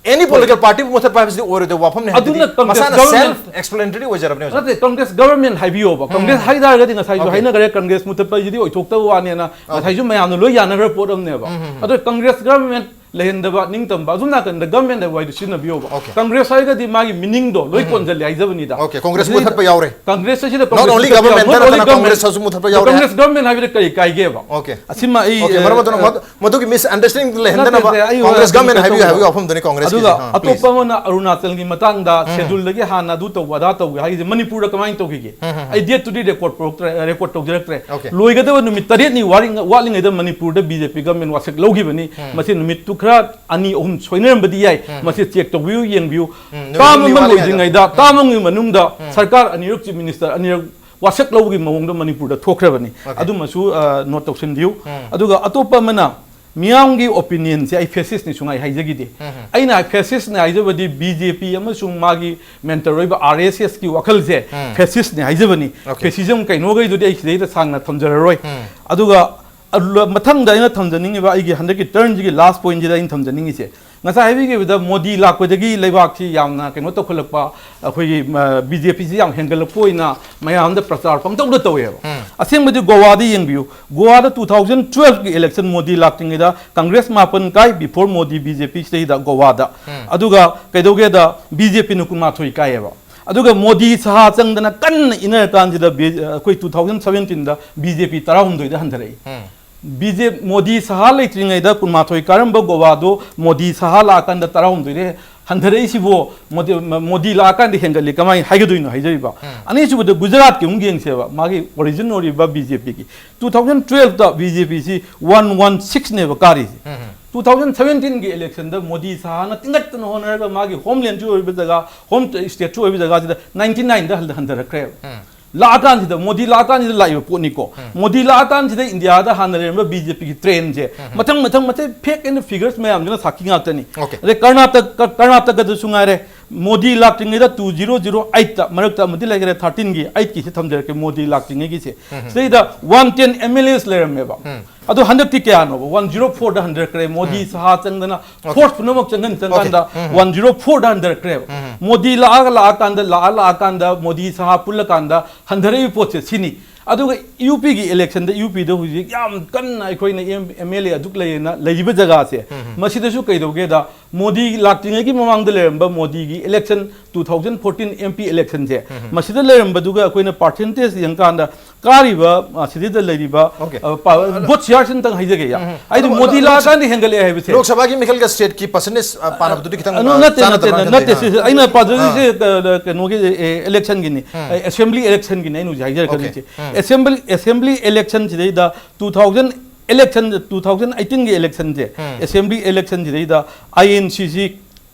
any political party ꯕꯨ ꯃꯨꯠꯊꯠꯄ ꯍꯥꯏꯕꯁꯤꯗꯤ ꯑꯣꯏꯔꯣꯏꯗꯕ ꯋꯥꯐꯝꯅꯤ꯫ ꯍꯥꯏꯕꯗꯤ ꯑꯗꯨꯅ ꯀꯪꯒ꯭ꯔꯦꯁ ꯃꯁꯥꯅ ꯒꯚꯔꯟꯃꯦꯟꯠ self explanatory ꯑꯣꯏꯖꯔꯕꯅꯤ ꯑꯣꯖꯥ꯫ ꯅꯠꯇꯦ, ꯀꯪꯒ꯭ꯔꯦꯁ ꯒꯚꯔꯟꯃꯦꯟꯠ ꯍꯥꯏꯕꯤꯌꯣꯕ꯫ ꯎꯝ꯫ ꯀꯪꯒ꯭ꯔꯦꯁ ꯍꯥꯏꯇꯥꯔꯒꯗꯤ ꯉꯁꯥꯏꯁꯨ Okay꯫ ꯍꯥꯏꯅꯈ꯭ꯔꯦ, ꯀꯪꯒ꯭ꯔꯦꯁ ꯃꯨꯠꯊꯠꯄ ꯍꯥꯏꯁꯤꯗꯤ ꯑꯣꯏꯊꯣꯛꯇꯕ ꯋꯥꯅꯦꯅ Okay꯫ ꯉꯁꯥꯏꯁꯨ ꯃꯌꯥꯝꯅ ꯂꯣꯏ ꯌꯥꯅꯈ꯭ꯔ ꯄꯣꯠ ꯑꯃꯅꯦꯕ꯫ ꯎꯝ, ꯎꯝ, ꯎꯝ꯫ ꯑꯗꯣ ꯀꯪꯒ꯭ꯔꯦꯁ ꯒꯚꯔꯟꯃꯦꯟꯠ ꯂꯩꯍꯟꯗꯕ, ꯅꯤꯡꯇꯝꯕ, ꯑꯁꯣꯝ ꯅꯥꯀꯟꯗ ꯒꯚꯔꯟꯃꯦꯟꯠ ꯍꯥꯏꯕ ꯋꯥꯍꯩꯗꯨ ꯁꯤꯖꯤꯟꯅꯕꯤꯌꯣꯕ꯫ Okay꯫ ꯀꯪꯒ꯭ꯔꯦꯁ ꯍꯥꯏꯔꯒꯗꯤ ꯃꯥꯒꯤ meaning ꯗꯣ ꯂꯣꯏ ꯎꯝ꯫ ꯀꯣꯟꯁꯤꯜꯂꯦ ꯍꯥꯏꯖꯕꯅꯤꯗ꯫ Okay, ꯀꯪꯒ꯭ꯔꯦꯁ ꯃꯁꯤꯗ ꯃꯨꯠꯊꯠꯄ ꯌꯥꯎꯔꯦ꯫ ꯀꯪꯒ꯭ꯔꯦꯁ ꯑꯁꯤꯗ Not only ꯀꯪꯒ꯭ꯔꯦꯁ ꯃꯨꯠꯊꯠꯄ ꯌꯥꯎ-, government, not ꯅꯠꯇꯅ only ꯀꯪꯒ꯭ꯔꯦꯁ government꯫ ꯁꯤꯁꯨ ꯃꯨꯠꯊꯠꯄ ꯑꯗꯣ ꯌꯥꯎꯔꯦ꯫ ꯀꯪꯒ꯭ꯔꯦꯁ ꯒꯚꯔꯟꯃꯦꯟꯠ ꯍꯥꯏꯕꯗ ꯀꯔꯤ ꯀꯥꯏꯒꯦꯕ? Okay꯫ ꯑꯁꯤꯃ ꯑꯩ, Okay, ꯑ, ꯃꯔꯝ ꯑꯗꯨꯅ ꯑ, ꯃꯗꯨ-, ꯃꯗꯨꯒꯤ misunderstanding ꯂꯩꯍꯟꯗꯅꯕ ꯅꯠꯇꯦ, ꯑꯩ ꯀꯪꯒ꯭ꯔꯦꯁ ꯍꯥꯏꯕꯗꯤ government ꯍꯥꯏꯕꯤꯌꯨ ꯀꯩꯗꯧꯕ? ꯍꯥꯏꯕꯒꯤ ꯋꯥꯐꯝꯗꯨꯅꯤ ꯀꯪꯒ꯭ꯔꯦꯁꯀꯤꯁꯦ꯫ ꯑꯗꯨꯒ ꯑꯥ, ꯑꯇꯣꯞꯄ please꯫ ꯑꯃꯅ ꯑꯔꯨꯅꯥꯆꯜꯒꯤ ꯃꯇꯥꯡꯗ ꯎꯝ꯫ ꯁꯦꯗꯨꯜꯗꯒꯤ ꯍꯥꯟꯅ ꯑꯗꯨ ꯇꯧꯕ ꯑꯗꯥ ꯇꯧꯕ ꯍꯥꯏꯔꯤꯁꯦ ꯃꯅꯤꯄꯨꯔꯗ ꯀꯃꯥꯏꯅ ꯇꯧꯈꯤꯒꯦ? ꯎꯝ, ꯎꯝ, ꯎꯝ꯫ ꯑꯩ date to date record ꯄꯨꯔꯛꯇ꯭ꯔꯦ, record ꯇꯧꯖꯔꯛꯇ꯭ꯔꯦ꯫ Okay꯫ ꯂꯣꯏꯒꯗꯕ ꯅꯨꯃꯤꯠ ꯇꯔꯦꯠꯅꯤ ꯋꯥꯔꯤ-, ꯋꯥꯠꯂꯤꯉꯩꯗ ꯃꯅꯤꯄꯨꯔꯗ ꯕꯤ ꯖꯦ ꯄꯤ ꯒꯚꯔꯟꯃꯦꯟꯠ ꯋꯥꯁꯛ ꯂꯧꯈꯤꯕꯅꯤ꯫ ꯎꯝ꯫ ꯃꯁꯤ ꯅꯨꯃꯤꯠꯇꯨ ꯈꯔ ꯑꯅꯤ ꯑꯍꯨꯝ ꯁꯣꯏꯅꯔꯝꯕꯗꯤ ꯌꯥꯏ꯫ ꯎꯝ꯫ ꯃꯁꯤ check ꯇꯧꯕꯤꯌꯨ, ꯌꯦꯡꯕꯤꯌꯨ꯫ ꯎꯝ, ꯅꯨꯃꯤꯠ ꯇꯥꯝ ꯍꯨꯝꯅꯤ ꯑꯃ ꯋꯥꯠꯂꯤꯉꯩꯗ꯫ ꯂꯣꯏꯗ꯭ꯔꯤꯉꯩꯗ, ꯎꯝ꯫ ꯇꯥꯝ ꯑꯃꯒꯤ ꯃꯅꯨꯡꯗ ꯎꯝ꯫ ꯁꯔꯀꯥꯔ ꯑꯅꯤꯔꯛ chief minister, ꯑꯅꯤꯔꯛ ꯋꯥꯁꯛ ꯂꯧꯕꯒꯤ ꯃꯑꯣꯡꯗ ꯃꯅꯤꯄꯨꯔꯗ ꯊꯣꯛꯈ꯭ꯔꯕꯅꯤ꯫ Okay. ꯑꯗꯨꯃꯁꯨ ꯅꯣꯠ ꯇꯧꯁꯤꯟꯕꯤꯌꯨ꯫ ꯎꯝ. ꯑꯗꯨꯒ ꯑꯇꯣꯞꯄ ꯑꯃꯅ, ꯃꯤꯌꯥꯝꯒꯤ ꯑꯣꯄꯤꯅꯤꯌꯟꯁꯦ ꯑꯩ ꯐꯦꯁꯤꯁꯅꯤ ꯁꯨꯡꯍꯥꯏ ꯍꯥꯏꯖꯈꯤꯗꯦ꯫ ꯎꯝ. ꯑꯩꯅ ꯐꯦꯁꯤꯁꯅꯤ ꯍꯥꯏꯖꯕꯗꯤ ꯕꯤ ꯖꯦ ꯄꯤ ꯑꯃꯁꯨꯡ ꯃꯥꯒꯤ ꯃꯦꯟꯇꯔ ꯑꯣꯏꯕ ꯑꯥꯔ ꯑꯦꯁ ꯑꯦꯁꯀꯤ ꯋꯥꯈꯜꯁꯦ ꯎꯝ. ꯐꯦꯁꯤꯁꯅꯤ ꯍꯥꯏꯖꯕꯅꯤ꯫ Okay. ꯐꯦꯁꯤꯖꯝ ꯀꯩꯅꯣꯈꯩꯗꯨꯗꯤ ꯑꯩ ꯁꯤꯗꯩꯗ ꯁꯥꯡꯅ ꯊꯝꯖꯔꯔꯣꯏ꯫ ꯎꯝ. ꯑꯗꯨꯒ ꯑꯗꯨ ꯃꯊꯪꯗ ꯑꯩꯅ ꯊꯝꯖꯅꯤꯡꯉꯤꯕ, ꯑꯩꯒꯤ ꯍꯟꯗꯛꯀꯤ ꯇꯔꯟꯁꯤꯒꯤ ꯂꯥꯁ ꯄꯣꯏꯟꯁꯤꯗ ꯑꯩꯅ ꯊꯝꯖꯅꯤꯡꯉꯤꯁꯦ, ꯉꯁꯥꯏ ꯍꯥꯏꯕꯤꯈꯤꯕꯗ ꯃꯣꯗꯤ ꯂꯥꯛꯄꯗꯒꯤ ꯂꯩꯕꯥꯛꯁꯤ ꯌꯥꯝꯅ ꯀꯩꯅꯣ ꯇꯧꯈꯠꯂꯛꯄ, ꯑꯩꯈꯣꯏꯒꯤ ꯕꯤ ꯖꯦ ꯄꯤꯁꯤ ꯌꯥꯝ ꯍꯦꯟꯒꯠꯂꯛꯄ ꯑꯣꯏꯅ ꯃꯌꯥꯝꯗ ꯄ꯭ꯔꯆꯥꯔ ꯄꯪꯇꯧꯗ ꯇꯧꯋꯦꯕ꯫ ꯎꯝ. ꯑꯁꯦꯡꯕꯗꯤ ꯒꯣꯋꯥꯗ ꯌꯦꯡꯕꯤꯌꯨ, ꯒꯣꯋꯥꯗ ꯇꯨ ꯊꯥꯎꯖꯟ ꯇꯨꯋꯦꯜꯐꯀꯤ ꯏꯂꯦꯛꯁꯟ ꯃꯣꯗꯤ ꯂꯥꯛꯇ꯭ꯔꯤꯉꯩꯗ ꯀꯪꯒ꯭ꯔꯦꯁ ꯃꯥꯄꯟ ꯀꯥꯏ, before Modi B J P ꯁꯤꯗꯩꯗ ꯒꯣꯋꯥꯗ꯫ ꯎꯝ. ꯑꯗꯨꯒ ꯀꯩꯗꯧꯒꯦꯗ ꯕꯤ ꯖꯦ ꯄꯤꯅ ꯀꯨꯟꯃꯥꯊꯣꯏ ꯀꯥꯏꯌꯦꯕ꯫ ꯑꯗꯨꯒ ꯃꯣꯗꯤ ꯁꯍꯥ ꯆꯪꯗꯅ ꯀꯟꯅ ꯏꯟꯅꯔꯀꯥꯟꯁꯤꯗ ꯕꯤ-, ꯑꯩꯈꯣꯏ ꯇꯨ ꯊꯥꯎꯖꯟ ꯁꯕꯦꯟꯇꯤꯟꯗ ꯕꯤ ꯖꯦ ꯄꯤ ꯇꯔꯥꯍꯨꯝꯗꯣꯏꯗ ꯍꯟꯊꯔꯛꯏ꯫ ꯎꯝ. ꯕꯤ ꯖꯦ ꯃꯣꯗꯤ ꯁꯍꯥ ꯂꯩꯇ꯭ꯔꯤꯉꯩꯗ ꯀꯨꯟꯃꯥꯊꯣꯏ ꯀꯥꯔꯝꯕ ꯒꯣꯋꯥꯗꯣ ꯃꯣꯗꯤ ꯁꯍꯥ ꯂꯥꯛꯑꯀꯥꯟꯗ ꯇꯔꯥꯍꯨꯝꯗꯣꯏꯗ ꯍꯟꯊꯔꯛꯏꯁꯤꯕꯨ ꯃꯣꯗꯤ, ꯃꯣꯗꯤ ꯂꯥꯛꯑꯀꯥꯟꯗ ꯍꯦꯟꯒꯠꯂꯤ ꯀꯃꯥꯏꯅ ꯍꯥꯏꯒꯗꯣꯏꯅꯣ ꯍꯥꯏꯖꯔꯤꯕ꯫ ꯎꯝ. ꯑꯅꯤꯁꯨꯕꯗ ꯒꯨꯖꯔꯥꯠꯀꯤ ꯑꯃꯨꯛ ꯌꯦꯡꯁꯦꯕ, ꯃꯥꯒꯤ ꯑꯣꯔꯤꯖꯤꯟ ꯑꯣꯏꯔꯤꯕ ꯕꯤ ꯖꯦ ꯄꯤꯒꯤ꯫ ꯇꯨ ꯊꯥꯎꯖꯟ ꯇꯨꯋꯦꯜꯐꯇ ꯕꯤ ꯖꯦ ꯄꯤꯁꯤ ꯋꯥꯟ ꯋꯥꯟ ꯁꯤꯛꯁꯅꯦꯕ ꯀꯥꯔꯤꯁꯦ꯫ ꯎꯝ. ꯇꯨ ꯊꯥꯎꯖꯟ ꯁꯕꯦꯟꯇꯤꯟꯒꯤ ꯏꯂꯦꯛꯁꯟꯗ ꯃꯣꯗꯤ ꯁꯍꯥꯅ ꯇꯤꯡꯈꯠꯇꯅ ꯍꯣꯠꯅꯔꯒ ꯃꯥꯒꯤ ꯍꯣꯝꯂꯦꯟꯁꯨ ꯑꯣꯏꯕ ꯖꯒꯥ, ꯍꯣꯝ ꯁ꯭ꯇꯦꯠꯁꯨ ꯑꯣꯏꯕ ꯖꯒꯥꯁꯤꯗ ꯅꯥꯏꯟꯇꯤ ꯅꯥꯏꯟꯗ ꯍꯟꯊꯔꯛꯈ꯭ꯔꯦꯕ꯫ ꯎꯝ. ꯂꯥꯛꯑꯀꯥꯟꯁꯤꯗ, ꯃꯣꯗꯤ ꯂꯥꯛꯑꯀꯥꯟꯁꯤꯗ ꯂꯥꯛꯏꯕ ꯄꯣꯠꯅꯤꯀꯣ꯫ ꯎꯝ. ꯃꯣꯗꯤ ꯂꯥꯛꯑꯀꯥꯟꯁꯤꯗ ꯏꯟꯗꯤꯌꯥꯗ ꯍꯥꯟꯅ ꯂꯩꯔꯝꯕ ꯕꯤ ꯖꯦ ꯄꯤꯒꯤ ꯇ꯭ꯔꯦꯟꯁꯦ ꯎꯝ. ꯃꯊꯪ ꯃꯊꯪ ꯃꯊꯪ, ꯐꯦꯛ ꯑꯦꯟ ꯐꯤꯒꯔꯁ ꯃꯌꯥꯝꯁꯤꯅ ꯁꯥꯈꯤ ꯉꯥꯛꯇꯅꯤ꯫ Okay. ꯑꯗꯩ ꯀꯔꯅꯥꯇꯀ, ꯀꯔꯅꯥꯇꯀꯗꯁꯨ ꯉꯥꯏꯔꯦ, ꯃꯣꯗꯤ ꯂꯥꯛꯇ꯭ꯔꯤꯉꯩꯗ ꯇꯨ ꯖꯤꯔꯣ ꯖꯤꯔꯣ ꯑꯩꯠꯇ, ꯃꯔꯛꯇ ꯑꯃꯗꯤ ꯂꯩꯈꯔꯦ, ꯊꯥꯔꯇꯤꯟꯒꯤ, ꯑꯩꯠꯀꯤꯁꯤ ꯊꯝꯖꯔꯛꯀꯦ, ꯃꯣꯗꯤ ꯂꯥꯛꯇ꯭ꯔꯤꯉꯩꯒꯤꯁꯦ꯫ ꯎꯝ. ꯁꯤꯗꯩꯗ ꯋꯥꯟ ꯇꯦꯟ ꯑꯦꯝ ꯑꯦꯜ ꯑꯦꯁ ꯂꯩꯔꯝꯃꯦꯕ꯫ ꯎꯝ. ꯑꯗꯣ ꯍꯟꯗꯛꯇꯤ ꯀꯌꯥꯅꯣꯕ? ꯋꯥꯟ ꯖꯤꯔꯣ ꯐꯣꯔꯗ ꯍꯟꯊꯔꯛꯈ꯭ꯔꯦ, ꯃꯣꯗꯤ ꯎꯝ. ꯁꯍꯥ ꯆꯪꯗꯅ, Okay. ꯐꯣꯔꯁ ꯄꯨꯝꯅꯃꯛ ꯆꯪꯍꯟ ꯆꯪꯀꯥꯟꯗ ꯎꯝ. ꯋꯥꯟ ꯖꯤꯔꯣ ꯐꯣꯔꯗ ꯍꯟꯊꯔꯛꯈ꯭ꯔꯦꯕ꯫ ꯎꯝ. ꯃꯣꯗꯤ ꯂꯥꯛꯑꯒ ꯂꯥꯛꯑꯀꯥꯟꯗ, ꯂꯥꯛꯑ ꯂꯥꯛꯑꯀꯥꯟꯗ, ꯃꯣꯗꯤ ꯁꯍꯥ ꯄꯨꯜꯂꯀꯥꯟꯗ ꯍꯟꯊꯔꯛꯏꯕ ꯄꯣꯠꯁꯦ ꯁꯤꯅꯤ꯫ ꯑꯗꯨꯒ ꯌꯨ ꯄꯤꯒꯤ ꯏꯂꯦꯛꯁꯟꯗ, ꯌꯨ ꯄꯤꯗ ꯍꯧꯖꯤꯛ ꯌꯥꯝ ꯀꯟꯅ ꯑꯩꯈꯣꯏꯅ ꯑꯦꯝ ꯑꯦꯜ ꯑꯦ ꯑꯗꯨꯛ ꯂꯩꯌꯦꯅ ꯂꯩꯔꯤꯕ ꯖꯒꯥꯁꯦ, ꯎꯝ. ꯃꯁꯤꯗꯁꯨ ꯀꯩꯗꯧꯒꯦꯗ, ꯃꯣꯗꯤ ꯂꯥꯛꯇ꯭ꯔꯤꯉꯩꯒꯤ ꯃꯃꯥꯡꯗ ꯂꯩꯔꯝꯕ ꯃꯣꯗꯤꯒꯤ election, two thousand fourteen M P ꯏꯂꯦꯛꯁꯟꯁꯦ, ꯎꯝ. ꯃꯁꯤꯗ ꯂꯩꯔꯝꯕꯗꯨꯒ ꯑꯩꯈꯣꯏꯅ ꯄꯥꯔꯁꯦꯟꯇꯦꯖ ꯌꯦꯡꯀꯥꯟꯗ ꯀꯥꯔꯤꯕ, ꯑ, ꯁꯤꯗꯩꯗ ꯂꯩꯔꯤꯕ, Okay. ꯑ, ꯄ-, ꯚꯣꯠ ꯁꯤꯌꯥꯔꯁꯤ ꯑꯝꯇꯪ ꯍꯥꯏꯖꯒꯦ꯫ ꯎꯝ. ꯑꯩꯗꯤ ꯃꯣꯗꯤ ꯂꯣꯛ-, ꯂꯥꯛꯑꯀꯥꯟꯗ ꯍꯦꯟꯒꯠꯂꯛꯑꯦ ꯍꯥꯏꯕꯁꯦ꯫ ꯂꯣꯛ ꯁꯚꯥꯒꯤ ꯃꯤꯈꯜꯒ ꯁ꯭ꯇꯦꯠꯀꯤ ꯄꯥꯔꯁꯦꯟꯇꯦꯖ, ꯑ, ꯄꯥꯅꯕꯗꯨꯗꯤ ꯈꯤꯇꯪ, ꯑ, ꯅꯣ, ꯑ, ꯅꯠꯇꯦ, ꯆꯥꯟꯅꯗꯕ꯭ꯔꯥ ꯅꯠꯇꯦ, ꯈꯪꯗꯦ꯫ ꯅꯠꯇꯦ, ꯑꯥ. ꯁꯤꯁꯦ ꯑꯩꯅ ꯄꯥꯖꯔꯤꯁꯦ, ꯑꯥ. ꯑ, ꯑ, ꯀꯩꯅꯣꯒꯤ, ꯑꯦ, ꯏꯂꯦꯛꯁꯟꯒꯤꯅꯤ꯫ ꯎꯝ. ꯑꯦ, ꯑꯦꯁꯦꯝꯕ꯭ꯂꯤ ꯏꯂꯦꯛꯁꯟꯒꯤꯅꯤ ꯑꯩꯅ ꯍꯧꯖꯤꯛ ꯍꯥꯏꯖꯔꯛꯀꯗꯣꯏꯁꯦ꯫ Okay. ꯎꯝ. ꯑꯦꯁꯦꯝꯕ꯭ꯂꯤ, ꯑꯦꯁꯦꯝꯕ꯭ꯂꯤ ꯏꯂꯦꯛꯁꯟꯁꯤꯗꯩꯗ two thousand election, two thousand ꯑꯩꯠꯇꯤꯟꯒꯤ ꯏꯂꯦꯛꯁꯟꯁꯦ, ꯎꯝ. ꯑꯦꯁꯦꯝꯕ꯭ꯂꯤ ꯏꯂꯦꯛꯁꯟꯁꯤꯗꯩꯗ ꯑꯥꯏ ꯑꯦꯟ ꯁꯤꯁꯤ,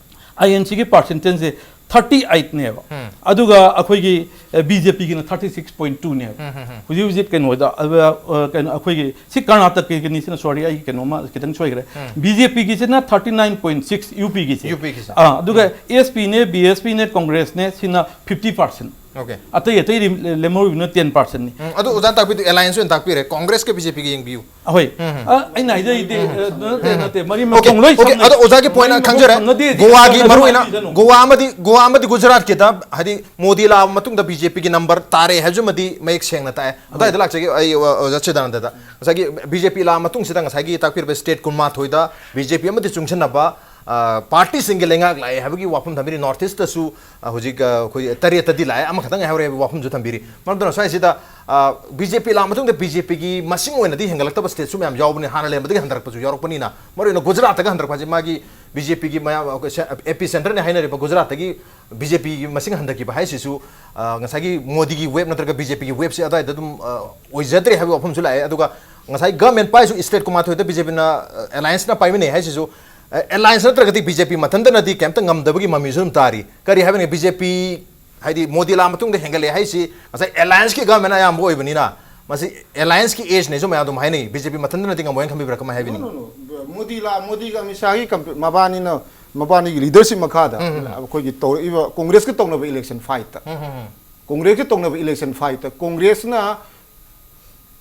ꯑꯥꯏ ꯑꯦꯟ ꯁꯤꯒꯤ ꯄꯥꯔꯁꯦꯟꯇꯦꯖꯁꯦ ꯊꯥꯔꯇꯤ ꯑꯩꯠꯅꯦꯕ꯫ ꯎꯝ. ꯑꯗꯨꯒ ꯑꯩꯈꯣꯏꯒꯤ ꯕꯤ ꯖꯦ ꯄꯤꯒꯤꯅ ꯊꯥꯔꯇꯤ ꯁꯤꯛꯁ ꯄꯣꯏꯟ ꯇꯨꯅꯦꯕ꯫ ꯍꯧꯖꯤꯛ ꯍꯧꯖꯤꯛ ꯀꯩꯅꯣꯗ ꯑ, ꯑ, ꯀꯩꯅꯣ ꯑꯩꯈꯣꯏꯒꯤ ꯁꯤ ꯀꯔꯅꯥꯇꯀꯒꯤꯅꯤꯁꯤꯅ, ꯁꯣꯔꯤ, ꯑꯩ ꯀꯩꯅꯣꯝꯃ ꯈꯤꯇꯪ ꯁꯣꯏꯈ꯭ꯔꯦ꯫ ꯕꯤ ꯖꯦ ꯄꯤꯒꯤꯁꯤꯅ ꯊꯥꯔꯇꯤ ꯅꯥꯏꯟ ꯄꯣꯏꯟ ꯁꯤꯛꯁ ꯌꯨ ꯄꯤꯒꯤꯁꯦ꯫ ꯌꯨ ꯄꯤꯒꯤꯁꯦ꯫ ꯑꯥ, ꯑꯗꯨꯒ ꯑꯦꯁ ꯄꯤꯅꯦ, ꯕꯤ ꯑꯦꯁ ꯄꯤꯅꯦ, ꯀꯣꯡꯒ꯭ꯔꯦꯁꯅꯦ, ꯁꯤꯅ ꯐꯤꯐꯇꯤ ꯄꯥꯔꯁꯦꯟ꯫ ꯑꯣꯀꯦ꯫ ꯑꯇꯩ ꯑꯇꯩ ꯂꯦꯝꯍꯧꯔꯤꯕꯅ ꯇꯦꯟ ꯄꯥꯔꯁꯦꯟꯅꯤ꯫ ꯎꯝ, ꯑꯗꯨ ꯑꯣꯖꯥꯅ ꯇꯥꯛꯄꯤꯗꯨ ꯑꯦꯂꯥꯏꯟꯁ ꯑꯣꯏꯅ ꯇꯥꯛꯄꯤꯔꯦ, ꯀꯣꯡꯒ꯭ꯔꯦꯁꯀ ꯕꯤ ꯖꯦ ꯄꯤꯒ ꯌꯦꯡꯕꯤꯌꯨ꯫ ꯑꯍꯣꯏ꯫ ꯑ, ꯑꯩꯅ ꯍꯥꯏꯖꯔꯤꯗꯤ, ꯑ, ꯅꯠꯇꯦ, ꯅꯠꯇꯦ, ꯃꯔꯤ ꯑꯣꯀꯦ, ꯃꯈꯣꯡ ꯂꯣꯏ ꯑꯣꯀꯦ, ꯁꯝꯅꯩ꯫ ꯑꯗꯣ ꯑꯣꯖꯥꯒꯤ ꯄꯣꯏꯟ ꯃꯔꯤ ꯃꯈꯣꯡ ꯈꯪꯖꯔꯦ꯫ ꯁꯝꯅꯗꯦꯗꯤ ꯒꯣꯋꯥꯒꯤ ꯁꯝꯅꯗꯕ ꯃꯔꯨ ꯑꯣꯏꯅ, ꯃꯥꯜꯂꯤꯗꯅꯣ? ꯒꯣꯋꯥ ꯑꯃꯗꯤ, ꯒꯣꯋꯥ ꯑꯃꯗꯤ ꯒꯨꯖꯔꯥꯠꯀꯤꯗ, ꯍꯥꯏꯗꯤ ꯃꯣꯗꯤ ꯂꯥꯛꯑꯕ ꯃꯇꯨꯡꯗ ꯕꯤ ꯖꯦ ꯄꯤꯒꯤ ꯅꯝꯕꯔ ꯇꯥꯔꯦ ꯍꯥꯏꯕꯁꯤꯃꯗꯤ ꯃꯌꯦꯛ ꯁꯦꯡꯅ ꯇꯥꯛꯑꯦ꯫ ꯑꯗꯨꯋꯥꯏꯗ ꯂꯥꯛꯆꯒꯦ ꯑꯩ, ꯑ, ꯑꯣꯖꯥ ꯆꯤꯗꯥꯅꯟꯗꯗ꯫ ꯉꯁꯥꯏꯒꯤ ꯕꯤ ꯖꯦ ꯄꯤ ꯂꯥꯛꯑ ꯃꯇꯨꯡꯁꯤꯗ ꯉꯁꯥꯏꯒꯤ ꯇꯥꯛꯄꯤꯔꯤꯕ ꯁ꯭ꯇꯦꯠ ꯀꯨꯟꯃꯥꯊꯣꯏꯗ ꯕꯤ ꯖꯦ ꯄꯤ ꯑꯃꯗꯤ ꯆꯨꯡꯁꯤꯟꯅꯕ, ꯑ, ꯄꯥꯔꯇꯤꯁꯤꯡꯒꯤ ꯂꯩꯉꯥꯛ ꯂꯥꯛꯑꯦ ꯍꯥꯏꯕꯒꯤ ꯋꯥꯐꯝ ꯊꯝꯕꯤꯔꯤ꯫ ꯅꯣꯔꯠ ꯏꯁꯇꯁꯨ, ꯑ, ꯍꯧꯖꯤꯛ, ꯑ, ꯑꯩꯈꯣꯏ ꯇꯔꯦꯠꯇꯗꯤ ꯂꯥꯛꯑꯦ, ꯑꯃꯈꯛꯇ ꯉꯥꯏꯍꯧꯔꯦ ꯍꯥꯏꯕꯒꯤ ꯋꯥꯐꯝꯁꯨ ꯊꯝꯕꯤꯔꯤ꯫ ꯃꯔꯝ ꯑꯗꯨꯅ ꯁ꯭ꯋꯥꯏꯁꯤꯗ, ꯑ, ꯕꯤ ꯖꯦ ꯄꯤ ꯂꯥꯛꯑ ꯃꯇꯨꯡꯗ ꯕꯤ ꯖꯦ ꯄꯤꯒꯤ ꯃꯁꯤꯡ ꯑꯣꯏꯅꯗꯤ ꯍꯦꯟꯒꯠꯂꯛꯇꯕ ꯁ꯭ꯇꯦꯠꯁꯨ ꯃꯌꯥꯝ ꯌꯥꯎꯕꯅꯤ, ꯍꯥꯟꯅ ꯂꯩꯔꯝꯕꯗꯒꯤ ꯍꯟꯊꯔꯛꯄꯁꯨ ꯌꯥꯎꯔꯛꯄꯅꯤꯅ꯫ ꯃꯔꯨꯑꯣꯏꯅ ꯒꯨꯖꯔꯥꯠꯇꯒ ꯍꯟꯊꯔꯛꯄ ꯍꯥꯏꯁꯦ ꯃꯥꯒꯤ ꯕꯤ ꯖꯦ ꯄꯤꯒꯤ ꯃꯌꯥꯝ, ꯑꯩꯈꯣꯏ ꯁꯦ-, ꯑꯦ ꯄꯤ ꯁꯦꯟꯇꯔꯅꯤ ꯍꯥꯏꯅꯔꯤꯕ ꯒꯨꯖꯔꯥꯠꯇꯒꯤ ꯕꯤ ꯖꯦ ꯄꯤꯒꯤ ꯃꯁꯤꯡ ꯍꯟꯊꯈꯤꯕ ꯍꯥꯏꯁꯤꯁꯨ, ꯑ, ꯉꯁꯥꯏꯒꯤ ꯃꯣꯗꯤꯒꯤ ꯋꯦꯕ ꯅꯠꯇ꯭ꯔꯒ ꯕꯤ ꯖꯦ ꯄꯤꯒꯤ ꯋꯦꯕꯁꯦ ꯑꯗꯨꯋꯥꯏꯗ ꯑꯗꯨꯝ, ꯑ, ꯑꯣꯏꯖꯗ꯭ꯔꯦ ꯍꯥꯏꯕꯒꯤ ꯋꯥꯐꯝꯁꯨ ꯂꯥꯛꯑꯦ꯫ ꯑꯗꯨꯒ ꯉꯁꯥꯏ ꯒꯃꯦꯟ ꯄꯥꯏꯁꯨ ꯁ꯭ꯇꯦꯠ ꯀꯨꯟꯃꯥꯊꯣꯏꯗ ꯕꯤ ꯖꯦ ꯄꯤꯅ, ꯑ, ꯑꯦꯂꯥꯏꯟꯁꯅ ꯄꯥꯏꯃꯤꯟꯅꯩ ꯍꯥꯏꯁꯤꯁꯨ, ꯑ, ꯑꯦꯂꯥꯏꯟꯁ ꯅꯠꯇ꯭ꯔꯒꯗꯤ ꯕꯤ ꯖꯦ ꯄꯤ ꯃꯊꯟꯇꯅꯗꯤ ꯀꯩꯝꯇ ꯉꯝꯗꯕꯒꯤ ꯃꯃꯤꯁꯨ ꯑꯗꯨꯝ ꯇꯥꯔꯤ꯫ ꯀꯔꯤ ꯍꯥꯏꯕꯅꯤ, ꯕꯤ ꯖꯦ ꯄꯤ ꯍꯥꯏꯗꯤ ꯃꯣꯗꯤ ꯂꯥꯛꯑ ꯃꯇꯨꯡꯗ ꯍꯦꯟꯒꯠꯂꯛꯑꯦ ꯍꯥꯏꯁꯤ ꯉꯁꯥꯏ ꯑꯦꯂꯥꯏꯟꯁꯀꯤ ꯒꯃꯦꯟ ꯑꯌꯥꯝꯕ ꯑꯣꯏꯕꯅꯤꯅ ꯃꯁꯤ ꯑꯦꯂꯥꯏꯟꯁꯀꯤ ꯑꯦꯖꯅꯦꯁꯨ ꯃꯌꯥꯝ ꯑꯗꯨꯝ ꯍꯥꯏꯅꯩ꯫ ꯕꯤ ꯖꯦ ꯄꯤ ꯃꯊꯟꯇꯅꯗꯤ ꯉꯝꯃꯣꯏꯅ ꯈꯟꯕꯤꯕ꯭ꯔꯥ, ꯀꯃꯥꯏ ꯍꯥꯏꯕꯤꯅꯤ? No, no, no. ꯃꯣꯗꯤ ꯂꯥ-, ꯃꯣꯗꯤꯒ ꯑꯃꯤꯠ ꯁꯥꯍꯒꯤ ꯀꯝꯄ-, ꯃꯕꯥꯅꯤꯅ, ꯃꯕꯥꯅꯤꯒꯤ ꯂꯤꯗꯔꯁꯤꯞ ꯃꯈꯥꯗ ꯑꯩꯈꯣꯏꯒꯤ ꯇꯧꯔꯛꯏꯕ ꯀꯣꯡꯒ꯭ꯔꯦꯁꯀ ꯇꯧꯅꯕ ꯏꯂꯦꯛꯁꯟ ꯐꯥꯏꯠꯇ, ꯀꯣꯡꯒ꯭ꯔꯦꯁꯀ ꯇꯧꯅꯕ ꯏꯂꯦꯛꯁꯟ ꯐꯥꯏꯠꯇ ꯀꯣꯡꯒ꯭ꯔꯦꯁꯅ,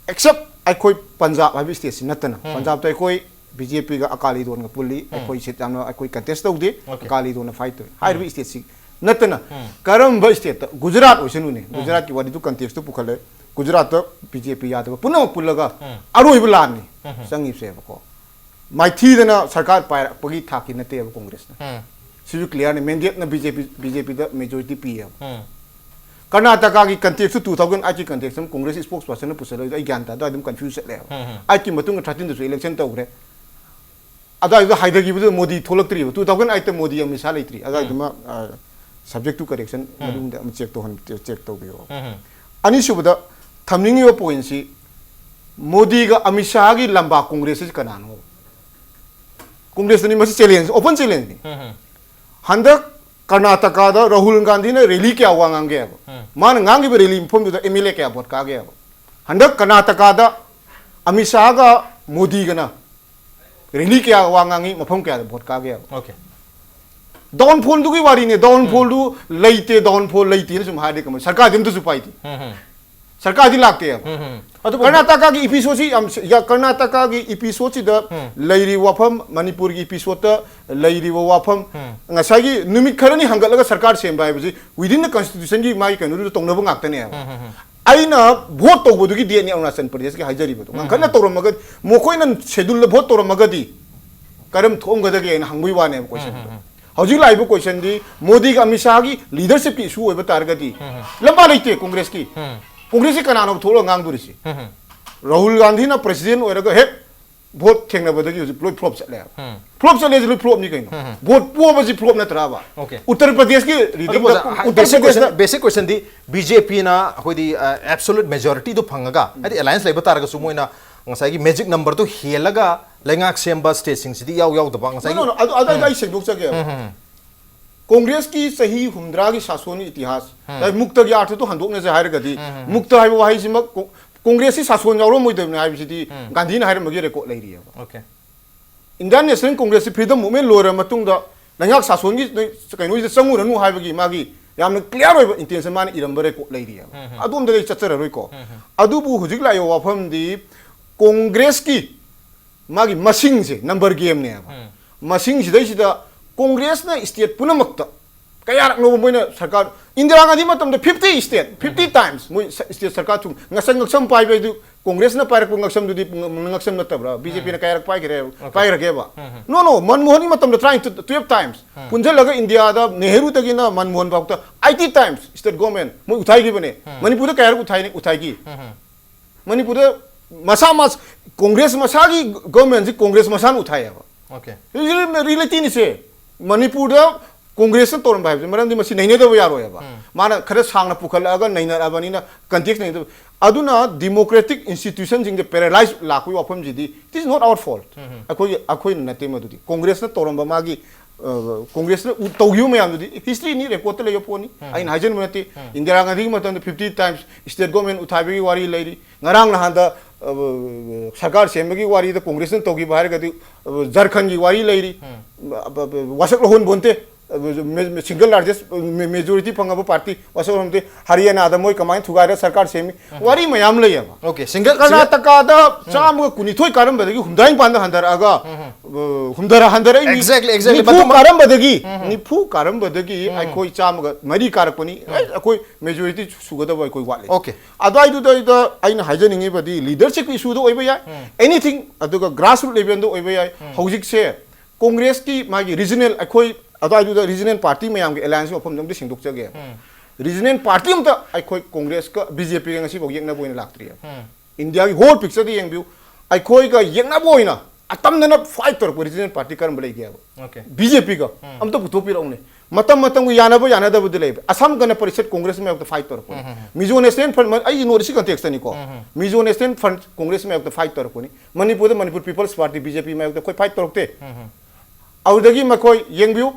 ꯑꯦꯛꯁꯦꯞ ꯑꯩꯈꯣꯏ ꯄꯟꯖꯥꯕ ꯍꯥꯏꯕ ꯁ꯭ꯇꯦꯠꯁꯤ ꯅꯠꯇꯅ, ꯄꯟꯖꯥꯕꯇ ꯑꯩꯈꯣꯏ ꯕꯤ ꯖꯦ ꯄꯤꯒ ꯑꯀꯥꯂꯤꯗꯣꯟꯒ ꯄꯨꯜꯂꯤ, ꯑꯩꯈꯣꯏ ꯁꯤꯠ ꯌꯥꯝꯅ ꯑꯩꯈꯣꯏ ꯀꯟꯇꯦꯁ ꯇꯧꯗꯦ, Okay. ꯑꯀꯥꯂꯤꯗꯣꯟꯅ ꯐꯥꯏꯠ ꯇꯧꯏ꯫ ꯍꯥꯏꯔꯤꯕ ꯁ꯭ꯇꯦꯠꯁꯤ ꯅꯠꯇꯅ ꯀꯔꯝꯕ ꯁ꯭ꯇꯦꯠꯇ, ꯒꯨꯖꯔꯥꯠ ꯑꯣꯏꯁꯅꯨꯅꯦ, ꯒꯨꯖꯔꯥꯠꯀꯤ ꯋꯥꯔꯤꯗꯨ ꯀꯟꯇꯦꯛꯁꯇꯨ ꯄꯨꯈꯠꯂꯦ, ꯒꯨꯖꯔꯥꯠꯇ ꯕꯤ ꯖꯦ ꯄꯤ ꯌꯥꯗꯕ ꯄꯨꯝꯅꯃꯛ ꯄꯨꯜꯂꯒ ꯑꯔꯣꯏꯕ ꯂꯥꯟꯅꯤ ꯆꯪꯉꯤꯕꯁꯦꯕꯀꯣ꯫ ꯃꯥꯏꯊꯤꯗꯅ ꯁꯔꯀꯥꯔ ꯄꯥꯏꯔꯛꯄꯒꯤ ꯊꯥꯛꯀꯤ ꯅꯠꯇꯦꯕ ꯀꯣꯡꯒ꯭ꯔꯦꯁꯅ꯫ ꯁꯤꯁꯨ ꯀ꯭ꯂꯤꯌꯥꯔꯅꯤ, ꯃꯦꯟꯗꯦꯠꯅ ꯕꯤ ꯖꯦ ꯄꯤ, ꯕꯤ ꯖꯦ ꯄꯤꯗ ꯃꯦꯖꯣꯔꯤꯇꯤ ꯄꯤꯌꯦꯕ꯫ ꯀꯔꯅꯥꯇꯀꯥꯒꯤ ꯀꯟꯇꯦꯛꯁꯇꯨ, ꯇꯨ ꯊꯥꯎꯖꯟ ꯑꯩꯠꯀꯤ ꯀꯟꯇꯦꯛꯁ ꯑꯃ ꯀꯣꯡꯒ꯭ꯔꯦꯁ ꯏꯁꯄꯣꯛꯁ ꯄꯔꯁꯟꯅ ꯄꯨꯁꯜꯂꯛꯏꯗꯣ ꯑꯩ ꯒ꯭ꯌꯥꯟ ꯇꯥꯗꯦ, ꯑꯗꯨꯝ ꯀꯟꯐ꯭ꯌꯨꯁ ꯆꯠꯂꯦꯕ꯫ ꯑꯩꯠꯀꯤ ꯃꯇꯨꯡꯗ ꯊꯥꯔꯇꯤꯟꯗꯁꯨ ꯏꯂꯦꯛꯁꯟ ꯇꯧꯈ꯭ꯔꯦ꯫ ꯑꯗꯨꯋꯥꯏꯗꯨꯗ ꯍꯥꯏꯊꯈꯤꯕꯗꯨꯗ ꯃꯣꯗꯤ ꯊꯣꯛꯂꯛꯇ꯭ꯔꯤꯕ, ꯇꯨ ꯊꯥꯎꯖꯟ ꯑꯩꯠꯇ ꯃꯣꯗꯤ ꯑꯃꯤꯠ ꯁꯥꯍ ꯂꯩꯇ꯭ꯔꯤ꯫ ꯑꯗꯨꯋꯥꯏꯗꯨꯃ, ꯑ, subject to correction, ꯃꯅꯨꯡꯗ ꯑꯃ ꯆꯦꯛ ꯇꯧꯍꯟ-, ꯆꯦꯛ ꯇꯧꯕꯤꯌꯣ꯫ ꯑꯅꯤꯁꯨꯕꯗ ꯊꯝꯅꯤꯡꯉꯤꯕ ꯄꯣꯏꯟꯁꯤ, ꯃꯣꯗꯤꯒ ꯑꯃꯤꯠ ꯁꯥꯍꯒꯤ ꯂꯝꯕꯥ ꯀꯣꯡꯒ꯭ꯔꯦꯁꯁꯤ ꯀꯅꯥꯅꯣ? ꯀꯣꯡꯒ꯭ꯔꯦꯁꯇꯅꯤ, ꯃꯁꯤ ꯆꯦꯂꯦꯟꯖ, ꯑꯣꯄꯟ ꯆꯦꯂꯦꯟꯖꯅꯤ꯫ ꯍꯟꯗꯛ ꯀꯔꯅꯥꯇꯀꯥꯗ ꯔꯥꯍꯨꯜ ꯒꯥꯟꯙꯤꯅ ꯔꯦꯂꯤ ꯀꯌꯥ ꯋꯥ ꯉꯥꯡꯒꯦ ꯍꯥꯏꯕ? ꯃꯥꯅ ꯉꯥꯡꯈꯤꯕ ꯔꯦꯂꯤ ꯃꯐꯝꯗꯨꯗ ꯑꯦꯝ ꯑꯦꯜ ꯑꯦ ꯀꯌꯥ ꯚꯣꯠ ꯀꯥꯒꯦ ꯍꯥꯏꯕ? ꯍꯟꯗꯛ ꯀꯔꯅꯥꯇꯀꯥꯗ ꯑꯃꯤꯠ ꯁꯥꯍꯒ ꯃꯣꯗꯤꯒꯅ ꯔꯦꯂꯤ ꯀꯌꯥ ꯋꯥ ꯉꯥꯡꯉꯤ, ꯃꯐꯝ ꯀꯌꯥꯗ ꯚꯣꯠ ꯀꯥꯒꯦ ꯍꯥꯏꯕ? Okay. ꯗꯥꯎꯟꯐꯣꯜꯗꯨꯒꯤ ꯋꯥꯔꯤꯅꯦ, ꯗꯥꯎꯟꯐꯣꯜꯗꯨ ꯂꯩꯇꯦ, ꯗꯥꯎꯟꯐꯣꯜ ꯂꯩꯇꯦꯅ ꯁꯨꯝ ꯍꯥꯏꯔꯗꯤ ꯀꯃꯥꯏ? ꯁꯔꯀꯥꯔꯗꯤ ꯑꯝꯇꯁꯨ ꯄꯥꯏꯗꯦ꯫ ꯁꯔꯀꯥꯔꯗꯤ ꯂꯥꯛꯇꯦꯕ꯫ ꯑꯗꯨ ꯀꯔꯅꯥꯇꯀꯥꯒꯤ ꯏꯄꯤꯁꯣꯠꯁꯤ ꯌꯥꯝ ꯁꯤ-, ꯌꯥ-, ꯀꯔꯅꯥꯇꯀꯥꯒꯤ ꯏꯄꯤꯁꯣꯠꯁꯤꯗ ꯂꯩꯔꯤꯕ ꯋꯥꯐꯝ, ꯃꯅꯤꯄꯨꯔꯒꯤ ꯏꯄꯤꯁꯣꯠꯇ ꯂꯩꯔꯤꯕ ꯋꯥꯐꯝ, ꯉꯁꯥꯏꯒꯤ ꯅꯨꯃꯤꯠ ꯈꯔꯅꯤ ꯍꯪꯒꯠꯂꯒ ꯁꯔꯀꯥꯔ ꯁꯦꯝꯕ ꯍꯥꯏꯕꯁꯤ within the constitutionꯒꯤ ꯃꯥꯒꯤ ꯀꯩꯅꯣꯗꯨꯗ ꯇꯧꯅꯕ ꯉꯥꯛꯇꯅꯦꯕ꯫ ꯑꯩꯅ ꯚꯣꯠ ꯇꯧꯕꯗꯨꯒꯤ ꯗꯦꯠꯅꯤ ꯑꯔꯨꯅꯥꯆꯜ ꯄ꯭ꯔꯗꯦꯁꯀꯤ ꯍꯥꯏꯖꯔꯤꯕꯗꯣ꯫ ꯉꯟꯈꯠꯅ ꯇꯧꯔꯝꯃꯒ ꯃꯈꯣꯏꯅ ꯁꯦꯗꯨꯜꯗ ꯚꯣꯠ ꯇꯧꯔꯝꯃꯒꯗꯤ ꯀꯔꯝ ꯊꯣꯛꯑꯝꯒꯗꯒꯦ ꯍꯥꯏꯅ ꯍꯪꯕꯒꯤ ꯋꯥꯅꯦꯕ ꯀꯣꯏꯁꯟꯗꯣ꯫ ꯍꯧꯖꯤꯛ ꯂꯥꯛꯏꯕ ꯀꯣꯏꯁꯟꯗꯤ ꯃꯣꯗꯤꯒ ꯑꯃꯤꯠ ꯁꯥꯍꯒꯤ ꯂꯤꯗꯔꯁꯤꯞꯀꯤ ꯏꯁꯨ ꯑꯣꯏꯕ ꯇꯥꯔꯒꯗꯤ ꯂꯝꯕꯥ ꯂꯩꯇꯦ ꯀꯣꯡꯒ꯭ꯔꯦꯁꯀꯤ꯫ ꯀꯣꯡꯒ꯭ꯔꯦꯁꯀꯤ ꯀꯅꯥꯅꯣ ꯊꯣꯛꯂꯒ ꯉꯥꯡꯗꯣꯔꯤꯁꯤ? ꯔꯥꯍꯨꯜ ꯒꯥꯟꯙꯤꯅ ꯄ꯭ꯔꯁꯤꯗꯦꯟ ꯑꯣꯏꯔꯒ ꯍꯦꯛ ꯚꯣꯠ ꯊꯦꯡꯅꯕꯗꯒꯤ ꯍꯧꯖꯤꯛ ꯂꯣꯏ ꯐ꯭ꯂꯣꯞ ꯆꯠꯂꯦ ꯍꯥꯏꯕ꯫ ꯐ꯭ꯂꯣꯞ ꯆꯠꯂꯦꯁꯦ ꯂꯣꯏ ꯐ꯭ꯂꯣꯞꯅꯤ ꯀꯩꯅꯣ? ꯚꯣꯠ ꯄꯣꯕꯁꯤ ꯐ꯭ꯂꯣꯞ ꯅꯠꯇ꯭ꯔꯕ? Okay. ꯎꯠꯇꯔ ꯄ꯭ꯔꯗꯦꯁꯀꯤ ꯔꯤꯗꯤꯡꯗ, ꯎꯠꯇꯔ ꯄ꯭ꯔꯗꯦꯁ ꯕꯦꯁꯤꯛ ꯀꯣꯏꯁꯟꯗꯤ ꯕꯤ ꯖꯦ ꯄꯤꯅ ꯑꯩꯈꯣꯏꯗꯤ ꯑꯦꯕꯁꯣꯂꯨꯠ ꯃꯦꯖꯣꯔꯤꯇꯤꯗꯣ ꯐꯪꯉꯒ, ꯍꯥꯏꯗꯤ ꯑꯦꯂꯥꯏꯟꯁ ꯂꯩꯕ ꯇꯥꯔꯒꯁꯨ ꯃꯣꯏꯅ ꯉꯁꯥꯏꯒꯤ ꯃꯦꯖꯤꯛ ꯅꯝꯕꯔꯗꯣ ꯍꯦꯜꯂꯒ ꯂꯩꯉꯥꯛ ꯁꯦꯝꯕ ꯁ꯭ꯇꯦꯠꯁꯤꯡꯁꯤꯗꯤ ꯏꯌꯥꯎ ꯌꯥꯎꯗꯕ ꯉꯁꯥꯏꯒꯤ No, no, no, ꯑꯗꯨ ꯑꯗꯨ ꯑꯩ ꯁꯦꯡꯗꯣꯛꯆꯒꯦꯕ꯫ ꯀꯣꯡꯒ꯭ꯔꯦꯁꯀꯤ ꯆꯍꯤ ꯍꯨꯝꯗ꯭ꯔꯥꯒꯤ ꯁꯥꯁꯣꯟꯒꯤ ꯏꯇꯤꯍꯥꯁ, ꯃꯨꯛꯇꯒꯤ ꯑꯥꯔꯊꯗꯣ ꯍꯟꯗꯣꯛꯅꯁꯦ ꯍꯥꯏꯔꯒꯗꯤ, ꯃꯨꯛꯇ ꯍꯥꯏꯕ ꯋꯥꯍꯩꯁꯤꯃꯛ ꯀꯣ-, ꯀꯣꯡꯒ꯭ꯔꯦꯁꯁꯤ ꯁꯥꯁꯣꯟ ꯌꯥꯎꯔꯝꯃꯣꯏꯗꯕꯅꯤ ꯍꯥꯏꯕꯁꯤꯗꯤ ꯒꯥꯟꯙꯤꯅ ꯍꯥꯏꯔꯝꯕꯒꯤ ꯔꯦꯀꯣꯔꯗ ꯂꯩꯔꯤꯑꯕ꯫ Okay. Indian National Congressꯁꯤ freedom movement ꯂꯣꯏꯔ ꯃꯇꯨꯡꯗ ꯂꯩꯉꯥꯛ ꯁꯥꯁꯣꯟꯒꯤ ꯀꯩꯅꯣꯁꯤꯗ ꯆꯪꯉꯨꯔꯅꯨ ꯍꯥꯏꯕꯒꯤ ꯃꯥꯒꯤ ꯌꯥꯝꯅ clear ꯑꯣꯏꯕ intention ꯃꯥꯅ ꯏꯔꯝꯕ ꯔꯦꯀꯣꯔꯗ ꯂꯩꯔꯤꯑꯕ꯫ ꯑꯗꯣꯝꯗ ꯑꯩ ꯆꯠꯆꯔꯔꯣꯏꯀꯣ꯫ ꯑꯗꯨꯕꯨ ꯍꯧꯖꯤꯛ ꯂꯥꯛꯏꯕ ꯋꯥꯐꯝꯗꯤ ꯀꯣꯡꯒ꯭ꯔꯦꯁꯀꯤ ꯃꯥꯒꯤ ꯃꯁꯤꯡꯁꯦ number gameꯅꯦꯕ꯫ ꯃꯁꯤꯡꯁꯤꯗꯩꯁꯤꯗ ꯀꯣꯡꯒ꯭ꯔꯦꯁꯅ state ꯄꯨꯝꯅꯃꯛꯇ ꯀꯌꯥꯔꯛꯅꯣꯕ ꯃꯣꯏꯅ ꯁꯔꯀꯥꯔ, ꯏꯟꯗꯤꯔꯥ ꯒꯥꯟꯙꯤ ꯃꯇꯝꯗ fifty state, fifty times ꯃꯣꯏ ꯁ-, state ꯁꯔꯀꯥꯔ ꯊꯨꯡ-, ꯉꯁꯝ, ꯉꯛꯁꯝ ꯄꯥꯏꯕ ꯍꯥꯏꯗꯨ ꯀꯣꯡꯒ꯭ꯔꯦꯁꯅ ꯄꯥꯏꯔꯛꯄ ꯉꯛꯁꯝꯗꯨꯗꯤ ꯉ-, ꯉꯛꯁꯝ ꯅꯠꯇꯕ꯭ꯔꯥ? ꯕꯤ ꯖꯦ ꯄꯤꯅ ꯀꯌꯥꯔꯛ ꯄꯥꯏꯈ꯭ꯔꯦ, ꯄꯥꯏꯈ꯭ꯔꯒꯦꯕ? No, no, ꯃꯟꯃꯣꯍꯟꯒꯤ ꯃꯇꯝꯗ trying to twelve times ꯄꯨꯟꯁꯤꯜꯂꯒ ꯏꯟꯗꯤꯌꯥꯗ ꯅꯦꯍꯔꯨꯗꯒꯤꯅ ꯃꯟꯃꯣꯍꯟ ꯐꯥꯎꯗ eighty times state government ꯃꯣꯏ ꯎꯊꯥꯏꯈꯤꯕꯅꯦ꯫ ꯃꯅꯤꯄꯨꯔꯗ ꯀꯌꯥꯔꯛ ꯎꯊꯥꯏꯅꯤ? ꯎꯊꯥꯏꯈꯤ꯫ ꯃꯅꯤꯄꯨꯔꯗ ꯃꯁꯥ ꯃꯁ-, ꯀꯣꯡꯒ꯭ꯔꯦꯁ ꯃꯁꯥꯒꯤ governmentꯁꯤ ꯀꯣꯡꯒ꯭ꯔꯦꯁ ꯃꯁꯥꯅ ꯎꯊꯥꯏꯑꯕ꯫ Okay. Realityꯅꯤꯁꯦ꯫ ꯃꯅꯤꯄꯨꯔꯗ ꯀꯣꯡꯒ꯭ꯔꯦꯁꯅ ꯇꯧꯔꯝꯕ ꯍꯥꯏꯕꯁꯦ, ꯃꯔꯝꯗꯤ ꯃꯁꯤ ꯅꯩꯅꯗꯕ ꯌꯥꯔꯣꯏꯑꯕ꯫ ꯃꯥꯅ ꯈꯔ ꯁꯥꯡꯅ ꯄꯨꯈꯠꯂꯛꯑꯒ ꯅꯩꯅꯔꯛꯑꯕꯅꯤꯅ context ꯅꯩꯅꯗꯕ꯫ ꯑꯗꯨꯅ democratic institutionꯁꯤꯡꯁꯦ paralyze ꯂꯥꯛꯄꯒꯤ ꯋꯥꯐꯝꯁꯤꯗꯤ it is not our fault꯫ ꯑꯩꯈꯣꯏꯒꯤ, ꯑꯩꯈꯣꯏꯅ ꯅꯠꯇꯦ ꯃꯗꯨꯗꯤ꯫ ꯀꯣꯡꯒ꯭ꯔꯦꯁꯅ ꯇꯧꯔꯝꯕ ꯃꯥꯒꯤ ꯑ, ꯀꯣꯡꯒ꯭ꯔꯦꯁꯅ ꯎ-, ꯇꯧꯈꯤꯕ ꯃꯌꯥꯝꯗꯨꯗꯤ historyꯅꯤ, recordꯇ ꯂꯩꯕ ꯄꯣꯠꯅꯤ꯫ ꯑꯩꯅ ꯍꯥꯏꯖꯅꯤꯡꯕ ꯅꯠꯇꯦ꯫ ꯏꯟꯗꯤꯔꯥ ꯒꯥꯟꯙꯤꯒꯤ ꯃꯇꯝꯗ fifty times state government ꯎꯊꯥꯏꯕꯒꯤ ꯋꯥꯔꯤ ꯂꯩꯔꯤ꯫ ꯉꯔꯥꯡ ꯅꯍꯥꯟꯗ, ꯑ, ꯁꯔꯀꯥꯔ ꯁꯦꯝꯕꯒꯤ ꯋꯥꯔꯤꯗ ꯀꯣꯡꯒ꯭ꯔꯦꯁꯅ ꯇꯧꯈꯤꯕ ꯍꯥꯏꯔꯒꯗꯤ, ꯑ, ꯖꯔꯈꯟꯒꯤ ꯋꯥꯔꯤ ꯂꯩꯔꯤ꯫ ꯑ, ꯑ, ꯋꯥꯁꯛ ꯂꯧꯍꯟꯕꯣꯟꯇꯦ꯫ ꯑ, ꯃꯦ-, ꯃꯦ-, single largest, ꯃꯦ-, majority ꯐꯪꯉꯕ party ꯋꯥꯁꯛ ꯂꯧꯍꯟꯕꯣꯟꯇꯦ꯫ ꯍꯔꯤꯌꯥꯅꯥꯗ ꯃꯣꯏ ꯀꯃꯥꯏꯅ ꯊꯨꯒꯥꯏꯔ ꯁꯔꯀꯥꯔ ꯁꯦꯝꯃꯤ? ꯋꯥꯔꯤ ꯃꯌꯥꯝ ꯂꯩꯌꯦꯕ꯫ Okay, single ꯀꯔꯅꯥꯇꯀꯥꯗ ꯆꯥꯝꯃꯒ ꯀꯨꯟꯅꯤꯊꯣꯏ ꯀꯥꯔꯝꯕꯗꯒꯤ ꯍꯨꯝꯗ꯭ꯔꯥ ꯅꯤꯄꯥꯟꯗ ꯍꯟꯊꯔꯛꯑꯒ, ꯑ, ꯍꯨꯝꯗꯔ-, ꯍꯟꯊꯔꯛꯏ ꯃꯤ Exactly, exactly. ꯅꯤꯐꯨ ꯃꯗꯨꯃꯛ ꯀꯥꯔꯝꯕꯗꯒꯤ, ꯅꯤꯐꯨ ꯀꯥꯔꯝꯕꯗꯒꯤ ꯑꯩꯈꯣꯏ ꯆꯥꯝꯃꯒ ꯃꯔꯤ ꯀꯥꯔꯛꯄꯅꯤ꯫ ꯑꯩ, ꯑꯩꯈꯣꯏ majority ꯁꯨꯒꯗꯕ ꯑꯩꯈꯣꯏ ꯋꯥꯠꯂꯤ꯫ Okay. ꯑꯗꯨꯋꯥꯏꯗꯨꯗ ꯑꯩꯅ ꯍꯥꯏꯖꯅꯤꯡꯉꯤꯕꯗꯤ leadershipꯀꯤ issueꯗ ꯑꯣꯏꯕ ꯌꯥꯏ, anything, ꯑꯗꯨꯒ grassroot levelꯗ ꯑꯣꯏꯕ ꯌꯥꯏ꯫ ꯍꯧꯖꯤꯛꯁꯦ ꯀꯣꯡꯒ꯭ꯔꯦꯁꯀꯤ ꯃꯥꯒꯤ regional, ꯑꯩꯈꯣꯏ ꯑꯗꯨꯋꯥꯏꯗꯨꯗ regional party ꯃꯌꯥꯝꯒꯤ allianceꯀꯤ ꯋꯥꯐꯝꯗꯣ ꯑꯝꯇ ꯁꯦꯡꯗꯣꯛꯆꯒꯦ꯫ Regional party ꯑꯝꯇ ꯑꯩꯈꯣꯏ ꯀꯣꯡꯒ꯭ꯔꯦꯁꯀ BJPꯒ ꯉꯁꯤꯐꯥꯎ ꯌꯦꯛꯅꯕ ꯑꯣꯏꯅ ꯂꯥꯛꯇ꯭ꯔꯤꯑꯕ꯫ Indiaꯒꯤ whole pictureꯗ ꯌꯦꯡꯕꯤꯌꯨ, ꯑꯩꯈꯣꯏꯒ ꯌꯦꯛꯅꯕ ꯑꯣꯏꯅ ꯑꯇꯝꯅꯅ fight ꯇꯧꯔꯛꯄ regional party ꯀꯔꯝꯕ ꯂꯩꯒꯦꯕ? Okay. BJPꯒ ꯑꯝꯇ ꯄꯨꯊꯣꯛꯄꯤꯔꯛꯎꯅꯦ꯫ ꯃꯇꯝ ꯃꯇꯝꯒꯤ ꯌꯥꯅꯕ ꯌꯥꯅꯗꯕꯗꯤ ꯂꯩꯕ꯫ Assam Gana Parishad ꯀꯣꯡꯒ꯭ꯔꯦꯁ ꯃꯥꯌꯣꯛꯇ fight ꯇꯧꯔꯛꯄꯅꯤ꯫ Mizo National Front, ꯑꯩ North East context ꯇꯅꯤꯀꯣ꯫ Mizo National Front Congress ꯃꯥꯌꯣꯛꯇ fight ꯇꯧꯔꯛꯄꯅꯤ꯫ ꯃꯅꯤꯄꯨꯔꯗ Manipur People's Party, BJP ꯃꯥꯌꯣꯛꯇ ꯑꯩꯈꯣꯏ fight ꯇꯧꯔꯛꯇꯦ꯫ ꯑꯗꯨꯗꯒꯤ ꯃꯈꯣꯏ ꯌꯦꯡꯕꯤꯌꯨ,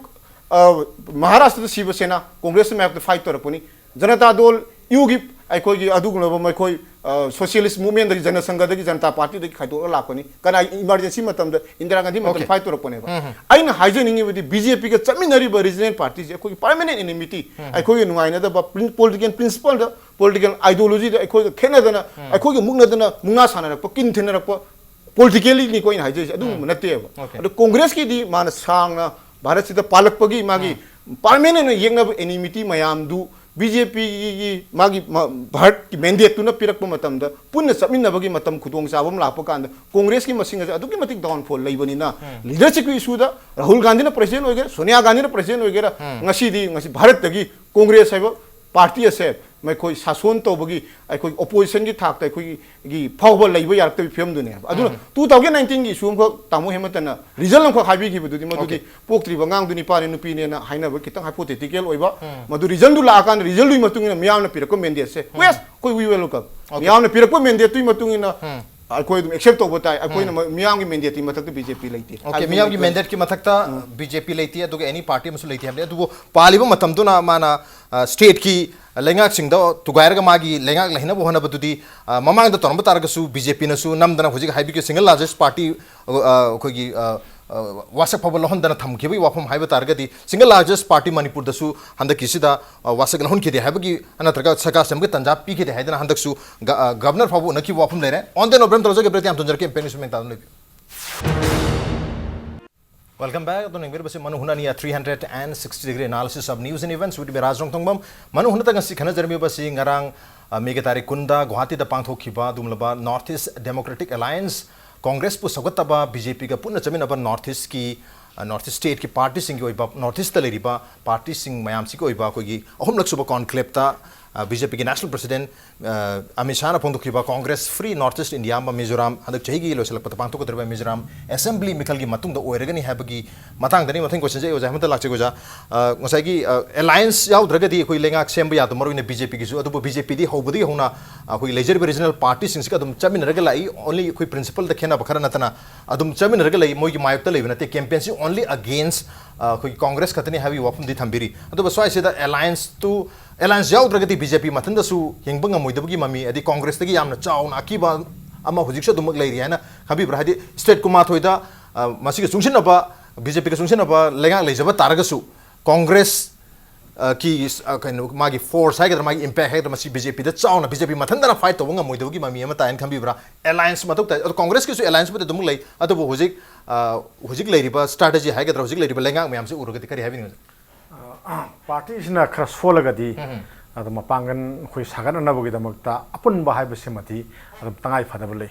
ꯑ, ꯃꯍꯥꯔꯥꯁꯇ꯭ꯔꯗ ꯁꯤꯕ ꯁꯦꯅꯥ ꯀꯣꯡꯒ꯭ꯔꯦꯁ ꯃꯥꯌꯣꯛꯇ fight ꯇꯧꯔꯛꯄꯅꯤ꯫ ꯖꯅꯇꯥ ꯗꯣꯜ ꯌꯨꯒꯤ ꯑꯩꯈꯣꯏꯒꯤ ꯑꯗꯨꯒꯨꯝꯂꯕ ꯃꯈꯣꯏ, ꯑ, socialist movementꯗꯒꯤ, ꯖꯅ ꯁꯪꯘꯗꯒꯤ, ꯖꯅꯇꯥ partyꯗꯒꯤ ꯈꯥꯏꯗꯣꯛꯂꯒ ꯂꯥꯛꯄꯅꯤ꯫ ꯀꯅꯥ emergency ꯃꯇꯝꯗ ꯏꯟꯗꯤꯔꯥ ꯒꯥꯟꯙꯤ ꯃꯇꯝꯗ Okay. fight ꯇꯧꯔꯛꯄꯅꯦꯕ꯫ ꯑꯩꯅ ꯍꯥꯏꯖꯅꯤꯡꯉꯤꯕꯗꯤ BJPꯒ ꯆꯠꯃꯤꯟꯅꯔꯤꯕ regional partyꯁꯦ ꯑꯩꯈꯣꯏꯒꯤ permanent enmityꯅꯤ꯫ ꯑꯩꯈꯣꯏꯒꯤ ꯅꯨꯡꯉꯥꯏꯅꯗꯕ prin-, political principleꯗ, political ideologyꯗ ꯑꯩꯈꯣꯏꯒ ꯈꯦꯠꯅꯗꯅ, ꯑꯩꯈꯣꯏꯒ ꯃꯨꯛꯅꯗꯅ, ꯃꯨꯛꯅꯥ ꯁꯥꯟꯅꯔꯛꯄ, ꯀꯤꯟ ꯊꯤꯟꯅꯔꯛꯄ, politicallyꯅꯤꯀꯣ ꯑꯩꯅ ꯍꯥꯏꯖꯔꯤꯁꯦ, ꯑꯗꯨꯒꯨꯝꯕ ꯎꯝ꯫ ꯅꯠꯇꯦꯕ꯫ Okay. ꯑꯗꯣ ꯀꯣꯡꯒ꯭ꯔꯦꯁꯀꯤꯗꯤ ꯃꯥꯅ ꯁꯥꯡꯅ ꯚꯥꯔꯠꯁꯤꯗ ꯄꯥꯜꯂꯛꯄꯒꯤ ꯃꯥꯒꯤ ꯎꯝ꯫ Permanent ꯑꯣꯏꯅ ꯌꯦꯛꯅꯕ enmity ꯃꯌꯥꯝꯗꯨ BJPꯒꯤ ꯃꯥꯒꯤ ꯃ-, ꯚꯥꯔꯠꯀꯤ mandateꯇꯨꯅ ꯄꯤꯔꯛꯄ ꯃꯇꯝꯗ ꯄꯨꯟꯅ ꯆꯠꯃꯤꯟꯅꯕꯒꯤ ꯃꯇꯝ ꯈꯨꯗꯣꯡꯆꯥꯕ ꯑꯃ ꯂꯥꯛꯄ ꯀꯥꯟꯗ ꯀꯣꯡꯒ꯭ꯔꯦꯁꯀꯤ ꯃꯁꯤꯡ ꯑꯁꯦ ꯑꯗꯨꯛꯀꯤ ꯃꯇꯤꯛ downfall ꯂꯩꯕꯅꯤꯅ ꯎꯝ꯫ Leadershipꯀꯤ issueꯗ ꯔꯥꯍꯨꯜ ꯒꯥꯟꯙꯤꯅ president ꯑꯣꯏꯒꯦꯔꯥ, ꯁꯣꯅꯤꯌꯥ ꯒꯥꯟꯙꯤꯅ president ꯑꯣꯏꯒꯦꯔꯥ, ꯎꯝ꯫ ꯉꯁꯤꯗꯤ ꯉꯁꯤ ꯚꯥꯔꯠꯇꯒꯤ ꯀꯣꯡꯒ꯭ꯔꯦꯁ ꯍꯥꯏꯕ party ꯑꯁꯦ ꯃꯈꯣꯏ ꯁꯥꯁꯣꯟ ꯇꯧꯕꯒꯤ ꯑꯩꯈꯣꯏ oppositionꯒꯤ ꯊꯥꯛꯇ ꯑꯩꯈꯣꯏꯒꯤ ꯐꯥꯎꯕ ꯂꯩꯕ ꯌꯥꯔꯛꯇꯕꯒꯤ ꯐꯤꯕꯝꯗꯨꯅꯦꯕ꯫ ꯑꯗꯨꯅ ꯎꯝ꯫ Two thousand nineteenꯒꯤ issue ꯑꯃꯈꯛ ꯇꯥꯃꯣ ꯍꯦꯃꯟꯇꯅ result ꯑꯃꯈꯛ ꯍꯥꯏꯕꯤꯈꯤꯕꯗꯨꯗꯤ ꯃꯗꯨꯗꯤ Okay. ꯄꯣꯛꯇ꯭ꯔꯤꯕ ꯑꯉꯥꯡꯗꯨ ꯅꯤꯄꯥꯅꯤ ꯅꯨꯄꯤꯅꯦꯅ ꯍꯥꯏꯅꯕ ꯈꯤꯇꯪ hypothetical ꯑꯣꯏꯕ, ꯎꯝ꯫ ꯃꯗꯨ resultꯗꯨ ꯂꯥꯛꯑꯀꯥꯟꯗ resultꯗꯨꯒꯤ ꯃꯇꯨꯡ ꯏꯟꯅ ꯃꯤꯌꯥꯝꯅ ꯄꯤꯔꯛꯄ mandateꯁꯦ, ꯎꯝ꯫ Yes, ꯑꯩꯈꯣꯏ we welcome꯫ Okay. ꯃꯤꯌꯥꯝꯅ ꯄꯤꯔꯛꯄ mandateꯇꯨꯒꯤ ꯃꯇꯨꯡ ꯏꯟꯅ ꯎꯝ꯫ ꯑꯩꯈꯣꯏ ꯑꯗꯨꯝ ꯑꯦꯛꯁꯦꯞ ꯇꯧꯕ ꯇꯥꯏ꯫ ꯑꯩꯈꯣꯏꯅ ꯃ- ꯃꯤꯌꯥꯝꯒꯤ ꯃꯦꯟꯗꯦꯠꯀꯤ ꯃꯊꯛꯇ ꯕꯤ ꯖꯦ ꯄꯤ ꯂꯩꯇꯦ꯫ ꯑꯣꯀꯦ, ꯍꯥꯏꯕꯗꯤ ꯃꯤꯌꯥꯝꯒꯤ ꯑꯩꯈꯣꯏ- ꯃꯦꯟꯗꯦꯠꯀꯤ ꯃꯊꯛꯇ ꯕꯤ ꯖꯦ ꯄꯤ ꯂꯩꯇꯦ, ꯑꯗꯨꯒ ꯑꯦꯅꯤ ꯄꯥꯔꯇꯤ ꯑꯃꯁꯨ ꯂꯩꯇꯦ ꯍꯥꯏꯕꯅꯤ꯫ ꯑꯗꯨꯕꯨ ꯄꯥꯜꯂꯤꯕ ꯃꯇꯝꯗꯨꯅ ꯃꯥꯅ, ꯑ, ꯁ꯭ꯇꯦꯠꯀꯤ ꯂꯩꯉꯥꯛꯁꯤꯡꯗ ꯇꯨꯒꯥꯏꯔꯒ ꯃꯥꯒꯤ ꯂꯩꯉꯥꯛ ꯂꯩꯍꯟꯅꯕ ꯍꯣꯠꯅꯕꯗꯨꯗꯤ, ꯑ, ꯃꯃꯥꯡꯗ ꯇꯧꯔꯝꯕ ꯇꯥꯔꯒꯁꯨ ꯕꯤ ꯖꯦ ꯄꯤꯅꯁꯨ ꯅꯝꯗꯅ ꯍꯧꯖꯤꯛ ꯍꯥꯏꯕꯤꯈꯤꯕ ꯁꯤꯡꯒꯜ ꯂꯥꯔꯖꯦꯁ ꯄꯥꯔꯇꯤ, ꯑ, ꯑꯩꯈꯣꯏꯒꯤ, ꯑ, ꯑ, ꯋꯥꯁꯛ ꯐꯥꯎꯕ ꯂꯧꯍꯟꯗꯅ ꯊꯝꯈꯤꯕꯒꯤ ꯋꯥꯐꯝ ꯍꯥꯏꯕ ꯇꯥꯔꯒꯗꯤ, ꯁꯤꯡꯒꯜ ꯂꯥꯔꯖꯦꯁ ꯄꯥꯔꯇꯤ ꯃꯅꯤꯄꯨꯔꯗꯁꯨ ꯍꯟꯗꯛꯀꯤꯁꯤꯗ, ꯑ, ꯋꯥꯁꯛ ꯂꯧꯍꯟꯈꯤꯗꯦ ꯍꯥꯏꯕꯒꯤ ꯅꯠꯇ꯭ꯔꯒ ꯁꯔꯀꯥꯔ ꯁꯦꯝꯕꯒꯤ ꯇꯥꯟꯖꯥ ꯄꯤꯈꯤꯗꯦ ꯍꯥꯏꯗꯅ ꯍꯟꯗꯛꯁꯨ ꯒ-, ꯑ, ꯒꯕꯔꯅꯔ ꯐꯥꯎꯕ ꯎꯅꯈꯤꯕ ꯋꯥꯐꯝ ꯂꯩꯔꯦ꯫ On the note, ꯕ꯭ꯔꯦꯛ ꯇꯧꯖꯒꯦ, ꯕ꯭ꯔꯦꯛ ꯌꯥꯝ ꯊꯨꯅ ꯖꯔꯛꯀꯦ, ꯏꯝꯄꯦꯛ ꯅ꯭ꯌꯨꯁ ꯃꯦꯟ ꯇꯥꯗꯨꯅ ꯂꯩꯕꯤꯌꯨ꯫ Welcome back. ꯑꯗꯣ ꯌꯦꯡꯕꯤꯔꯤꯕꯁꯤ ꯃꯅꯨ ꯍꯨꯅꯥꯅꯤ, three hundred and sixty degree analysis of news and events with me, ꯔꯥꯖ ꯔꯣꯡꯊꯣꯡꯕꯝ꯫ ꯃꯅꯨ ꯍꯨꯅꯇ ꯉꯁꯤ ꯈꯟꯅꯖꯔꯝꯃꯤꯕꯁꯤ ꯉꯔꯥꯡ, ꯑ, ꯃꯦꯒꯤ ꯇꯥꯔꯤꯛ ꯀꯨꯟꯗ ꯒꯨꯋꯥꯍꯥꯇꯤꯗ ꯄꯥꯡꯊꯣꯛꯈꯤꯕ ꯑꯗꯨꯒꯨꯝꯂꯕ North East Democratic Alliance, ꯀꯣꯡꯒ꯭ꯔꯦꯁꯄꯨ ꯁꯧꯒꯠꯇꯕ, ꯕꯤ ꯖꯦ ꯄꯤꯒ ꯄꯨꯟꯅ ꯆꯠꯃꯤꯟꯅꯕ North Eastꯀꯤ, ꯑ, North East stateꯀꯤ ꯄꯥꯔꯇꯤꯁꯤꯡꯒꯤ ꯑꯣꯏꯕ, North Eastꯇ ꯂꯩꯔꯤꯕ ꯄꯥꯔꯇꯤꯁꯤꯡ ꯃꯌꯥꯝꯁꯤꯒꯤ ꯑꯣꯏꯕ ꯑꯩꯈꯣꯏꯒꯤ ꯑꯍꯨꯝꯂꯛ ꯁꯨꯕ conclaveꯇ, ꯑ, ꯕꯤ ꯖꯦ ꯄꯤꯒꯤ national president, ꯑ, Amit ꯁꯥꯍꯅ ꯐꯣꯡꯗꯣꯛꯈꯤꯕ Congress Free North East India ꯑꯃ ꯃꯤꯖꯣꯔꯥꯝ ꯍꯟꯗꯛ ꯆꯍꯤꯒꯤ ꯂꯣꯏꯁꯤꯜꯂꯛꯄꯗ ꯄꯥꯡꯊꯣꯛꯀꯗꯧꯔꯤꯕ ꯃꯤꯖꯣꯔꯥꯝ ꯑꯦꯁꯦꯝꯕ꯭ꯂꯤ ꯃꯤꯈꯜꯒꯤ ꯃꯇꯨꯡꯗ ꯑꯣꯏꯔꯒꯅꯤ ꯍꯥꯏꯕꯒꯤ ꯃꯇꯥꯡꯗꯅꯤ ꯃꯊꯪ questionꯁꯦ ꯑꯩ ꯑꯣꯖꯥ ꯑꯃꯗ ꯂꯥꯛꯆꯒꯦ ꯑꯣꯖꯥ꯫ ꯑ, ꯉꯁꯥꯏꯒꯤ, ꯑ, alliance ꯌꯥꯎꯗ꯭ꯔꯒꯗꯤ ꯑꯩꯈꯣꯏ ꯂꯩꯉꯥꯛ ꯁꯦꯝꯕ ꯌꯥꯗꯕ, ꯃꯔꯨꯑꯣꯏꯅ ꯕꯤ ꯖꯦ ꯄꯤꯒꯤꯁꯨ, ꯑꯗꯨꯕꯨ ꯕꯤ ꯖꯦ ꯄꯤꯗꯤ ꯍꯧꯕꯗꯒꯤ ꯍꯧꯅ ꯑꯩꯈꯣꯏꯒꯤ ꯂꯩꯖꯔꯤꯕ regional partyꯁꯤꯡꯁꯤꯒ ꯑꯗꯨꯝ ꯆꯠꯃꯤꯟꯅꯔꯒ ꯂꯥꯛꯏ꯫ Only ꯑꯩꯈꯣꯏ principleꯗ ꯈꯦꯠꯅꯕ ꯈꯔ ꯅꯠꯇꯅ ꯑꯗꯨꯝ ꯆꯠꯃꯤꯟꯅꯔꯒ ꯂꯩ꯫ ꯃꯣꯏꯒꯤ ꯃꯥꯌꯣꯛꯇ ꯂꯩꯕ ꯅꯠꯇꯦ꯫ Campaignꯁꯤ only against, ꯑ, ꯑꯩꯈꯣꯏꯒꯤ ꯀꯣꯡꯒ꯭ꯔꯦꯁ ꯈꯛꯇꯅꯤ ꯍꯥꯏꯕꯒꯤ ꯋꯥꯐꯝꯗꯤ ꯊꯝꯕꯤꯔꯤ꯫ ꯑꯗꯨꯒ ꯁ꯭ꯋꯥꯏꯁꯤꯗ allianceꯇꯨ, alliance ꯌꯥꯎꯗ꯭ꯔꯒꯗꯤ ꯕꯤ ꯖꯦ ꯄꯤ ꯃꯊꯟꯇꯁꯨ ꯍꯤꯡꯕ ꯉꯝꯃꯣꯏꯗꯕꯒꯤ ꯃꯃꯤ, ꯑꯗꯩ ꯀꯣꯡꯒ꯭ꯔꯦꯁꯇꯒꯤ ꯌꯥꯝꯅ ꯆꯥꯎꯅ ꯑꯀꯤꯕ ꯑꯃ ꯍꯧꯖꯤꯛꯁꯨ ꯑꯗꯨꯃꯛ ꯂꯩꯔꯤ ꯍꯥꯏꯅ ꯈꯟꯕꯤꯕ꯭ꯔꯥ? ꯍꯥꯏꯗꯤ state ꯀꯨꯟꯃꯥꯊꯣꯏꯗ, ꯑ, ꯃꯁꯤꯒ ꯆꯨꯡꯁꯤꯟꯅꯕ, ꯕꯤ ꯖꯦ ꯄꯤꯒ ꯆꯨꯡꯁꯤꯟꯅꯕ ꯂꯩꯉꯥꯛ ꯂꯩꯖꯕ ꯇꯥꯔꯒꯁꯨ ꯀꯣꯡꯒ꯭ꯔꯦꯁ, ꯑ, ꯀꯤ, ꯑ, ꯀꯩꯅꯣ, ꯃꯥꯒꯤ force ꯍꯥꯏꯒꯗ꯭ꯔꯥ, ꯃꯥꯒꯤ impact ꯍꯥꯏꯒꯗ꯭ꯔꯥ, ꯃꯁꯤ ꯕꯤ ꯖꯦ ꯄꯤꯗ ꯆꯥꯎꯅ ꯕꯤ ꯖꯦ ꯄꯤ ꯃꯊꯟꯇꯅ fight ꯇꯧꯕ ꯉꯝꯃꯣꯏꯗꯕꯒꯤ ꯃꯃꯤ ꯑꯃ ꯇꯥꯏꯅ ꯈꯟꯕꯤꯕ꯭ꯔꯥ? Alliance ꯃꯊꯧ ꯇꯥꯏ꯫ ꯑꯗꯣ ꯀꯣꯡꯒ꯭ꯔꯦꯁꯀꯤꯁꯨ allianceꯕꯨꯗꯤ ꯑꯗꯨꯝ ꯂꯩ, ꯑꯗꯨꯕꯨ ꯍꯧꯖꯤꯛ, ꯑ, ꯍꯧꯖꯤꯛ ꯂꯩꯔꯤꯕ strategy ꯍꯥꯏꯒꯗ꯭ꯔꯥ, ꯍꯧꯖꯤꯛ ꯂꯩꯔꯤꯕ ꯂꯩꯉꯥꯛ ꯃꯌꯥꯝꯁꯦ ꯎꯔꯒꯗꯤ ꯀꯔꯤ ꯍꯥꯏꯕꯤꯅꯤꯡꯉꯤ? ꯄꯥꯔꯇꯤꯁꯤꯅ ꯈꯔ ꯁꯣꯜꯂꯒꯗꯤ ꯑꯗꯨꯝ ꯃꯄꯥꯡꯒꯜ ꯑꯩꯈꯣꯏ ꯁꯥꯒꯠꯅꯅꯕꯒꯤꯗꯃꯛꯇ ꯑꯄꯨꯟꯕ ꯍꯥꯏꯕꯁꯤꯃꯗꯤ ꯑꯗꯨꯝ ꯇꯉꯥꯏ ꯐꯗꯕ ꯂꯩ꯫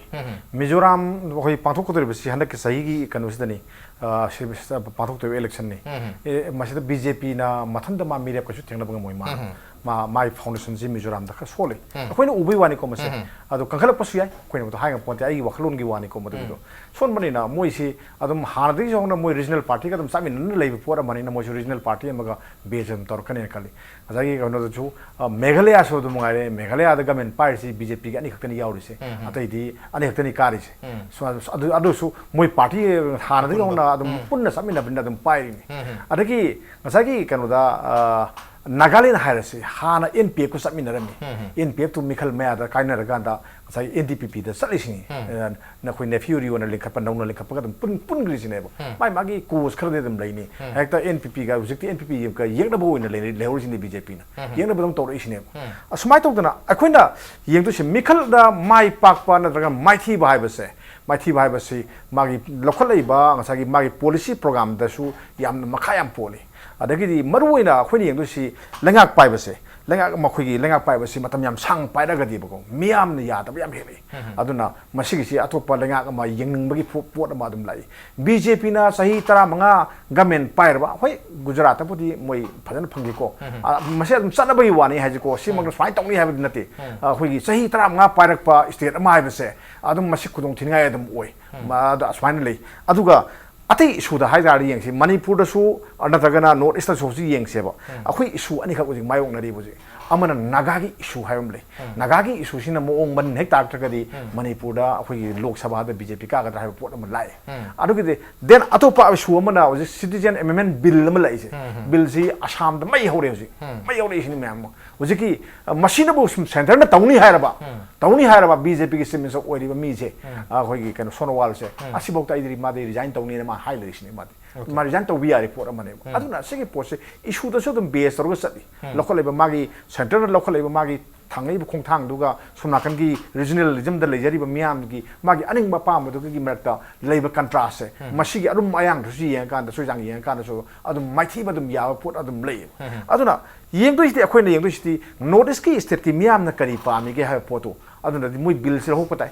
ꯃꯤꯖꯣꯔꯥꯝ ꯑꯩꯈꯣꯏ ꯄꯥꯡꯊꯣꯛꯀꯗꯧꯔꯤꯕꯁꯤ ꯍꯟꯗꯛꯀꯤ ꯆꯍꯤꯒꯤ ꯀꯩꯅꯣꯁꯤꯗꯅꯤ, ꯑ, ꯁꯤ, ꯁꯤꯗ ꯄꯥꯡꯊꯣꯛꯇꯣꯏꯕ election ꯅꯤ꯫ ꯎꯝ꯫ ꯑꯦ, ꯃꯁꯤꯗ BJP ꯅ ꯃꯊꯟꯇ ꯃꯥ ꯃꯤꯔꯦꯞ ꯀꯩꯁꯨ ꯊꯦꯡꯅꯕ ꯉꯝꯃꯣꯏ ꯃꯥ꯫ ꯎꯝ꯫ ꯃꯥ, ꯃꯥꯒꯤ foundation ꯁꯤ ꯃꯤꯖꯣꯔꯥꯝꯗ ꯈꯔ ꯁꯣꯜꯂꯤ꯫ ꯎꯝ꯫ ꯑꯩꯈꯣꯏꯅ ꯎꯕꯩ ꯋꯥꯅꯤꯀꯣ ꯃꯁꯦ꯫ ꯎꯝ꯫ ꯑꯗꯣ ꯀꯟꯈꯠꯂꯛꯄꯁꯨ ꯌꯥꯏ, ꯑꯩꯈꯣꯏꯅ ꯃꯗꯨ ꯍꯥꯏ ꯉꯝꯄꯣꯟꯇꯦ, ꯑꯩꯒꯤ ꯋꯥꯈꯜꯂꯣꯟꯒꯤ ꯋꯥꯅꯤꯀꯣ ꯃꯗꯨꯒꯤꯗꯣ꯫ ꯎꯝ꯫ ꯁꯣꯟꯕꯅꯤꯅ ꯃꯣꯏꯁꯤ ꯑꯗꯨꯝ ꯍꯥꯟꯅꯗꯒꯤ ꯍꯧꯅ ꯃꯣꯏ regional party ꯒ ꯑꯗꯨꯝ ꯆꯥꯃꯤꯟꯅꯅ ꯂꯩꯕ ꯄꯣꯠ ꯑꯃꯅꯤꯅ ꯃꯣꯏꯁꯨ regional party ꯑꯃꯒ base ꯑꯗꯨꯝ ꯇꯧꯔꯛꯀꯅꯦꯅ ꯈꯜꯂꯤ꯫ ꯉꯁꯥꯏꯒꯤ ꯀꯩꯅꯣꯗꯁꯨ, ꯑ, ꯃꯦꯘꯥꯂꯌꯥꯁꯨ ꯑꯗꯨꯝ ꯉꯥꯏꯔꯦ, ꯃꯦꯘꯥꯂꯌꯥꯗ government ꯄꯥꯏꯔꯤꯁꯤ BJP ꯒꯤ ꯑꯅꯤꯈꯛꯇꯅꯤ ꯌꯥꯎꯔꯤꯁꯦ, ꯎꯝ, ꯎꯝ꯫ ꯑꯇꯩꯗꯤ ꯑꯅꯤꯈꯛꯇꯅꯤ ꯀꯥꯔꯤꯁꯦ꯫ ꯎꯝ꯫ So, ꯑꯗꯨ, ꯑꯗꯨꯁꯨ ꯃꯣꯏ party ꯍꯥꯟꯅꯗꯒꯤ ꯍꯧꯅ ꯑꯗꯨꯝ ꯎꯝ꯫ ꯄꯨꯟꯅ ꯆꯠꯃꯤꯟꯅꯕꯅꯤꯅ ꯑꯗꯨꯝ ꯄꯥꯏꯔꯤꯅꯤ꯫ ꯎꯝ, ꯎꯝ꯫ ꯑꯗꯒꯤ ꯉꯁꯥꯏꯒꯤ ꯀꯩꯅꯣꯗ, ꯑ, ꯅꯥꯒꯥꯂꯦꯟ ꯍꯥꯏꯔꯁꯤ, ꯍꯥꯟꯅ NPF ꯀ ꯆꯠꯃꯤꯟꯅꯔꯝꯃꯤ꯫ ꯎꯝ, ꯎꯝ꯫ NPF ꯇꯨ ꯃꯤꯈꯜ ꯃꯌꯥꯗ ꯀꯥꯏꯅꯔꯀꯥꯟꯗ ꯉꯁꯥꯏ NDPP ꯗ ꯆꯠꯂꯤꯁꯤꯅꯤ꯫ ꯎꯝ꯫ ꯑ, ꯅꯈꯣꯏ ꯅꯦꯐꯤꯌꯨ ꯔꯤꯑꯣꯅ ꯂꯤꯡꯈꯠꯄ, ꯅꯧꯅ ꯂꯤꯡꯈꯠꯄꯒ ꯑꯗꯨꯝ ꯄꯨꯟ-, ꯄꯨꯟꯈ꯭ꯔꯤꯁꯤꯅꯦꯕ꯫ ꯎꯝ꯫ ꯃꯥꯏ ꯃꯥꯒꯤ cause ꯈꯔꯗꯤ ꯑꯗꯨꯝ ꯂꯩꯅꯤ꯫ ꯎꯝ꯫ ꯍꯦꯛꯇ NPP ꯒ ꯍꯧꯖꯤꯛꯇꯤ NPP ꯒ ꯌꯦꯛꯅꯕ ꯑꯣꯏꯅ ꯂꯩ-, ꯂꯩꯍꯧꯔꯤꯁꯤꯅꯤ BJP ꯅ꯫ ꯎꯝ꯫ ꯌꯦꯛꯅꯕ ꯑꯗꯨꯝ ꯇꯧꯔꯛꯏꯁꯤꯅꯦꯕ꯫ ꯎꯝ꯫ ꯑꯁꯨꯃꯥꯏꯅ ꯇꯧꯗꯅ ꯑꯩꯈꯣꯏꯅ ꯌꯦꯡꯗꯣꯏꯁꯦ ꯃꯤꯈꯜꯗ ꯃꯥꯏ ꯄꯥꯛꯄ ꯅꯠꯇ꯭ꯔꯒ ꯃꯥꯏꯊꯤꯕ ꯍꯥꯏꯕꯁꯦ, ꯃꯥꯏꯊꯤꯕ ꯍꯥꯏꯕꯁꯤ ꯃꯥꯒꯤ ꯂꯧꯈꯠꯂꯛꯏꯕ ꯉꯁꯥꯏꯒꯤ ꯃꯥꯒꯤ policy program ꯗꯁꯨ ꯌꯥꯝꯅ ꯃꯈꯥ ꯌꯥꯝ ꯄꯣꯜꯂꯤ꯫ ꯑꯗꯒꯤꯗꯤ ꯃꯔꯨꯑꯣꯏꯅ ꯑꯩꯈꯣꯏꯅ ꯌꯦꯡꯗꯣꯏꯁꯤ ꯂꯩꯉꯥꯛ ꯄꯥꯏꯕꯁꯦ, ꯂꯩꯉꯥꯛ ꯑꯃ ꯑꯩꯈꯣꯏꯒꯤ ꯂꯩꯉꯥꯛ ꯄꯥꯏꯕꯁꯤ ꯃꯇꯝ ꯌꯥꯝ ꯁꯥꯡꯅ ꯄꯥꯏꯔꯒꯗꯤꯕꯀꯣ, ꯃꯤꯌꯥꯝꯅ ꯌꯥꯗꯕ ꯌꯥꯝ ꯍꯦꯜꯂꯛꯏ꯫ ꯎꯝ꯫ ꯑꯗꯨꯅ ꯃꯁꯤꯒꯤꯁꯤ ꯑꯇꯣꯞꯄ ꯂꯩꯉꯥꯛ ꯑꯃ ꯌꯦꯡꯅꯤꯡꯕꯒꯤ ꯄꯣ-, ꯄꯣꯠ ꯑꯃ ꯑꯗꯨꯝ ꯂꯥꯛꯏ꯫ BJP ꯅ ꯆꯍꯤ ꯇꯔꯥꯃꯉꯥ government ꯄꯥꯏꯔꯕ, ꯍꯣꯏ, ꯒꯨꯖꯔꯥꯠꯇꯕꯨꯗꯤ ꯃꯣꯏ ꯐꯖꯅ ꯐꯪꯈꯤꯀꯣ꯫ ꯎꯝ꯫ ꯑ, ꯃꯁꯤ ꯑꯗꯨꯝ ꯆꯠꯅꯕꯒꯤ ꯋꯥꯅꯤ ꯍꯥꯏꯁꯤꯀꯣ, ꯁꯤꯃꯛꯅ ꯎꯝ꯫ ꯁꯨꯃꯥꯏꯅ ꯇꯧꯅꯤ ꯍꯥꯏꯕꯗꯤ ꯅꯠꯇꯦ꯫ ꯎꯝ꯫ ꯑ, ꯑꯩꯈꯣꯏꯒꯤ ꯆꯍꯤ ꯇꯔꯥꯃꯉꯥ ꯄꯥꯏꯔꯛꯄ state ꯑꯃ ꯍꯥꯏꯕꯁꯦ ꯑꯗꯨꯝ ꯃꯁꯤ ꯈꯨꯗꯣꯡ ꯊꯤꯅꯤꯡꯉꯥꯏ ꯑꯗꯨꯝ ꯑꯣꯏ꯫ ꯎꯝ꯫ ꯃ-, ꯑꯗ ꯑꯁꯨꯃꯥꯏꯅ ꯂꯩ꯫ ꯑꯗꯨꯒ ꯑꯇꯩ issue ꯗ ꯍꯥꯏ ꯇꯥꯔꯗꯤ ꯌꯦꯡꯁꯤ, ꯃꯅꯤꯄꯨꯔꯗꯁꯨ, ꯑ, ꯅꯠꯇ꯭ꯔꯒꯅ North East ꯇꯁꯨ ꯍꯧꯖꯤꯛ ꯌꯦꯡꯁꯦꯕ꯫ ꯎꯝ꯫ ꯑꯩꯈꯣꯏ issue ꯑꯅꯤꯈꯛ ꯍꯧꯖꯤꯛ ꯃꯥꯌꯣꯛꯅꯔꯤꯕ ꯍꯧꯖꯤꯛ꯫ ꯑꯃꯅ ꯅꯥꯒꯥꯒꯤ issue ꯍꯥꯏꯕ ꯑꯃ ꯂꯩ꯫ ꯎꯝ꯫ ꯅꯥꯒꯥꯒꯤ issue ꯁꯤꯅ ꯃꯑꯣꯡ ꯃꯔꯤꯟ ꯍꯦꯛ ꯇꯥꯔꯛꯇ꯭ꯔꯒꯗꯤ ꯎꯝ꯫ ꯃꯅꯤꯄꯨꯔꯗ ꯑꯩꯈꯣꯏꯒꯤ ꯂꯣꯛ ꯁꯚꯥꯗ BJP ꯀꯥꯒꯗ꯭ꯔꯥ ꯍꯥꯏꯕ ꯄꯣꯠ ꯑꯃ ꯂꯥꯛꯑꯦ꯫ ꯎꯝ꯫ ꯑꯗꯨꯒꯤꯗꯤ, then ꯑꯇꯣꯞꯄ issue ꯑꯃꯅ ꯍꯧꯖꯤꯛ Citizen Amendment Bill ꯑꯃ ꯂꯥꯛꯏꯁꯦ꯫ ꯎꯝ, ꯎꯝ꯫ Bill ꯁꯤ ꯑꯁꯥꯝꯗ ꯃꯩ ꯍꯧꯔꯦ ꯍꯧꯖꯤꯛ꯫ ꯎꯝ꯫ ꯃꯩ ꯍꯧꯔꯛꯏꯁꯤꯅꯤ ꯃꯌꯥꯝ ꯑꯃ꯫ ꯍꯧꯖꯤꯛꯀꯤ, ꯑ, ꯃꯁꯤꯅꯕꯨ ꯁꯨꯝ centre ꯅ ꯇꯧꯅꯤ ꯍꯥꯏꯔꯕ, ꯎꯝ꯫ ꯇꯧꯅꯤ ꯍꯥꯏꯔꯕ BJP ꯒꯤ Chief Minister ꯑꯣꯏꯔꯤꯕ ꯃꯤꯁꯦ, ꯎꯝ꯫ ꯑ, ꯑꯩꯈꯣꯏꯒꯤ ꯀꯩꯅꯣ ꯁꯣꯅꯣꯋꯥꯜꯁꯦ, ꯎꯝ꯫ ꯑꯁꯤꯐꯥꯎꯗ ꯑꯩꯗꯤ ꯃꯥꯗꯤ resign ꯇꯧꯅꯤꯅ ꯃꯥ ꯍꯥꯏ ꯂꯩꯔꯤꯁꯤꯅꯤ ꯃꯥꯗꯤ꯫ Okay꯫ ꯃꯥ resign ꯇꯧꯕ ꯌꯥꯔꯤ ꯄꯣꯠ ꯑꯃꯅꯦꯕ꯫ ꯎꯝ꯫ ꯑꯗꯨꯅ ꯁꯤꯒꯤ ꯄꯣꯠꯁꯦ issue ꯗꯁꯨ ꯑꯗꯨꯝ base ꯇꯧꯔꯒ ꯆꯠꯂꯤ꯫ ꯎꯝ꯫ ꯂꯧꯈꯠꯂꯛꯏꯕ ꯃꯥꯒꯤ centre ꯅ ꯂꯧꯈꯠꯂꯛꯏꯕ ꯃꯥꯒꯤ ꯊꯥꯡꯉꯛꯏꯕ ꯈꯣꯡꯊꯥꯡꯗꯨꯒ ꯁꯣꯝ ꯅꯥꯀꯟꯒꯤ regionalism ꯗ ꯂꯩꯖꯔꯤꯕ ꯃꯤꯌꯥꯝꯒꯤ ꯃꯥꯒꯤ ꯑꯅꯤꯡꯕ ꯑꯄꯥꯝꯕꯗꯨꯒꯤ ꯃꯔꯛꯇ ꯂꯩꯕ contrast ꯁꯦ, ꯎꯝ꯫ ꯃꯁꯤꯒꯤ ꯑꯔꯨꯝ ꯑꯌꯥꯡꯗꯁꯨ ꯌꯦꯡꯉꯀꯥꯟꯗꯁꯨ, ꯆꯥꯡ ꯌꯦꯡꯉꯀꯥꯟꯗꯁꯨ ꯑꯗꯨꯝ ꯃꯥꯏꯊꯤꯕ ꯑꯗꯨꯝ ꯌꯥꯕ ꯄꯣꯠ ꯑꯗꯨꯝ ꯂꯩꯌꯦꯕ꯫ ꯎꯝ꯫ ꯑꯗꯨꯅ ꯌꯦꯡꯗꯣꯏꯁꯤꯗꯤ, ꯑꯩꯈꯣꯏꯅ ꯌꯦꯡꯗꯣꯏꯁꯤꯗꯤ North East ꯀꯤ state ꯀꯤ ꯃꯤꯌꯥꯝꯅ ꯀꯔꯤ ꯄꯥꯝꯃꯤꯒꯦ ꯍꯥꯏꯕ ꯄꯣꯠꯇꯨ ꯑꯗꯨꯅꯗꯤ ꯃꯣꯏ ꯕꯤꯜꯁꯤ ꯂꯧꯍꯧꯕ ꯇꯥꯏ꯫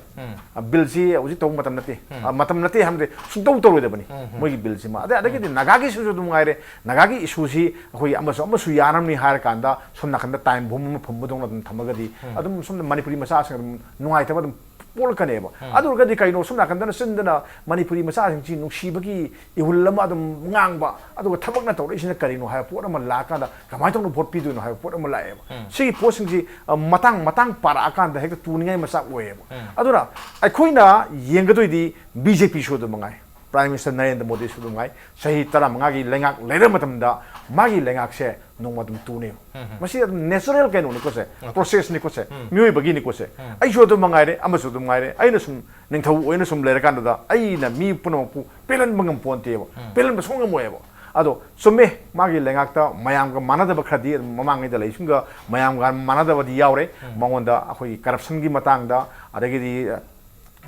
ꯕꯤꯜꯁꯤ ꯍꯧꯖꯤꯛ ꯇꯧꯕ ꯃꯇꯝ ꯅꯠꯇꯦ꯫ ꯃꯇꯝ ꯅꯠꯇꯦ ꯍꯥꯏꯕꯗꯤ ꯁꯨꯡꯇꯧ ꯇꯧꯔꯣꯏꯗꯕꯅꯤ꯫ ꯃꯣꯏꯒꯤ ꯕꯤꯜꯁꯤꯃ ꯑꯗꯩ ꯑꯗꯒꯤꯗꯤ ꯅꯥꯒꯥꯒꯤ ꯏꯁꯨꯁꯨ ꯑꯗꯨꯝ ꯉꯥꯏꯔꯦ꯫ ꯅꯥꯒꯥꯒꯤ ꯏꯁꯨꯁꯤ ꯑꯩꯈꯣꯏ ꯑꯃꯁꯨ ꯑꯃꯁꯨ ꯌꯥꯅꯕꯅꯤ ꯍꯥꯏꯔꯀꯥꯟꯗ ꯁꯣꯝ ꯅꯥꯀꯟꯗ ꯇꯥꯏꯝ ꯕꯣꯝ ꯑꯃ ꯐꯨꯝꯕꯗꯧꯅ ꯑꯗꯨꯝ ꯊꯝꯃꯒꯗꯤ ꯑꯗꯨꯝ ꯁꯣꯝꯗ ꯃꯅꯤꯄꯨꯔꯤ ꯃꯆꯥꯁꯤꯡ ꯑꯗꯨꯝ ꯅꯨꯡꯉꯥꯏꯇꯕ ꯑꯗꯨꯝ ꯄꯣꯛꯂꯛꯀꯅꯦꯕ꯫ ꯑꯗꯨ ꯑꯣꯏꯔꯒꯗꯤ ꯀꯩꯅꯣ, ꯁꯣꯝ ꯅꯥꯀꯟꯗꯅ ꯆꯤꯟꯗꯅ ꯃꯅꯤꯄꯨꯔꯤ ꯃꯆꯥꯁꯤꯡꯁꯤ ꯅꯨꯡꯁꯤꯕꯒꯤ ꯏꯍꯨꯜ ꯑꯃ ꯑꯗꯨꯝ ꯉꯥꯡꯕ, ꯑꯗꯨꯒ ꯊꯕꯛꯅ ꯇꯧꯔꯛꯏꯁꯤꯅ ꯀꯔꯤꯅꯣ ꯍꯥꯏꯕ ꯄꯣꯠ ꯑꯃ ꯂꯥꯛꯑꯀꯥꯟꯗ ꯀꯃꯥꯏꯅ ꯇꯧꯅ ꯚꯣꯠ ꯄꯤꯗꯣꯏꯅꯣ ꯍꯥꯏꯕ ꯄꯣꯠ ꯑꯃ ꯂꯥꯛꯑꯦꯕ꯫ ꯁꯤꯒꯤ ꯄꯣꯠꯁꯤꯡꯁꯤ, ꯑ, ꯃꯇꯥꯡ ꯃꯇꯥꯡ ꯄꯥꯔꯛꯑꯀꯥꯟꯗ ꯍꯦꯛꯇ ꯇꯨꯅꯤꯡꯉꯥꯏ ꯃꯆꯥꯛ ꯑꯣꯏꯌꯦꯕ꯫ ꯑꯗꯨꯅ ꯑꯩꯈꯣꯏꯅ ꯌꯦꯡꯒꯗꯣꯏꯗꯤ ꯕꯤ ꯖꯦ ꯄꯤꯁꯨ ꯑꯗꯨꯝ ꯃꯉꯥꯏ, ꯄ꯭ꯔꯥꯏꯝ ꯃꯤꯅꯤꯁꯇꯔ ꯅꯔꯦꯟꯗ꯭ꯔ ꯃꯣꯗꯤꯁꯨ ꯑꯗꯨꯝ ꯃꯉꯥꯏ, ꯆꯍꯤ ꯇꯔꯥꯃꯉꯥꯒꯤ ꯂꯩꯉꯥꯛ ꯂꯩꯔ ꯃꯇꯝꯗ ꯃꯥꯒꯤ ꯂꯩꯉꯥꯛꯁꯦ ꯅꯣꯡꯃ ꯑꯗꯨꯝ ꯇꯨꯅꯦꯕ꯫ ꯃꯁꯤ ꯑꯗꯨꯝ ꯅꯦꯆꯔꯦꯜ ꯀꯩꯅꯣꯅꯤꯀꯣ ꯁꯦ, ꯄ꯭ꯔꯣꯁꯦꯁꯅꯤꯀꯣ ꯁꯦ, ꯃꯤꯑꯣꯏꯕꯒꯤꯅꯤꯀꯣ ꯁꯦ꯫ ꯑꯩꯁꯨ ꯑꯗꯨꯝ ꯃꯉꯥꯏꯔꯦ, ꯑꯃꯁꯨ ꯑꯗꯨꯝ ꯉꯥꯏꯔꯦ, ꯑꯩꯅ ꯁꯨꯝ ꯅꯤꯡꯊꯧ ꯑꯣꯏꯅ ꯁꯨꯝ ꯂꯩꯔꯀꯥꯟꯗꯨꯗ ꯑꯩꯅ ꯃꯤ ꯄꯨꯝꯅꯃꯛꯄꯨ ꯄꯦꯜꯍꯟꯕ ꯉꯝꯄꯣꯟꯇꯦꯕ, ꯄꯦꯜꯍꯟꯕ ꯁꯨꯡꯉꯝ ꯉꯝꯃꯣꯏꯕ꯫ ꯑꯗꯣ ꯆꯨꯝꯃꯦ, ꯃꯥꯒꯤ ꯂꯩꯉꯥꯛꯇ ꯃꯌꯥꯝꯒ ꯃꯥꯟꯅꯗꯕ ꯈꯔꯗꯤ ꯑꯗꯨꯝ ꯃꯃꯥꯡꯉꯩꯗ ꯂꯩꯁꯤꯡꯒ ꯃꯌꯥꯝꯒ ꯃꯥꯟꯅꯗꯕꯗꯤ ꯌꯥꯎꯔꯦ꯫ ꯃꯉꯣꯟꯗ ꯑꯩꯈꯣꯏꯒꯤ ꯀꯔꯞꯁꯟꯒꯤ ꯃꯇꯥꯡꯗ, ꯑꯗꯒꯤꯗꯤ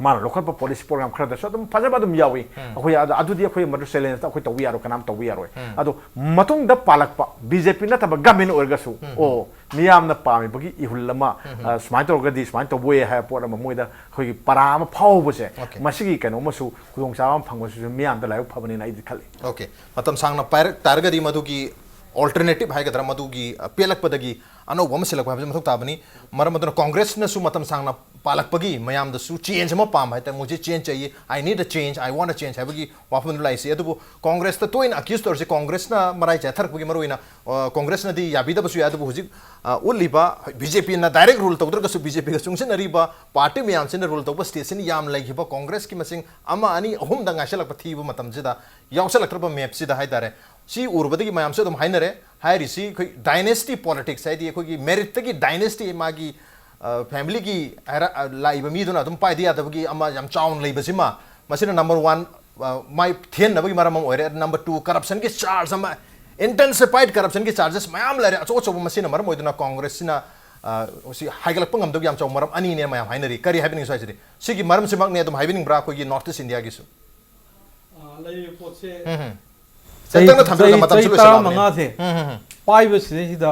ꯃꯥꯅ ꯂꯧꯈꯠꯄ ꯄꯣꯂꯤꯁꯤ ꯄ꯭ꯔꯣꯒ꯭ꯔꯥꯝ ꯈꯔꯗꯁꯨ ꯑꯗꯨꯝ ꯐꯖꯕ ꯑꯗꯨꯝ ꯌꯥꯎꯏ꯫ ꯑꯩꯈꯣꯏ ꯑꯗꯨ, ꯑꯗꯨꯗꯤ ꯑꯩꯈꯣꯏ ꯃꯗꯨ ꯆꯦꯂꯦꯟꯖꯇ ꯑꯩꯈꯣꯏ ꯇꯧꯕ ꯌꯥꯔꯣꯏ, ꯀꯅꯥꯝ ꯇꯧꯕ ꯌꯥꯔꯣꯏ꯫ ꯑꯗꯣ ꯃꯇꯨꯡꯗ ꯄꯥꯜꯂꯛꯄ ꯕꯤ ꯖꯦ ꯄꯤ ꯅꯠꯇꯕ ꯒꯃꯦꯟ ꯑꯣꯏꯔꯒꯁꯨ, ꯑꯣ, ꯃꯤꯌꯥꯝꯅ ꯄꯥꯝꯃꯤꯕꯒꯤ ꯏꯍꯨꯜ ꯑꯃ, ꯑ, ꯁꯨꯃꯥꯏꯅ ꯇꯧꯔꯒꯗꯤ ꯁꯨꯃꯥꯏꯅ ꯇꯧꯕ ꯌꯥꯏ ꯍꯥꯏꯕ ꯄꯣꯠ ꯑꯃ ꯃꯣꯏꯗ ꯑꯩꯈꯣꯏꯒꯤ ꯄꯔꯥ ꯑꯃ ꯐꯥꯎꯕꯁꯦ, OK꯫ ꯃꯁꯤꯒꯤ ꯀꯩꯅꯣ ꯑꯃꯁꯨ ꯈꯨꯗꯣꯡꯆꯥꯕ ꯑꯃ ꯐꯪꯕꯁꯤꯁꯨ ꯃꯤꯌꯥꯝꯗ ꯂꯥꯏꯕꯛ ꯐꯕꯅꯦꯅ ꯑꯩꯗꯤ ꯈꯜꯂꯤ꯫ OK꯫ ꯃꯇꯝ ꯁꯥꯡꯅ ꯄꯥꯏꯔꯛ ꯇꯥꯔꯒꯗꯤ ꯃꯗꯨꯒꯤ ꯑꯣꯜꯇꯔꯅꯦꯇꯤꯚ ꯍꯥꯏꯒꯗ꯭ꯔꯥ, ꯃꯗꯨꯒꯤ, ꯑ, ꯄꯦꯜꯂꯛꯄꯗꯒꯤ ꯑꯅꯧꯕ ꯑꯃ ꯁꯤꯜꯂꯛꯄ ꯍꯥꯏꯕꯁꯤ ꯃꯊꯧ ꯇꯥꯕꯅꯤ꯫ ꯃꯔꯝ ꯑꯗꯨꯅ ꯀꯣꯡꯒ꯭ꯔꯦꯁꯅꯁꯨ ꯃꯇꯝ ꯁꯥꯡꯅ ꯄꯥꯜꯂꯛꯄꯒꯤ ꯃꯌꯥꯝꯗꯁꯨ ꯆꯦꯟꯖ ꯑꯃ ꯄꯥꯝꯕ ꯍꯥꯏꯇꯥꯔꯦ꯫ "ꯃꯨꯖꯦ change ꯆꯥꯍꯤꯌꯦ, I need a change, I want a change" ꯍꯥꯏꯕꯒꯤ ꯋꯥꯐꯝꯗꯨ ꯂꯥꯛꯏꯁꯤ꯫ ꯑꯗꯨꯕꯨ ꯀꯣꯡꯒ꯭ꯔꯦꯁꯇ ꯇꯣꯏꯅ ꯑꯦꯀ꯭ꯌꯨꯁ ꯇꯧꯔꯤꯁꯤ ꯀꯣꯡꯒ꯭ꯔꯦꯁꯅ ꯃꯔꯥꯏ ꯆꯥꯊꯔꯛꯄꯒꯤ ꯃꯔꯨꯑꯣꯏꯅ, ꯑ, ꯀꯣꯡꯒ꯭ꯔꯦꯁꯅꯗꯤ ꯌꯥꯕꯤꯗꯕꯁꯨ ꯌꯥꯏ꯫ ꯑꯗꯨꯕꯨ ꯍꯧꯖꯤꯛ, ꯑ, ꯎꯠꯂꯤꯕ ꯕꯤ ꯖꯦ ꯄꯤꯅ ꯗꯥꯏꯔꯦꯛ ꯔꯨꯜ ꯇꯧꯗ꯭ꯔꯒꯁꯨ ꯕꯤ ꯖꯦ ꯄꯤꯒ ꯆꯨꯡꯁꯤꯟꯅꯔꯤꯕ ꯄꯥꯔꯇꯤ ꯃꯌꯥꯝꯁꯤꯅ ꯔꯨꯜ ꯇꯧꯕ ꯁ꯭ꯇꯦꯠꯁꯤꯅ ꯌꯥꯝ ꯂꯩꯈꯤꯕ ꯀꯣꯡꯒ꯭ꯔꯦꯁꯀꯤ ꯃꯁꯤꯡ ꯑꯃ, ꯑꯅꯤ, ꯑꯍꯨꯝꯗ ꯉꯥꯏꯁꯤꯜꯂꯛꯄ ꯊꯤꯕ ꯃꯇꯝꯁꯤꯗ ꯌꯥꯎꯁꯜꯂꯛꯇ꯭ꯔꯕ ꯃꯦꯞꯁꯤꯗ ꯍꯥꯏꯇꯥꯔꯦ꯫ ꯁꯤ ꯎꯔꯨꯕꯗꯒꯤ ꯃꯌꯥꯝꯁꯨ ꯑꯗꯨꯝ ꯍꯥꯏꯅꯔꯦ꯫ ꯍꯥꯏꯔꯤꯁꯤ ꯑꯩꯈꯣꯏ ꯗꯥꯏꯅꯦꯁꯇꯤ ꯄꯣꯂꯤꯇꯤꯛꯁ, ꯍꯥꯏꯗꯤ ꯑꯩꯈꯣꯏꯒꯤ ꯃꯦꯔꯤꯠꯇꯒꯤ ꯗꯥꯏꯅꯦꯁꯇꯤ, ꯃꯥꯒꯤ, ꯑ, ꯐꯦꯃꯤꯂꯤꯒꯤ ꯍꯥꯏꯔ-, ꯑ, ꯂꯥꯛꯏꯕ ꯃꯤꯗꯨꯅ ꯑꯗꯨꯝ ꯄꯥꯏꯗ ꯌꯥꯗꯕꯒꯤ ꯑꯃ ꯌꯥꯝ ꯆꯥꯎꯅ ꯂꯩꯕꯁꯤꯃ, ꯃꯁꯤꯅ ꯅꯝꯕꯔ ꯋꯥꯟ, ꯑ, ꯃꯥꯏ ꯊꯦꯟꯅꯕꯒꯤ ꯃꯔꯝ ꯑꯃ ꯑꯣꯏꯔꯦ꯫ ꯅꯝꯕꯔ ꯇꯨ, ꯀꯔꯞꯁꯟꯒꯤ ꯆꯥꯔꯖ ꯑꯃ, ꯏꯟꯇꯦꯟꯁꯤꯐꯥꯏꯠ ꯀꯔꯞꯁꯟꯒꯤ ꯆꯥꯔꯖꯦꯁ ꯃꯌꯥꯝ ꯂꯩꯔꯦ꯫ ꯑꯆꯧ ꯑꯆꯧꯕ ꯃꯁꯤꯅ ꯃꯔꯝ ꯑꯣꯏꯗꯨꯅ ꯀꯣꯡꯒ꯭ꯔꯦꯁꯁꯤꯅ, ꯑ, ꯁꯤ ꯍꯥꯏꯒꯠꯂꯛꯄ ꯉꯝꯗꯕꯒꯤ ꯌꯥꯝ ꯆꯥꯎꯕ ꯃꯔꯝ ꯑꯅꯤꯅꯦ ꯃꯌꯥꯝ ꯍꯥꯏꯅꯔꯤ꯫ ꯀꯔꯤ ꯍꯥꯏꯕꯤꯅꯤꯡꯉꯤ ꯁ꯭ꯋꯥꯏꯁꯤꯗꯤ? ꯁꯤꯒꯤ ꯃꯔꯝꯁꯤꯃꯛꯅꯦ ꯑꯗꯨꯝ ꯍꯥꯏꯕꯤꯅꯤꯡꯕ꯭ꯔꯥ ꯑꯩꯈꯣꯏꯒꯤ ꯅꯣꯔꯠ ꯏꯁ ꯏꯟꯗꯤꯌꯥꯒꯤꯁꯨ? ꯑ, ꯂꯩꯔꯤꯕ ꯄꯣꯠꯁꯦ ꯎꯝ, ꯎꯝ꯫ ꯆꯍꯤ, ꯇꯦꯟꯇꯛꯅ ꯊꯝꯕꯤꯔꯒ ꯆꯍꯤ, ꯃꯇꯝꯁꯨ ꯆꯍꯤ ꯂꯣꯏꯁꯤꯜꯂꯛꯑꯕꯅꯤ꯫ ꯇꯔꯥꯃꯉꯥꯁꯦ ꯎꯝ, ꯎꯝ, ꯎꯝ꯫ ꯄꯥꯏꯕꯁꯤꯗꯩꯁꯤꯗ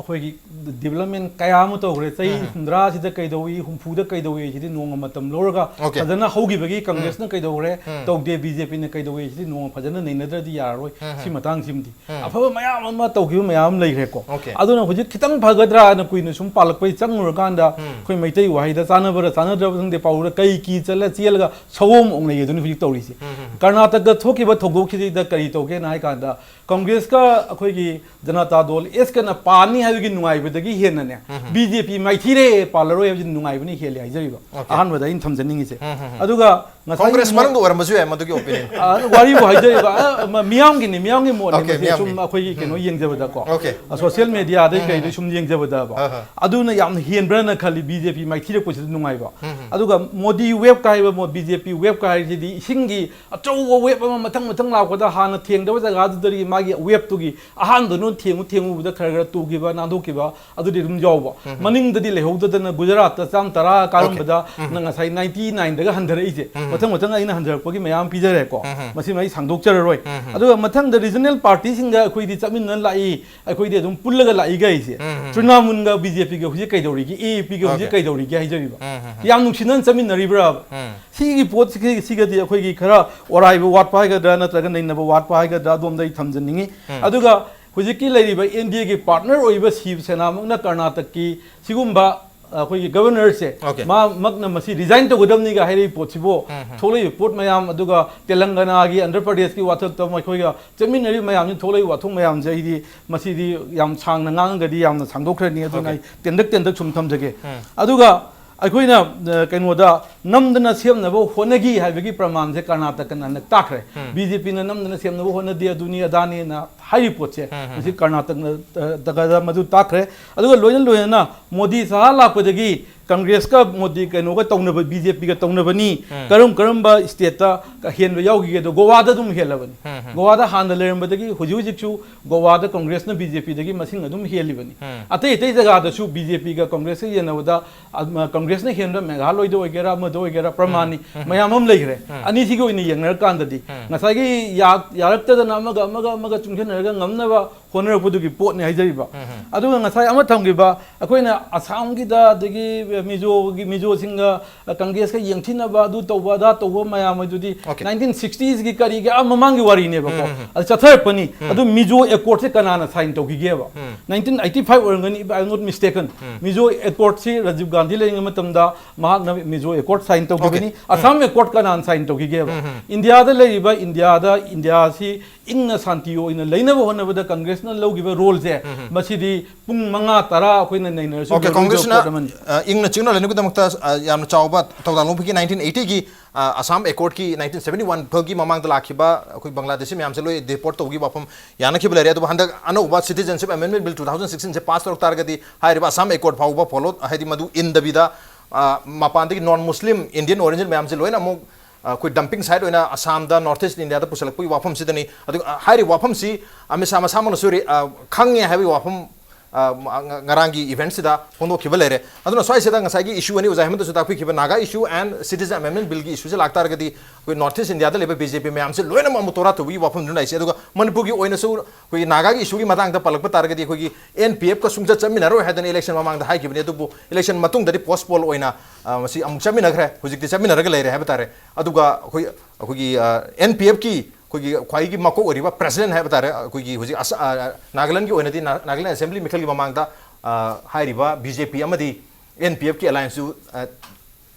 ꯑꯩꯈꯣꯏꯒꯤ development ꯀꯌꯥ ꯑꯃ ꯇꯧꯈ꯭ꯔꯦ꯫ ꯆꯍꯤ ꯎꯝ꯫ ꯍꯨꯝꯗ꯭ꯔꯥꯁꯤꯗ ꯀꯩꯗꯧꯏ, ꯍꯨꯝꯐꯨꯗ ꯀꯩꯗꯧꯏ ꯍꯥꯏꯁꯤꯗꯤ ꯅꯣꯡꯃ ꯃꯇꯝ ꯂꯧꯔꯒ Okay. ꯐꯖꯅ ꯍꯧꯈꯤꯕꯒꯤ ꯎꯝ꯫ ꯀꯪꯒ꯭ꯔꯦꯁꯅ ꯀꯩꯗꯧꯈ꯭ꯔꯦ, ꯎꯝ꯫ ꯇꯧꯗꯦ, ꯕꯤ ꯖꯦ ꯄꯤꯅ ꯀꯩꯗꯧꯏ ꯍꯥꯏꯁꯤꯗꯤ ꯅꯣꯡꯃ ꯐꯖꯅ ꯅꯩꯅꯗ꯭ꯔꯗꯤ ꯌꯥꯔꯔꯣꯏ꯫ ꯎꯝ꯫ ꯁꯤ ꯃꯇꯥꯡꯁꯤꯃꯗꯤ ꯎꯝ꯫ ꯑꯐꯕ ꯃꯌꯥꯝ ꯑꯃ ꯇꯧꯈꯤꯕ ꯃꯌꯥꯝ ꯑꯃ ꯂꯩꯈ꯭ꯔꯦꯀꯣ꯫ Okay. ꯑꯗꯨꯅ ꯍꯧꯖꯤꯛ ꯈꯤꯇꯪ ꯐꯒꯗ꯭ꯔꯥꯅ ꯀꯨꯏꯅ ꯁꯨꯝ ꯄꯥꯜꯂꯛꯄꯩ ꯆꯪꯉꯨꯔꯀꯥꯟꯗ ꯎꯝ꯫ ꯑꯩꯈꯣꯏ ꯃꯩꯇꯩ ꯋꯥꯍꯩꯗ ꯆꯥꯟꯅꯕ꯭ꯔꯥ ꯆꯥꯟꯅꯗ꯭ꯔꯕ ꯈꯪꯗꯦ, ꯄꯥꯎꯔꯨꯔ ꯀꯩ ꯀꯤ ꯆꯠꯂ ꯆꯦꯜꯂꯒ ꯁꯑꯣꯝ ꯑꯣꯛꯅꯩ ꯑꯗꯨꯅꯤ ꯍꯧꯖꯤꯛ ꯇꯧꯔꯤꯁꯦ꯫ ꯎꯝ꯫ ꯀꯔꯅꯥꯇꯀꯗ ꯊꯣꯛꯈꯤꯕ ꯊꯧꯗꯣꯛꯁꯤꯗ ꯀꯔꯤ ꯇꯧꯒꯦꯅ ꯍꯥꯏ ꯀꯥꯟꯗ ꯀꯪꯒ꯭ꯔꯦꯁꯀ ꯑꯩꯈꯣꯏꯒꯤ ꯖꯅꯇꯥ ꯗꯣꯜ ꯑꯦꯁꯀꯅ ꯄꯥꯅꯤ ꯍꯥꯏꯕꯒꯤ ꯅꯨꯡꯉꯥꯏꯕꯗꯒꯤ ꯍꯦꯟꯅꯅꯦ, ꯎꯝ꯫ ꯕꯤ ꯖꯦ ꯄꯤ ꯃꯥꯏꯊꯤꯔꯦ, ꯄꯥꯜꯂꯔꯣꯏ ꯍꯥꯏꯕꯁꯤ ꯅꯨꯡꯉꯥꯏꯕꯅ ꯍꯦꯜꯂꯦ ꯍꯥꯏꯖꯔꯤꯕ꯫ Okay. ꯑꯍꯥꯟꯕꯗ ꯑꯩꯅ ꯊꯝꯖꯅꯤꯡꯉꯤꯁꯦ꯫ ꯎꯝ꯫ ꯑꯗꯨꯒ ꯉꯁꯥꯏꯒꯤ ꯀꯪꯒ꯭ꯔꯦꯁ ꯃꯣ- ꯃꯅꯨꯡꯗ ꯑꯣꯏꯔꯝꯕꯁꯨ ꯌꯥꯏ ꯃꯗꯨꯒꯤ opinion꯫ ꯑ, ꯋꯥꯔꯤꯕꯨ ꯍꯥꯏꯖꯔꯤꯕ, ꯑ, ꯃ-, ꯃꯤꯌꯥꯝꯒꯤꯅꯤ, ꯃꯤꯌꯥꯝꯒꯤ ꯃꯣꯠꯅꯤ Okay, ꯃꯁꯤ꯫ ꯃꯤꯌꯥꯝꯒꯤ꯫ ꯁꯨꯝ ꯑꯩꯈꯣꯏꯒꯤ ꯀꯩꯅꯣ ꯎꯝ꯫ ꯌꯦꯡꯖꯕꯗꯀꯣ꯫ Okay. ꯑ, social media-ꯗꯩ ꯎꯝ꯫ ꯀꯩꯗꯩ ꯁꯨꯝ ꯌꯦꯡꯖꯕꯗꯕ꯫ ꯍꯣꯏ, ꯍꯣꯏ꯫ ꯑꯗꯨꯅ ꯌꯥꯝꯅ ꯍꯦꯟꯕ꯭ꯔꯅ ꯈꯜꯂꯤ ꯕꯤ ꯖꯦ ꯄꯤ ꯃꯥꯏꯊꯤꯔꯛꯄꯁꯤꯗ ꯅꯨꯡꯉꯥꯏꯕ꯫ ꯎꯝ꯫ ꯑꯗꯨꯒ ꯃꯣꯗꯤ wave ꯀ ꯍꯥꯏꯕ ꯃꯣ-, ꯕꯤ ꯖꯦ ꯄꯤ wave ꯀ ꯍꯥꯏꯔꯤꯁꯤꯗꯤ ꯏꯁꯤꯡꯒꯤ ꯑꯆꯧꯕ wave ꯑꯃ ꯃꯊꯪ ꯃꯊꯪ ꯂꯥꯛꯄꯗ ꯍꯥꯟꯅ ꯊꯦꯡꯗꯕ ꯖꯒꯥꯗꯨꯗꯒꯤ ꯃꯥꯒꯤ wave ꯇꯨꯒꯤ ꯑꯍꯥꯟꯕꯗ ꯅꯣꯏ ꯊꯦꯡꯉꯨ ꯊꯦꯡꯉꯨꯕꯗ ꯈꯔ ꯈꯔ ꯇꯨꯈꯤꯕ, ꯅꯥꯟꯊꯣꯛꯈꯤꯕ ꯑꯗꯨꯗꯤ ꯑꯗꯨꯝ ꯌꯥꯎꯕ꯫ ꯎꯝ꯫ ꯃꯅꯤꯡꯗꯗꯤ ꯂꯩꯍꯧꯗꯗꯅ ꯒꯨꯖꯔꯥꯠꯇ ꯆꯥꯝ ꯇꯔꯥ ꯀꯥꯔꯝꯕꯗ Okay. ꯎꯝ꯫ ꯅꯪ ꯉꯁꯥꯏ ninety nine-ꯗꯒ ꯍꯟꯊꯔꯛꯏꯁꯦ꯫ ꯎꯝ꯫ ꯃꯊꯪ ꯃꯊꯪ ꯑꯩꯅ ꯍꯟꯊꯔꯛꯄꯒꯤ ꯃꯌꯥꯝ ꯄꯤꯖꯔꯦꯀꯣ꯫ ꯎꯝ꯫ ꯃꯁꯤꯃ ꯑꯩ ꯁꯥꯡꯗꯣꯛꯆꯔꯔꯣꯏ꯫ ꯎꯝ꯫ ꯑꯗꯨꯒ ꯃꯊꯪꯗ regional party-ꯁꯤꯡꯒ ꯑꯩꯈꯣꯏꯗꯤ ꯆꯠꯃꯤꯟꯅꯅ ꯂꯥꯛꯏ, ꯑꯩꯈꯣꯏꯗꯤ ꯑꯗꯨꯝ ꯄꯨꯜꯂꯒ ꯂꯥꯛꯏꯒ ꯑꯩꯁꯦ꯫ ꯎꯝ꯫ ꯇ꯭ꯔꯤꯅꯥꯃꯨꯟꯒ ꯕꯤ ꯖꯦ ꯄꯤꯒ ꯍꯧꯖꯤꯛ ꯀꯩꯗꯧꯔꯤꯒꯦ, ꯑꯦ ꯑꯦ ꯄꯤꯒ ꯍꯧꯖꯤꯛ Okay. ꯀꯩꯗꯧꯔꯤꯒꯦ ꯍꯥꯏꯖꯔꯤꯕ꯫ ꯎꯝ꯫ ꯌꯥꯝ ꯅꯨꯡꯁꯤꯅꯅ ꯆꯠꯃꯤꯟꯅꯔꯤꯕ꯭ꯔꯥ? ꯎꯝ꯫ ꯁꯤꯒꯤ ꯄꯣꯠꯁꯤꯒ-, ꯁꯤꯒꯗꯤ ꯑꯩꯈꯣꯏꯒꯤ ꯈꯔ ꯑꯣꯔꯥꯏꯕ ꯋꯥꯠꯄ ꯍꯥꯏꯒꯗ꯭ꯔꯥ ꯅꯠꯇ꯭ꯔꯒ ꯅꯩꯅꯕ ꯋꯥꯠꯄ ꯍꯥꯏꯒꯗ꯭ꯔꯥ ꯑꯗꯣꯝꯗ ꯑꯩ ꯊꯝꯖꯅꯤꯡꯉꯤ꯫ ꯎꯝ꯫ ꯑꯗꯨꯒ ꯍꯧꯖꯤꯛꯀꯤ ꯂꯩꯔꯤꯕ ꯑꯦꯟ ꯗꯤ ꯑꯦꯒꯤ partner ꯑꯣꯏꯕ ꯁꯤꯕ ꯁꯦꯅꯥꯃꯛꯅ ꯀꯔꯅꯥꯇꯛꯀꯤ ꯁꯤꯒꯨꯝꯕ ꯑꯩꯈꯣꯏꯒꯤ governor-ꯁꯦ Okay. ꯃꯥꯃꯛꯅ ꯃꯁꯤ resign ꯇꯧꯒꯗꯕꯅꯤꯒ ꯍꯥꯏꯔꯤꯕ ꯄꯣꯠꯁꯤꯕꯨ ꯎꯝ, ꯎꯝ꯫ ꯊꯣꯛꯂꯛꯏꯕ ꯄꯣꯠ ꯃꯌꯥꯝ, ꯑꯗꯨꯒ ꯇꯦꯂꯪꯒꯅꯥꯒꯤ, ꯑꯟꯙ꯭ꯔ ꯄ꯭ꯔꯗꯦꯁꯀꯤ ꯋꯥꯊꯣꯛꯇ ꯃꯈꯣꯏꯒ ꯆꯠꯃꯤꯟꯅꯔꯤꯕ ꯃꯌꯥꯝꯁꯤ, ꯊꯣꯛꯂꯛꯏꯕ ꯋꯥꯊꯣꯛ ꯃꯌꯥꯝꯁꯦ ꯑꯩꯗꯤ ꯃꯁꯤꯗꯤ ꯌꯥꯝ ꯁꯥꯡꯅ ꯉꯥꯡꯉꯒꯗꯤ ꯌꯥꯝꯅ ꯁꯥꯡꯗꯣꯛꯈ꯭ꯔꯅꯤ, ꯑꯗꯨꯅ Okay. ꯑꯩ ꯇꯦꯟꯗꯛ ꯇꯦꯟꯗꯛ ꯁꯨꯝ ꯊꯝꯖꯒꯦ꯫ ꯎꯝ꯫ ꯑꯗꯨꯒ ꯑꯩꯈꯣꯏꯅ, ꯑ, ꯀꯩꯅꯣꯗ ꯅꯝꯗꯅ ꯁꯦꯝꯅꯕ ꯍꯣꯠꯅꯈꯤ ꯍꯥꯏꯕꯒꯤ ꯄ꯭ꯔꯃꯥꯟꯁꯦ ꯀꯔꯅꯥꯇꯀꯅ ꯇꯥꯛꯈ꯭ꯔꯦ꯫ ꯎꯝ꯫ ꯕꯤ ꯖꯦ ꯄꯤꯅ ꯅꯝꯗꯅ ꯁꯦꯝꯅꯕ ꯍꯣꯠꯅꯗꯦ, ꯑꯗꯨꯅꯤ ꯑꯗꯥꯅꯤꯅ ꯍꯥꯏꯔꯤꯕ ꯄꯣꯠꯁꯦ, ꯎꯝ, ꯎꯝ, ꯃꯁꯤ ꯎꯝ꯫ ꯀꯔꯅꯥꯇꯀꯅ, ꯑ, ꯇꯀꯗ ꯃꯗꯨ ꯇꯥꯛꯈ꯭ꯔꯦ꯫ ꯑꯗꯨꯒ ꯂꯣꯏꯅ ꯂꯣꯏꯅꯅ ꯃꯣꯗꯤ ꯁꯍꯥ ꯂꯥꯛꯄꯗꯒꯤ ꯀꯪꯒ꯭ꯔꯦꯁꯀ ꯃꯣꯗꯤ ꯀꯩꯅꯣꯒ ꯇꯧꯅꯕ, ꯕꯤ ꯖꯦ ꯄꯤꯒ ꯇꯧꯅꯕꯅꯤ, ꯎꯝ꯫ ꯀꯔꯝ ꯀꯔꯝꯕ state-ꯇ ꯍꯦꯟꯕ ꯌꯥꯎꯈꯤꯒꯦ? ꯑꯗꯣ ꯒꯣꯋꯥꯗ ꯑꯗꯨꯝ ꯍꯦꯜꯂꯕꯅꯤ꯫ ꯎꯝ, ꯎꯝ꯫ ꯒꯣꯋꯥꯗ ꯍꯥꯟꯅ ꯂꯩꯔꯝꯕꯗꯒꯤ ꯍꯧꯖꯤꯛ ꯍꯧꯖꯤꯛꯁꯨ ꯒꯣꯋꯥꯗ ꯀꯪꯒ꯭ꯔꯦꯁꯅ ꯕꯤ ꯖꯦ ꯄꯤꯗꯒꯤ ꯃꯁꯤꯡ ꯑꯗꯨꯝ ꯍꯦꯜꯂꯤꯕꯅꯤ꯫ ꯎꯝ꯫ ꯑꯇꯩ ꯑꯇꯩ ꯖꯒꯥꯗꯁꯨ ꯕꯤ ꯖꯦ ꯄꯤꯒ ꯀꯪꯒ꯭ꯔꯦꯁꯀ ꯌꯦꯟꯅꯕꯗ, ꯑ, ꯀꯪꯒ꯭ꯔꯦꯁꯅ ꯍꯦꯟꯕ ꯃꯦꯘꯥꯂꯣꯏꯗ ꯑꯣꯏꯒꯦꯔꯥ, ꯑꯃꯗ ꯑꯣꯏꯒꯦꯔꯥ, ꯄ꯭ꯔꯃꯥꯟꯅꯤ, ꯎꯝ, ꯎꯝ꯫ ꯃꯌꯥꯝ ꯑꯃ ꯂꯩꯈ꯭ꯔꯦ꯫ ꯎꯝ꯫ ꯑꯅꯤꯁꯤꯒꯤ ꯑꯣꯏꯅ ꯌꯦꯡꯅꯔꯀꯥꯟꯗꯗꯤ ꯎꯝ꯫ ꯉꯁꯥꯏꯒꯤ ꯌꯥ-, ꯌꯥꯔꯛꯇꯗꯅ ꯑꯃꯒ ꯑꯃꯒ ꯑꯃꯒ ꯆꯨꯡꯁꯤꯟꯅꯔꯒ ꯉꯝꯅꯕ ꯍꯣꯠꯅꯔꯛꯄꯗꯨꯒꯤ ꯄꯣꯠꯅꯤ ꯍꯥꯏꯖꯔꯤꯕ꯫ ꯑꯗꯨꯒ ꯉꯁꯥꯏ ꯑꯃ ꯊꯝꯈꯤꯕ, ꯑꯩꯈꯣꯏꯅ ꯑꯁꯥꯝꯒꯤꯗ, ꯑꯗꯒꯤ ꯃꯤꯖꯣꯒꯤ, ꯃꯤꯖꯣꯁꯤꯡꯒ ꯀꯪꯒ꯭ꯔꯦꯁꯀ ꯌꯦꯡꯊꯤꯅꯕ, ꯑꯗꯨ ꯇꯧꯕ ꯑꯗꯥ ꯇꯧꯕ ꯃꯌꯥꯝ ꯑꯗꯨꯗꯤ Okay. ꯅꯥꯏꯟꯇꯤꯟ ꯁꯤꯛꯁꯇꯤꯁꯀꯤ ꯀꯔꯤꯒꯤ ꯑꯥ ꯃꯃꯥꯡꯒꯤ ꯋꯥꯔꯤꯅꯦꯕꯀꯣ꯫ ꯑꯗꯨ ꯆꯠꯊꯔꯛꯄꯅꯤ꯫ ꯑꯗꯨ ꯃꯤꯖꯣ ꯑꯦꯀꯣꯔꯗꯁꯦ ꯀꯅꯥꯅ ꯁꯥꯏꯟ ꯇꯧꯈꯤꯒꯦꯕ? ꯅꯥꯏꯟꯇꯤꯟ ꯑꯩꯠꯇꯤ ꯐꯥꯏꯚ ꯑꯣꯏꯔꯝꯒꯅꯤ, if I am not mistaken. Mizo ꯑꯦꯀꯣꯔꯗꯁꯤ ꯔꯥꯖꯤꯕ ꯒꯥꯟꯙꯤ ꯂꯩꯔꯤꯉꯩ ꯃꯇꯝꯗ ꯃꯍꯥꯛꯅ ꯃꯤꯖꯣ ꯑꯦꯀꯣꯔꯗ ꯁꯥꯏꯟ ꯇꯧꯈꯤꯕꯅꯤ꯫ ꯑꯁꯥꯝ ꯑꯦꯀꯣꯔꯗ ꯀꯅꯥꯅ ꯁꯥꯏꯟ ꯇꯧꯈꯤꯒꯦꯕ? ꯏꯟꯗꯤꯌꯥꯗ ꯂꯩꯔꯤꯕ, ꯏꯟꯗꯤꯌꯥꯗ, ꯏꯟꯗꯤꯌꯥꯁꯤ ꯏꯪꯅ ꯁꯥꯟꯇꯤ ꯑꯣꯏꯅ ꯂꯩꯅꯕ ꯍꯣꯠꯅꯕꯗ ꯀꯪꯒ꯭ꯔꯦꯁꯅ ꯂꯧꯈꯤꯕ ꯔꯣꯜꯁꯦ, ꯃꯁꯤꯗꯤ ꯄꯨꯡ ꯃꯉꯥ ꯇꯔꯥ ꯑꯩꯈꯣꯏꯅ ꯅꯩꯅꯔꯁꯨ ꯑꯣꯀꯦ, ꯂꯣꯏꯔꯣꯏꯗꯕ ꯀꯪꯒ꯭ꯔꯦꯁꯅ ꯄꯣꯠ ꯑꯃꯅꯤ꯫ ꯑ, ꯏꯪꯅ ꯆꯤꯛꯅ ꯂꯩꯅꯕꯒꯤꯗꯃꯛꯇ, ꯑ, ꯌꯥꯝꯅ ꯆꯥꯎꯕ ꯊꯧꯗꯥꯡ ꯂꯧꯕꯒꯤ ꯅꯥꯏꯟꯇꯤꯟ ꯑꯩꯠꯇꯤꯒꯤ, ꯑ, ꯑꯁꯥꯝ ꯑꯦꯀꯣꯔꯗꯀꯤ ꯅꯥꯏꯟꯇꯤꯟ ꯁꯕꯦꯟꯇꯤ ꯋꯥꯟ ꯐꯥꯎꯒꯤ ꯃꯃꯥꯡꯗ ꯂꯥꯛꯈꯤꯕ ꯑꯩꯈꯣꯏ ꯕꯪꯒ꯭ꯂꯥꯗꯦꯁꯤ ꯃꯌꯥꯝꯁꯦ ꯂꯣꯏ ꯗꯤꯄꯣꯔꯠ ꯇꯧꯕꯒꯤ ꯋꯥꯐꯝ ꯌꯥꯅꯈꯤꯕ ꯂꯩꯔꯦ꯫ ꯑꯗꯨꯕꯨ ꯍꯟꯗꯛ ꯑꯅꯧꯕ Citizenship Amendment Bill two thousand sixteen ꯁꯦ ꯄꯥꯁ ꯇꯧꯔꯛ ꯇꯥꯔꯒꯗꯤ ꯍꯥꯏꯔꯤꯕ ꯑꯁꯥꯝ ꯑꯦꯀꯣꯔꯗ ꯐꯥꯎꯕ ꯐꯣꯂꯣ, ꯍꯥꯏꯗꯤ ꯃꯗꯨ ꯏꯟꯗꯕꯤꯗ, ꯑ, ꯃꯄꯥꯟꯗꯒꯤ ꯅꯣꯟ ꯃꯨꯁꯂꯤꯝ ꯏꯟꯗꯤꯌꯟ ꯑꯣꯔꯤꯖꯤꯟ ꯃꯌꯥꯝꯁꯦ ꯂꯣꯏꯅ ꯑꯃꯨꯛ, ꯑ, ꯑꯩꯈꯣꯏ ꯗꯝꯄꯤꯡ ꯁꯥꯏꯠ ꯑꯣꯏꯅ ꯑꯁꯥꯝꯗ, ꯅꯣꯔꯠ ꯏꯁ ꯏꯟꯗꯤꯌꯥꯗ ꯄꯨꯁꯜꯂꯛꯄꯒꯤ ꯋꯥꯐꯝꯁꯤꯗꯅꯤ꯫ ꯑꯗꯨꯒ, ꯑ, ꯍꯥꯏꯔꯤꯕ ꯋꯥꯐꯝꯁꯤ ꯑꯃꯤꯠ ꯁꯥꯍ ꯃꯁꯥꯃꯛꯅꯁꯨ ꯔꯤ-, ꯑ, ꯈꯪꯉꯦ ꯍꯥꯏꯕꯒꯤ ꯋꯥꯐꯝ, ꯑ, ꯉ-, ꯉꯔꯥꯡꯒꯤ ꯏꯚꯦꯟꯠꯁꯤꯗ ꯐꯣꯡꯗꯣꯛꯈꯤꯕ ꯂꯩꯔꯦ꯫ ꯑꯗꯨꯅ ꯁ꯭ꯋꯥꯏꯁꯤꯗ ꯉꯁꯥꯏꯒꯤ ꯏꯁꯨ ꯑꯅꯤ ꯑꯣꯖꯥ ꯍꯦꯃꯟꯇꯁꯨ ꯇꯥꯛꯄꯤꯈꯤꯕ, ꯅꯥꯒꯥ ꯏꯁꯨ and Citizen Amendment Billꯒꯤ ꯏꯁꯨꯁꯦ ꯂꯥꯛꯇꯥꯔꯒꯗꯤ ꯑꯩꯈꯣꯏ ꯅꯣꯔꯠ ꯏꯁ ꯏꯟꯗꯤꯌꯥꯗ ꯂꯩꯕ ꯕꯤ ꯖꯦ ꯄꯤ ꯃꯌꯥꯝꯁꯦ ꯂꯣꯏꯅꯃꯛ ꯑꯃꯨꯛ ꯇꯣꯔꯥ ꯇꯧꯕꯒꯤ ꯋꯥꯐꯝꯗꯨꯅ ꯂꯩꯁꯦ꯫ ꯑꯗꯨꯒ ꯃꯅꯤꯄꯨꯔꯒꯤ ꯑꯣꯏꯅꯁꯨ ꯑꯩꯈꯣꯏꯒꯤ ꯅꯥꯒꯥꯒꯤ ꯏꯁꯨꯒꯤ ꯃꯇꯥꯡꯗ ꯄꯜꯂꯛꯄ ꯇꯥꯔꯒꯗꯤ ꯑꯩꯈꯣꯏꯒꯤ ꯑꯦꯟ ꯄꯤ ꯑꯦꯐꯀ ꯁꯨꯡꯆꯠ ꯆꯠꯃꯤꯟꯅꯔꯣꯏ ꯍꯥꯏꯗꯅ ꯏꯂꯦꯛꯁꯟ ꯃꯃꯥꯡꯗ ꯍꯥꯏꯈꯤꯕꯅꯤ꯫ ꯑꯗꯨꯕꯨ ꯏꯂꯦꯛꯁꯟ ꯃꯇꯨꯡꯗꯗꯤ ꯄꯣꯁꯄꯣꯟ ꯑꯣꯏꯅ, ꯑ, ꯃꯁꯤ ꯑꯃꯨꯛ ꯆꯠꯃꯤꯟꯅꯈ꯭ꯔꯦ, ꯍꯧꯖꯤꯛꯇꯤ ꯆꯠꯃꯤꯟꯅꯔꯒ ꯂꯩꯔꯦ ꯍꯥꯏꯕ ꯇꯥꯔꯦ꯫ ꯑꯗꯨꯒ ꯑꯩꯈꯣꯏ, ꯑꯩꯈꯣꯏꯒꯤ, ꯑ, ꯑꯦꯟ ꯄꯤ ꯑꯦꯐꯀꯤ ꯑꯩꯈꯣꯏꯒꯤ ꯈ꯭ꯋꯥꯏꯒꯤ ꯃꯀꯣꯛ ꯑꯣꯏꯔꯤꯕ ꯄ꯭ꯔꯦꯁꯤꯗꯦꯟꯠ ꯍꯥꯏꯕ ꯇꯥꯔꯦ, ꯑꯩꯈꯣꯏꯒꯤ ꯍꯧꯖꯤꯛ ꯑꯁ-, ꯑ, ꯅꯥꯒꯥꯂꯦꯟꯒꯤ ꯑꯣꯏꯅꯗꯤ ꯅꯥ-, ꯅꯥꯒꯥꯂꯦꯟ ꯑꯦꯁꯦꯝꯕ꯭ꯂꯤ ꯃꯤꯈꯜꯒꯤ ꯃꯃꯥꯡꯗ, ꯑ, ꯍꯥꯏꯔꯤꯕ ꯕꯤ ꯖꯦ ꯄꯤ ꯑꯃꯗꯤ ꯑꯦꯟ ꯄꯤ ꯑꯦꯐꯀꯤ ꯑꯦꯂꯥꯏꯟꯁꯁꯨ, ꯑ,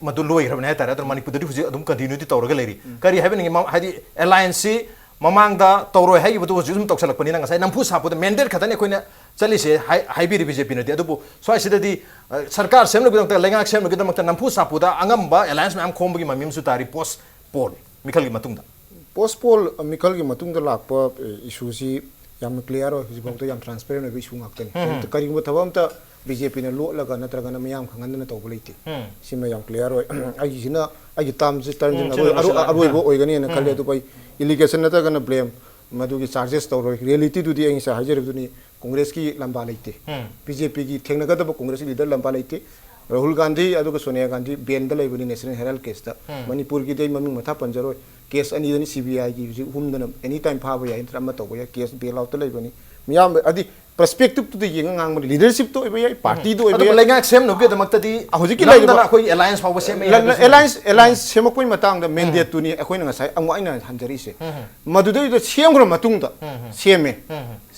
ꯃꯗꯨ ꯂꯣꯏꯈ꯭ꯔꯕꯅꯤ ꯍꯥꯏ ꯇꯥꯔꯦ꯫ ꯑꯗꯨꯅ ꯃꯅꯤꯄꯨꯔꯗꯗꯤ ꯍꯧꯖꯤꯛ ꯑꯗꯨꯝ ꯀꯟꯇꯤꯅ꯭ꯌꯨꯇꯤ ꯇꯧꯔꯒ ꯂꯩꯔꯤ꯫ ꯀꯔꯤ ꯍꯥꯏꯕꯅꯤꯡꯉꯤ? ꯃ-, ꯍꯥꯏꯗꯤ ꯑꯦꯂꯥꯏꯟꯁꯁꯤ ꯃꯃꯥꯡꯗ ꯇꯧꯔꯣꯏ ꯍꯥꯏꯈꯤꯕꯗꯨ ꯍꯧꯖꯤꯛ ꯑꯗꯨꯝ ꯇꯧꯁꯜꯂꯛꯄꯅꯤꯅ ꯉꯁꯥꯏ ꯅꯝꯐꯨ ꯁꯥꯐꯨꯗ ꯃꯦꯟꯗꯦꯠ ꯈꯛꯇꯅꯤ ꯑꯩꯈꯣꯏꯅ ꯆꯠꯂꯤꯁꯦ ꯍꯥꯏ-, ꯍꯥꯏꯕꯤꯔꯤ ꯕꯤ ꯖꯦ ꯄꯤꯅꯗꯤ꯫ ꯑꯗꯨꯕꯨ ꯁ꯭ꯋꯥꯏꯁꯤꯗꯗꯤ, ꯑ, ꯁꯔꯀꯥꯔ ꯁꯦꯝꯅꯕꯒꯤꯗꯃꯛꯇ, ꯂꯩꯉꯥꯛ ꯁꯦꯝꯅꯕꯒꯤꯗꯃꯛꯇ ꯅꯝꯐꯨ ꯁꯥꯐꯨꯗ ꯑꯉꯝꯕ ꯑꯦꯂꯥꯏꯟꯁ ꯃꯌꯥꯝ ꯈꯣꯝꯕꯒꯤ ꯃꯃꯤ ꯑꯃꯁꯨ ꯇꯥꯔꯤ ꯄꯣꯁ ꯄꯣꯜ ꯃꯤꯈꯜꯒꯤ ꯃꯇꯨꯡꯗ꯫ ꯄꯣꯁ ꯄꯣꯜ ꯃꯤꯈꯜꯒꯤ ꯃꯇꯨꯡꯗ ꯂꯥꯛꯄ, ꯑꯦ, ꯏꯁꯨꯁꯤ ꯌꯥꯝꯅ ꯀ꯭ꯂꯤꯌꯥꯔ ꯑꯣꯏ, ꯍꯧꯖꯤꯛꯐꯥꯎꯗ ꯌꯥꯝ ꯇ꯭ꯔꯥꯟꯁꯄꯦꯔꯦꯟ ꯑꯣꯏꯕ ꯏꯁꯨ ꯉꯥꯛꯇꯅꯤ꯫ ꯀꯔꯤꯒꯨꯝꯕ ꯊꯕꯛ ꯑꯝꯇ ꯕꯤ ꯖꯦ ꯄꯤꯅ ꯂꯣꯠꯂꯒ ꯅꯠꯇ꯭ꯔꯒꯅ ꯃꯌꯥꯝ ꯈꯪꯍꯟꯗꯅ ꯇꯧꯕ ꯂꯩꯇꯦ꯫ ꯁꯤꯃ ꯌꯥꯝ ꯀ꯭ꯂꯤꯌꯥꯔ ꯑꯣꯏ꯫ ꯑꯩꯒꯤꯁꯤꯅ, ꯑꯩꯒꯤ ꯇꯥꯔꯝꯁꯤ, ꯇꯔꯝꯁꯤꯅ ꯑꯔꯣꯏ-, ꯑꯔꯣꯏ-, ꯑꯔꯣꯏꯕ ꯑꯣꯏꯒꯅꯤꯅ ꯈꯜꯂꯦ꯫ ꯑꯗꯨꯕꯨ ꯑꯩ ꯑꯦꯂꯤꯒꯦꯁꯟ ꯅꯠꯇ꯭ꯔꯒꯅ ꯕ꯭ꯂꯦꯝ, ꯃꯗꯨꯒꯤ ꯆꯥꯔꯖꯦꯁ ꯇꯧꯔꯣꯏ꯫ ꯔꯤꯌꯦꯂꯤꯇꯤꯗꯨꯗꯤ ꯑꯩ ꯉꯁꯥꯏ ꯍꯥꯏꯖꯔꯤꯕꯗꯨꯅꯤ, ꯀꯣꯡꯒ꯭ꯔꯦꯁꯀꯤ ꯂꯝꯕꯥ ꯂꯩꯇꯦ꯫ ꯕꯤ ꯖꯦ ꯄꯤꯒꯤ ꯊꯦꯡꯅꯒꯗꯕ ꯀꯣꯡꯒ꯭ꯔꯦꯁꯀꯤ ꯂꯤꯗꯔ ꯂꯝꯕꯥ ꯂꯩꯇꯦ꯫ ꯔꯥꯍꯨꯜ ꯒꯥꯟꯙꯤ ꯑꯗꯨꯒ ꯁꯣꯅꯤꯌꯥ ꯒꯥꯟꯙꯤ ꯕꯦꯟꯗ ꯂꯩꯕꯅꯤ ꯅꯦꯁꯅꯦꯜ ꯍꯦꯔꯥꯜꯗ ꯀꯦꯁꯇ꯫ ꯃꯅꯤꯄꯨꯔꯒꯤꯗꯤ ꯑꯩ ꯃꯃꯤꯡ ꯃꯊꯥ ꯄꯟꯖꯔꯣꯏ꯫ ꯀꯦꯁ ꯑꯅꯤꯗꯅꯤ ꯁꯤ ꯕꯤ ꯑꯥꯏꯒꯤ ꯍꯧꯖꯤꯛ ꯍꯨꯝꯗꯅ ꯑꯦꯅꯤ ꯇꯥꯏꯝ ꯐꯥꯕ ꯌꯥꯏ, ꯅꯠꯇ꯭ꯔꯒ ꯑꯃ ꯇꯧꯕ ꯌꯥꯏ꯫ ꯀꯦꯁ ꯕꯦꯜ ꯑꯥꯎꯠꯇ ꯂꯩꯕꯅꯤ꯫ ꯃꯤꯌꯥꯝ ꯑꯗꯤ ꯄꯔꯁꯄꯦꯛꯇꯤꯞꯇꯨꯗ ꯌꯦꯡꯉ ꯉꯥꯡꯕꯅꯤ꯫ ꯂꯤꯗꯔꯁꯤꯞꯇꯨ ꯑꯣꯏꯕ ꯌꯥꯏ, ꯄꯥꯔꯇꯤꯗꯨ ꯑꯣꯏꯕ ꯑꯗꯨꯕꯨ ꯌꯥꯏ꯫ ꯂꯩꯉꯥꯛ ꯁꯦꯝꯅꯕꯒꯤꯗꯃꯛꯇꯗꯤ ꯍꯧꯖꯤꯛꯀꯤ ꯅꯝꯗꯅ ꯂꯩꯔꯤꯕ ꯑꯩꯈꯣꯏ ꯑꯦꯂꯥꯏꯟꯁ ꯐꯥꯎꯕ ꯁꯦꯝꯕ ꯌꯥꯏ ꯍꯥꯏꯕꯁꯤꯅꯤ꯫ ꯑꯦꯂꯥꯏꯟꯁ ꯑꯦꯂꯥꯏꯟꯁ ꯁꯦꯝꯃꯛꯄꯒꯤ ꯃꯇꯥꯡꯗ ꯃꯦꯟꯗꯦꯠꯇꯨꯅꯤ ꯑꯩꯈꯣꯏꯅ ꯉꯁꯥꯏ ꯑꯃꯨꯛ ꯑꯩꯅ ꯍꯟꯖꯔꯤꯁꯦ꯫ ꯃꯗꯨꯗꯩꯗꯨꯗ ꯁꯦꯝꯈ꯭ꯔ ꯃꯇꯨꯡꯗ ꯁꯦꯝꯃꯦ꯫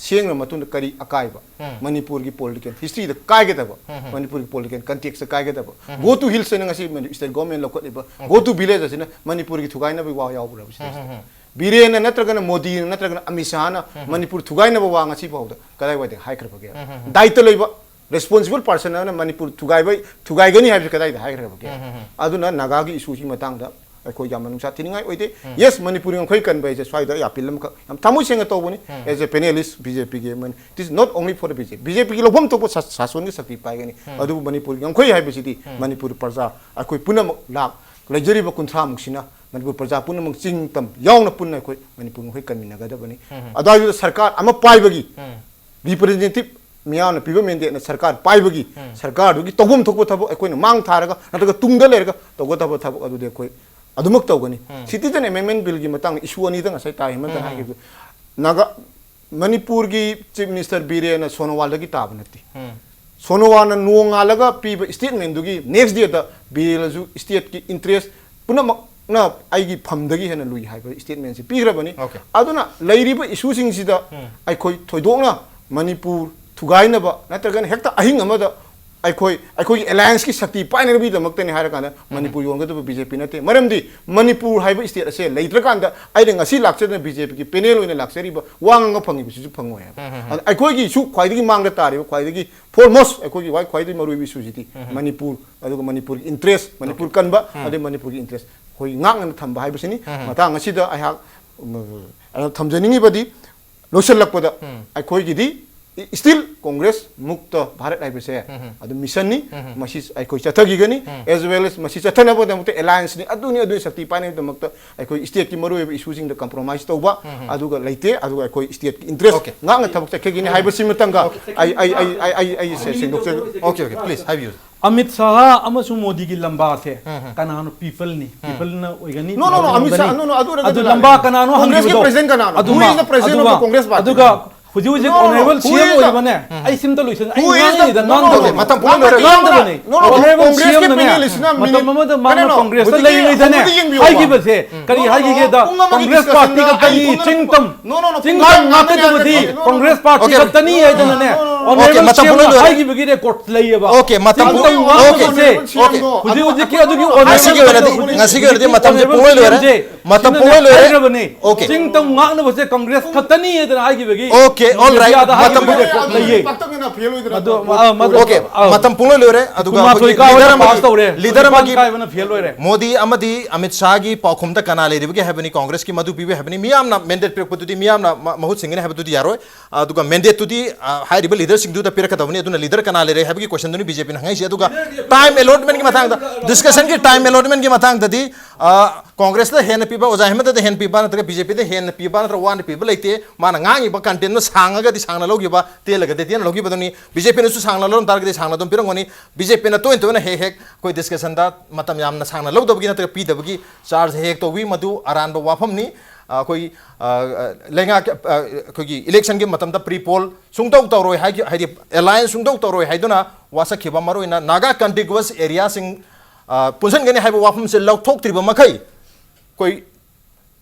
ꯁꯦꯝꯈ꯭ꯔ ꯃꯇꯨꯡꯗ ꯀꯔꯤ ꯑꯀꯥꯏꯕ? ꯃꯅꯤꯄꯨꯔꯒꯤ ꯄꯣꯂꯤꯇꯤꯀꯦꯜ ꯍꯤꯁꯇ꯭ꯔꯤꯗ ꯀꯥꯏꯒꯗꯕ, ꯃꯅꯤꯄꯨꯔꯒꯤ ꯄꯣꯂꯤꯇꯤꯀꯦꯜ ꯀꯟꯇꯦꯛꯁꯇ ꯀꯥꯏꯒꯗꯕ꯫ Go to hills ꯍꯥꯏꯅ ꯉꯁꯤ ꯏꯁꯇꯦꯠ ꯒꯣꯔꯃꯦꯟ ꯂꯧꯈꯠꯂꯤꯕ Go to village ꯑꯁꯤꯅ ꯃꯅꯤꯄꯨꯔꯒꯤ ꯊꯨꯒꯥꯏꯅꯕꯒꯤ ꯋꯥ ꯌꯥꯎꯕ꯭ꯔꯕ ꯁꯤꯗꯩꯁꯤꯗ? ꯕꯤꯔꯦꯟꯅ ꯅꯠꯇ꯭ꯔꯒꯅ ꯃꯣꯗꯤꯅ ꯅꯠꯇ꯭ꯔꯒꯅ ꯑꯃꯤꯠ ꯁꯥꯍꯅ ꯃꯅꯤꯄꯨꯔ ꯊꯨꯒꯥꯏꯅꯕ ꯋꯥ ꯉꯁꯤ ꯐꯥꯎꯗ ꯀꯗꯥꯏꯋꯥꯏꯗ ꯍꯥꯏꯈ꯭ꯔꯕꯒꯦ? ꯗꯥꯏꯇ ꯂꯩꯕ ꯔꯦꯁꯄꯣꯟꯁꯤꯕꯜ ꯄꯥꯔꯁꯟ ꯑꯃꯅ ꯃꯅꯤꯄꯨꯔ ꯊꯨꯒꯥꯏꯕ ꯊꯨꯒꯥꯏꯒꯅꯤ ꯍꯥꯏꯕꯁꯤ ꯀꯗꯥꯏꯗ ꯍꯥꯏꯈ꯭ꯔꯕꯒꯦ? ꯑꯗꯨꯅ ꯅꯥꯒꯥꯒꯤ ꯏꯁꯨꯁꯤ ꯃꯇꯥꯡꯗ ꯑꯩꯈꯣꯏ ꯌꯥꯝꯅ ꯅꯨꯡꯁꯥ ꯊꯤꯅꯤꯡꯉꯥꯏ ꯑꯣꯏꯗꯦ꯫ ꯌꯦꯁ, ꯃꯅꯤꯄꯨꯔꯒꯤ ꯉꯝꯈꯩ ꯀꯟꯕ ꯍꯥꯏꯁꯦ ꯁ꯭ꯋꯥꯏꯗ ꯑꯄꯤꯜ ꯑꯃꯈꯛ ꯌꯥꯝ ꯊꯃꯣꯏ ꯁꯦꯡꯅ ꯇꯧꯕꯅꯤ꯫ As a panelist, B J ꯄꯤꯒꯤ ꯑꯃꯅꯤ꯫ It is not only for the B J P. B J ꯄꯤꯒꯤ ꯂꯧꯐꯝ ꯊꯣꯛꯄ ꯁꯥ- ꯁꯥꯁꯣꯟꯒꯤ ꯁꯛꯇꯤ ꯄꯥꯏꯒꯅꯤ, ꯑꯗꯨꯕꯨ ꯃꯅꯤꯄꯨꯔꯒꯤ ꯉꯝꯈꯩ ꯍꯥꯏꯕꯁꯤꯗꯤ ꯃꯅꯤꯄꯨꯔ ꯄ꯭ꯔꯖꯥ ꯑꯩꯈꯣꯏ ꯄꯨꯝꯅꯃꯛ ꯂꯥꯛ ꯂꯩꯖꯔꯤꯕ ꯀꯨꯟꯊ꯭ꯔꯥꯃꯨꯛꯁꯤꯅ ꯃꯅꯤꯄꯨꯔ ꯄ꯭ꯔꯖꯥ ꯄꯨꯝꯅꯃꯛ ꯆꯤꯡ ꯇꯝ ꯌꯥꯎꯅ ꯄꯨꯟꯅ ꯑꯩꯈꯣꯏ ꯃꯅꯤꯄꯨꯔ ꯉꯝꯈꯩ ꯀꯟꯃꯤꯟꯅꯒꯗꯕꯅꯤ꯫ ꯑꯗꯨꯋꯥꯏꯗꯨꯗ ꯁꯔꯀꯥꯔ ꯑꯃ ꯄꯥꯏꯕꯒꯤ ꯔꯤꯄ꯭ꯔꯖꯦꯟꯇꯦꯇꯤꯞ ꯃꯤꯌꯥꯝꯅ ꯄꯤꯕ ꯃꯦꯟꯗꯦꯠꯅ ꯁꯔꯀꯥꯔ ꯄꯥꯏꯕꯒꯤ ꯁꯔꯀꯥꯔꯗꯨꯒꯤ ꯇꯧꯐꯝ ꯊꯣꯛꯄ ꯊꯕꯛ ꯑꯩꯈꯣꯏꯅ ꯃꯥꯡ ꯊꯥꯔꯒ ꯅꯠꯇ꯭ꯔꯒ ꯇꯨꯡꯗ ꯂꯩꯔꯒ ꯇꯧꯒꯗꯕ ꯊꯕꯛ ꯑꯗꯨꯗꯤ ꯑꯩꯈꯣꯏ ꯑꯗꯨꯃꯛ ꯇꯧꯒꯅꯤ꯫ Citizen Amendment Billꯒꯤ ꯃꯇꯥꯡꯗ issue ꯑꯅꯤꯗ ꯉꯁꯥꯏ ꯇꯥꯏ ꯍꯦꯃꯟꯇꯅ ꯍꯥꯏꯈꯤꯕꯗꯨ, ꯅꯥꯒꯥ ꯃꯅꯤꯄꯨꯔꯒꯤ ꯆꯤꯐ ꯃꯤꯅꯤꯁꯇꯔ ꯕꯤꯔꯦꯟꯅ ꯁꯣꯅꯣꯋꯥꯜꯗꯒꯤ ꯇꯥꯕ ꯅꯠꯇꯦ꯫ ꯁꯣꯅꯣꯋꯥꯜꯅ ꯅꯣꯡꯉꯥꯜꯂꯒ ꯄꯤꯕ ꯁ꯭ꯇꯦꯠꯃꯦꯟꯗꯨꯒꯤ ꯅꯦꯛꯁ ꯗꯦꯗ ꯕꯤꯔꯦꯟꯅꯁꯨ ꯁ꯭ꯇꯦꯠꯀꯤ ꯏꯟꯇꯔꯦꯁ ꯄꯨꯝꯅꯃꯛꯅ ꯑꯩꯒꯤ ꯐꯝꯗꯒꯤ ꯍꯦꯟꯅ ꯂꯨꯏ ꯍꯥꯏꯕ ꯁ꯭ꯇꯦꯠꯃꯦꯟꯁꯤ ꯄꯤꯈ꯭ꯔꯕꯅꯤ꯫ Okay. ꯑꯗꯨꯅ ꯂꯩꯔꯤꯕ ꯏꯁꯨꯁꯤꯡꯁꯤꯗ ꯑꯩꯈꯣꯏ ꯊꯣꯏꯗꯣꯛꯅ ꯃꯅꯤꯄꯨꯔ ꯊꯨꯒꯥꯏꯅꯕ ꯅꯠꯇ꯭ꯔꯒꯅ ꯍꯦꯛꯇ ꯑꯍꯤꯡ ꯑꯃꯗ ꯑꯩꯈꯣꯏ ꯑꯩꯈꯣꯏꯒꯤ ꯑꯦꯂꯥꯏꯟꯁꯀꯤ ꯁꯛꯇꯤ ꯄꯥꯏꯅꯕꯒꯤꯗꯃꯛꯇꯅꯤ ꯍꯥꯏꯔꯀꯥꯟꯗ ꯃꯅꯤꯄꯨꯔ ꯌꯣꯟꯒꯗꯕ ꯕꯤ ꯖꯦ ꯄꯤ ꯅꯠꯇꯦ꯫ ꯃꯔꯝꯗꯤ ꯃꯅꯤꯄꯨꯔ ꯍꯥꯏꯕ ꯁ꯭ꯇꯦꯠ ꯑꯁꯦ ꯂꯩꯇ꯭ꯔꯀꯥꯟꯗ ꯑꯩꯅ ꯉꯁꯤ ꯂꯥꯛꯆꯗꯅ ꯕꯤ ꯖꯦ ꯄꯤꯒꯤ ꯄꯦꯅꯦꯜ ꯑꯣꯏꯅ ꯂꯥꯛꯆꯔꯤꯕ ꯋꯥ ꯉꯥꯡꯕ ꯐꯪꯉꯤꯕꯁꯤꯁꯨ ꯐꯪꯉꯣꯏ ꯍꯥꯏꯕ꯫ ꯑꯗ ꯑꯩꯈꯣꯏꯒꯤꯁꯨ ꯈ꯭ꯋꯥꯏꯗꯒꯤ ꯃꯥꯡꯗ ꯇꯥꯔꯤꯕ ꯈ꯭ꯋꯥꯏꯗꯒꯤ ꯐꯣꯔꯃꯣꯁ ꯑꯩꯈꯣꯏꯒꯤ ꯋꯥꯏ ꯈ꯭ꯋꯥꯏꯗꯒꯤ ꯃꯔꯨꯑꯣꯏꯕ ꯏꯁꯨꯁꯤꯗꯤ ꯃꯅꯤꯄꯨꯔ ꯑꯗꯨꯒ ꯃꯅꯤꯄꯨꯔꯒꯤ ꯏꯟꯇꯔꯦꯁ, ꯃꯅꯤꯄꯨꯔ ꯀꯟꯕ ꯑꯗꯩ ꯃꯅꯤꯄꯨꯔꯒꯤ ꯏꯟꯇꯔꯦꯁ ꯑꯩꯈꯣꯏ ꯉꯥꯛꯅ ꯊꯝꯕ ꯍꯥꯏꯕꯁꯤꯅꯤ꯫ ꯃꯇꯥꯡ ꯑꯁꯤꯗ ꯑꯩꯍꯥꯛ ꯎꯝ, ꯑꯩꯅ ꯊꯝꯖꯅꯤꯡꯉꯤꯕꯗꯤ ꯂꯣꯏꯁꯤꯜꯂꯛꯄꯗ ꯑꯩꯈꯣꯏꯒꯤꯗꯤ still Congress Mukta Bharat ꯍꯥꯏꯕꯁꯦ ꯑꯗꯨꯝ ꯃꯤꯁꯟꯅꯤ꯫ ꯃꯁꯤ ꯑꯩꯈꯣꯏ ꯆꯠꯊꯈꯤꯒꯅꯤ꯫ As well as ꯃꯁꯤ ꯆꯠꯊꯅꯕꯒꯤꯗꯃꯛꯇ ꯑꯦꯂꯥꯏꯟꯁꯅꯤ, ꯑꯗꯨꯅꯤ ꯑꯗꯨꯅꯤ ꯁꯛꯇꯤ ꯄꯥꯏꯅꯕꯒꯤꯗꯃꯛꯇ ꯑꯩꯈꯣꯏ ꯁ꯭ꯇꯦꯠꯀꯤ ꯃꯔꯨꯑꯣꯏꯕ ꯏꯁꯨꯁꯤꯡꯗ ꯀꯝꯄ꯭ꯔꯣꯃꯥꯏꯁ ꯇꯧꯕ ꯑꯗꯨꯒ ꯂꯩꯇꯦ, ꯑꯗꯨꯒ ꯑꯩꯈꯣꯏ ꯁ꯭ꯇꯦꯠꯀꯤ ꯏꯟꯇꯔꯦꯁ Okay. ꯉꯥꯛꯅ ꯊꯕꯛ ꯆꯠꯊꯈꯤꯒꯅꯤ ꯍꯥꯏꯕꯁꯤꯃꯇꯪꯒ ꯑꯩ ꯑꯩ ꯑꯩ ꯑꯩ ꯑꯩ ꯁꯦ- ꯁꯦꯡꯗꯣꯛꯆꯒꯦ꯫ Okay, okay, please, ꯍꯥꯏꯕꯤꯌꯨ꯫ ꯑꯃꯤꯠ ꯁꯥꯍ ꯑꯃꯁꯨꯡ ꯃꯣꯗꯤꯒꯤ ꯂꯝꯕꯥꯁꯦ ꯀꯅꯥꯅꯣ? ꯄꯤꯄꯜꯅꯤ꯫ ꯄꯤꯄꯜꯅ ꯑꯣꯏꯒꯅꯤ꯫ No, no, no, Amit Shah, ꯑꯣꯏꯒꯅꯤ꯫ no, no, ꯑꯗꯨ ꯑꯣꯏꯔꯒꯗꯤ ꯑꯗꯨ ꯂꯥꯜꯂꯦ꯫ ꯂꯝꯕꯥ ꯀꯅꯥꯅꯣ ꯀꯣꯡꯒ꯭ꯔꯦꯁꯀꯤ ꯍꯪꯈꯤꯕꯗꯣ? ꯄ꯭ꯔꯁꯤꯗꯦꯟ ꯀꯅꯥꯅꯣ? ꯑꯗꯨꯃ- Who is the president of the ꯑꯗꯨꯒ- Congress party? ꯑꯗꯨꯒ ꯍꯧꯖꯤꯛ ꯍꯧꯖꯤꯛ ꯑꯣꯅꯔꯦꯕꯜ ꯁꯤ ꯑꯦꯝ ꯑꯣꯏꯔꯤꯕꯅꯦ꯫ ꯑꯩ ꯁꯤꯝꯇ ꯂꯣꯏꯁꯤꯟ ꯑꯩ ꯉꯥꯡꯉꯤꯗ ꯉꯥꯡꯗꯕꯅꯦ꯫ ꯃꯇꯝ ꯄꯨꯡꯂꯣꯏ ꯂꯣꯏꯔꯦ꯫ ꯉꯥꯡꯗꯕꯅꯦ꯫ ꯑꯣꯅꯔꯦꯕꯜ ꯁꯤ ꯑꯦꯝꯅꯅꯦ ꯃꯇꯝ ꯑꯃꯗ ꯃꯥꯅ ꯀꯣꯡꯒ꯭ꯔꯦꯁꯇ ꯂꯩꯔꯤꯉꯩꯗꯅꯦ ꯍꯥꯏꯈꯤꯕꯁꯦ ꯀꯔꯤ ꯍꯥꯏꯈꯤꯒꯦꯗ, ꯀꯣꯡꯒ꯭ꯔꯦꯁ ꯄꯥꯔꯇꯤ ꯈꯛꯇꯅꯤ ꯆꯤꯡꯇꯝ ꯆꯤꯡꯇꯝ ꯉꯥꯛꯅꯕꯗꯤ ꯀꯣꯡꯒ꯭ꯔꯦꯁ ꯄꯥꯔꯇꯤ ꯈꯛꯇꯅꯤ ꯍꯥꯏꯗꯅꯅꯦ ꯑꯣꯅꯔꯦꯕꯜ ꯁꯤ ꯑꯦꯝꯅ ꯍꯥꯏꯈꯤꯕꯒꯤ ꯔꯦꯀꯣꯔꯗ ꯂꯩꯌꯦꯕ꯫ ꯆꯤꯡꯇꯝ ꯉꯥꯛꯅꯕꯁꯦ ꯍꯧꯖꯤꯛ ꯍꯧꯖꯤꯛꯀꯤ ꯑꯗꯨꯒꯤ ꯉꯁꯤꯒꯤ ꯑꯣꯏꯅꯗꯤ ꯃꯇꯝꯁꯦ ꯄꯨꯡꯂꯣꯏ ꯂꯣꯏꯔꯦ꯫ ꯃꯇꯝ ꯄꯨꯡꯂꯣꯏ ꯂꯣꯏꯔꯦ꯫ ꯍꯥꯏꯈ꯭ꯔꯕꯅꯤ꯫ ꯆꯤꯡꯇꯝ ꯉꯥꯛꯅꯕꯁꯦ ꯀꯣꯡꯒ꯭ꯔꯦꯁ ꯈꯛꯇꯅꯤ ꯍꯥꯏꯗꯅ ꯍꯥꯏꯈꯤꯕꯒꯤ ꯑꯣꯀꯦ, all right꯫ ꯃꯇꯝ ꯂꯩꯌꯦ꯫ ꯃꯇꯝ ꯄꯨꯡꯂꯣꯏ ꯂꯣꯏꯔꯦ꯫ ꯑꯗꯨꯒ ꯃꯇꯝ ꯄꯨꯡꯂꯣꯏ ꯂꯣꯏꯔꯦ꯫ ꯑꯗꯨꯒ ꯂꯤꯗꯔ ꯑꯃꯒꯤ ꯂꯤꯗꯔ ꯑꯃꯒꯤ ꯀꯥꯏꯕꯅ ꯐꯦꯜ ꯑꯣꯏꯔꯦ꯫ ꯃꯣꯗꯤ ꯑꯃꯗꯤ ꯑꯃꯤꯠ ꯁꯥꯍꯒꯤ ꯄꯥꯎꯈꯨꯝꯗ ꯀꯅꯥ ꯂꯩꯔꯤꯕꯒꯦ ꯍꯥꯏꯕꯅꯤ꯫ ꯀꯣꯡꯒ꯭ꯔꯦꯁꯀꯤ ꯃꯗꯨ ꯄꯤꯕ ꯍꯥꯏꯕꯅꯤ꯫ ꯃꯤꯌꯥꯝꯅ ꯃꯦꯟꯗꯦꯠ ꯄꯤꯔꯛꯄꯗꯨꯗꯤ ꯃꯤꯌꯥꯝꯅ ꯃꯍꯨꯠ ꯁꯤꯟꯒꯅꯤ ꯍꯥꯏꯕꯗꯨꯗꯤ ꯌꯥꯔꯣꯏ꯫ ꯑꯗꯨꯒ ꯃꯦꯟꯗꯦꯠꯇꯨꯗꯤ ꯍꯥꯏꯔꯤꯕ ꯂꯤꯗꯔꯁꯤꯡꯗꯨꯗ ꯄꯤꯔꯛꯀꯗꯕꯅꯤ꯫ ꯑꯗꯨꯅ ꯂꯤꯗꯔ ꯀꯅꯥ ꯂꯩꯔꯦ ꯍꯥꯏꯕꯒꯤ ꯀꯣꯏꯁꯟꯗꯨꯅꯤ ꯕꯤ ꯖꯦ ꯄꯤꯅ ꯍꯪꯉꯛꯏꯁꯦ꯫ ꯑꯗꯨꯒ ꯇꯥꯏꯝ ꯑꯦꯂꯣꯠꯃꯦꯟꯒꯤ ꯃꯇꯥꯡꯗ, ꯗꯤꯁꯀꯁꯟꯒꯤ ꯇꯥꯏꯝ ꯑꯦꯂꯣꯠꯃꯦꯟꯒꯤ ꯃꯇꯥꯡꯗꯗꯤ ꯀꯣꯡꯒ꯭ꯔꯦꯁꯇ ꯍꯦꯟꯅ ꯄꯤꯕ, ꯑꯣꯖꯥ ꯍꯦꯃꯟꯇꯗ ꯍꯦꯟꯅ ꯄꯤꯕ ꯅꯠꯇ꯭ꯔꯒ ꯕꯤ ꯖꯦ ꯄꯤꯗ ꯍꯦꯟꯅ ꯄꯤꯕ ꯅꯠꯇ꯭ꯔꯒ ꯋꯥꯅ ꯄꯤꯕ ꯂꯩꯇꯦ꯫ ꯃꯥꯅ ꯉꯥꯡꯉꯤꯕ ꯀꯟꯇꯦꯟꯗꯨ ꯁꯥꯡꯉꯒꯗꯤ ꯁꯥꯡꯅ ꯂꯧꯈꯤꯕ, ꯇꯦꯜꯂꯒꯗꯤ ꯇꯦꯟꯅ ꯂꯧꯈꯤꯕꯗꯨꯅꯤ꯫ ꯕꯤ ꯖꯦ ꯄꯤꯅꯁꯨ ꯁꯥꯡꯅ ꯂꯧꯔꯝ ꯇꯥꯔꯒꯗꯤ ꯁꯥꯡꯅ ꯑꯗꯨꯝ ꯄꯤꯔꯝꯒꯅꯤ꯫ ꯕꯤ ꯖꯦ ꯄꯤꯅ ꯇꯣꯏꯅ ꯇꯣꯏꯅ ꯍꯦꯛ ꯍꯦꯛ ꯑꯩꯈꯣꯏ ꯗꯤꯁꯀꯁꯟꯗ ꯃꯇꯝ ꯌꯥꯝꯅ ꯁꯥꯡꯅ ꯂꯧꯗꯕꯒꯤ ꯅꯠꯇ꯭ꯔꯒ ꯄꯤꯗꯕꯒꯤ ꯆꯥꯔꯖ ꯍꯦꯛ ꯍꯦꯛ ꯇꯧꯏ꯫ ꯃꯗꯨ ꯑꯔꯥꯟꯕ ꯋꯥꯐꯝꯅꯤ꯫ ꯑꯩꯈꯣꯏ ꯂꯩꯉꯥꯛ ꯑꯩꯈꯣꯏꯒꯤ ꯏꯂꯦꯛꯁꯟꯒꯤ ꯃꯇꯝꯗ ꯄ꯭ꯔꯤ ꯄꯣꯜ ꯁꯨꯡꯇꯧ ꯇꯧꯔꯣꯏ ꯍꯥꯏ, ꯍꯥꯏꯗꯤ ꯑꯦꯂꯥꯏꯟꯁ ꯁꯨꯡꯇꯧ ꯇꯧꯔꯣꯏ ꯍꯥꯏꯗꯨꯅ ꯋꯥꯁꯛꯈꯤꯕ ꯃꯔꯨꯑꯣꯏꯅ ꯅꯥꯒꯥ ꯀꯟꯇꯤꯒꯨꯋꯁ ꯑꯦꯔꯤꯌꯥꯁꯤꯡ ꯄꯨꯟꯁꯤꯟꯒꯅꯤ ꯍꯥꯏꯕ ꯋꯥꯐꯝꯁꯦ ꯂꯧꯊꯣꯛꯇ꯭ꯔꯤꯕ ꯃꯈꯩ ꯑꯩꯈꯣꯏ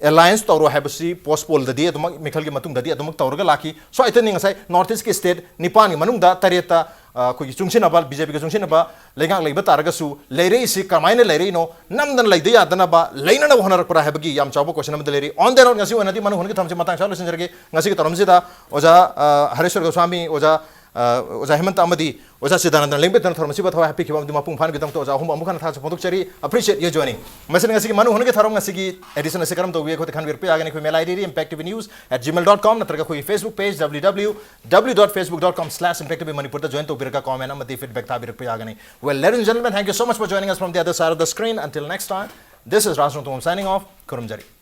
ꯑꯦꯂꯥꯏꯟꯁ ꯇꯧꯔꯣꯏ ꯍꯥꯏꯕꯁꯤ ꯄꯣꯁ ꯄꯣꯜꯗꯗꯤ ꯑꯗꯨꯃꯛ ꯃꯤꯈꯜꯒꯤ ꯃꯇꯨꯡꯗꯗꯤ ꯑꯗꯨꯃꯛ ꯇꯧꯔꯒ ꯂꯥꯛꯈꯤ꯫ ꯁ꯭ꯋꯥꯏꯗꯅꯤ ꯉꯁꯥꯏ ꯅꯣꯔꯠ ꯏꯁꯀꯤ ꯁ꯭ꯇꯦꯠ ꯅꯤꯄꯥꯟꯒꯤ ꯃꯅꯨꯡꯗ ꯇꯔꯦꯠꯇ ꯑꯩꯈꯣꯏꯒꯤ ꯆꯨꯡꯁꯤꯟꯅꯕ, ꯕꯤ ꯖꯦ ꯄꯤꯒ ꯆꯨꯡꯁꯤꯟꯅꯕ ꯂꯩꯉꯥꯛ ꯂꯩꯕ ꯇꯥꯔꯒꯁꯨ ꯂꯩꯔꯛꯏꯁꯤ ꯀꯃꯥꯏꯅ ꯂꯩꯔꯛꯏꯅꯣ, ꯅꯝꯗꯅ ꯂꯩꯗ ꯌꯥꯗꯅꯕ ꯂꯩꯅꯅꯕ ꯍꯣꯠꯅꯔꯛꯄ꯭ꯔꯥ ꯍꯥꯏꯕꯒꯤ ꯌꯥꯝ ꯆꯥꯎꯕ ꯀꯣꯏꯁꯟ ꯑꯃꯗ ꯂꯩꯔꯤ꯫ On that note, ꯉꯁꯤ ꯑꯣꯏꯅꯗꯤ ꯃꯅꯨꯡ ꯍꯨꯠꯅꯒꯤ ꯊꯧꯔꯝꯁꯤ ꯃꯇꯥꯡ ꯁ꯭ꯋꯥꯏꯗ ꯂꯣꯏꯁꯤꯟꯖꯔꯒꯦ꯫ ꯉꯁꯤꯒꯤ ꯊꯧꯔꯝꯁꯤꯗ ꯑꯣꯖꯥ ꯍꯔꯦꯁ꯭ꯋꯔ ꯒꯣꯁ꯭ꯋꯥꯃꯤ, ꯑꯣꯖꯥ ꯑꯣꯖꯥ ꯍꯦꯃꯟꯇ ꯑꯃꯗꯤ ꯑꯣꯖꯥ ꯆꯤꯗꯥꯅꯟꯗꯅ ꯂꯦꯡꯕꯤꯗꯨꯅ ꯊꯧꯔꯝ ꯑꯁꯤꯕꯨ ꯊꯋꯥꯏ ꯍꯥꯞꯄꯤꯈꯤꯕ ꯑꯃꯗꯤ ꯃꯄꯨꯡ ꯐꯥꯍꯟꯈꯤꯕꯗꯃꯛꯇ ꯑꯣꯖꯥ ꯑꯍꯨꯝꯕꯨ ꯑꯃꯨꯛ ꯍꯟꯅ ꯊꯥꯒꯠꯆꯕ ꯐꯣꯡꯗꯣꯛꯆꯔꯤ꯫ Appreciate your joining. ꯃꯁꯤꯅ ꯉꯁꯤꯒꯤ ꯃꯅꯨꯡ ꯍꯨꯠꯅꯒꯤ ꯊꯧꯔꯝ ꯉꯁꯤꯒꯤ ꯑꯦꯗꯤꯁꯟ ꯑꯁꯤ ꯀꯔꯝ ꯇꯧꯕꯤ ꯑꯩꯈꯣꯏꯗ ꯈꯟꯕꯤꯔꯛꯄ ꯌꯥꯒꯅꯤ꯫ ꯑꯩꯈꯣꯏ ꯃꯦꯂꯥꯏ ꯗꯦꯔꯤ impact T V news at gmail dot com ꯅꯠꯇ꯭ꯔꯒ ꯑꯩꯈꯣꯏꯒꯤ Facebook page W W W dot facebook dot com slash impact T V Manipur ꯗ ꯖꯣꯏꯟ ꯇꯧꯕꯤꯔꯒ ꯀꯣꯃꯦꯟ ꯑꯃꯗꯤ ꯐꯤꯗꯕꯦꯛ ꯊꯥꯕꯤꯔꯛꯄ ꯌꯥꯒꯅꯤ꯫ Well, ladies and gentlemen, thank you so much for joining us from the other side of the screen. Until next time, this is Raj Rongtungam signing off. ꯈꯨꯔꯨꯝꯖꯔꯤ꯫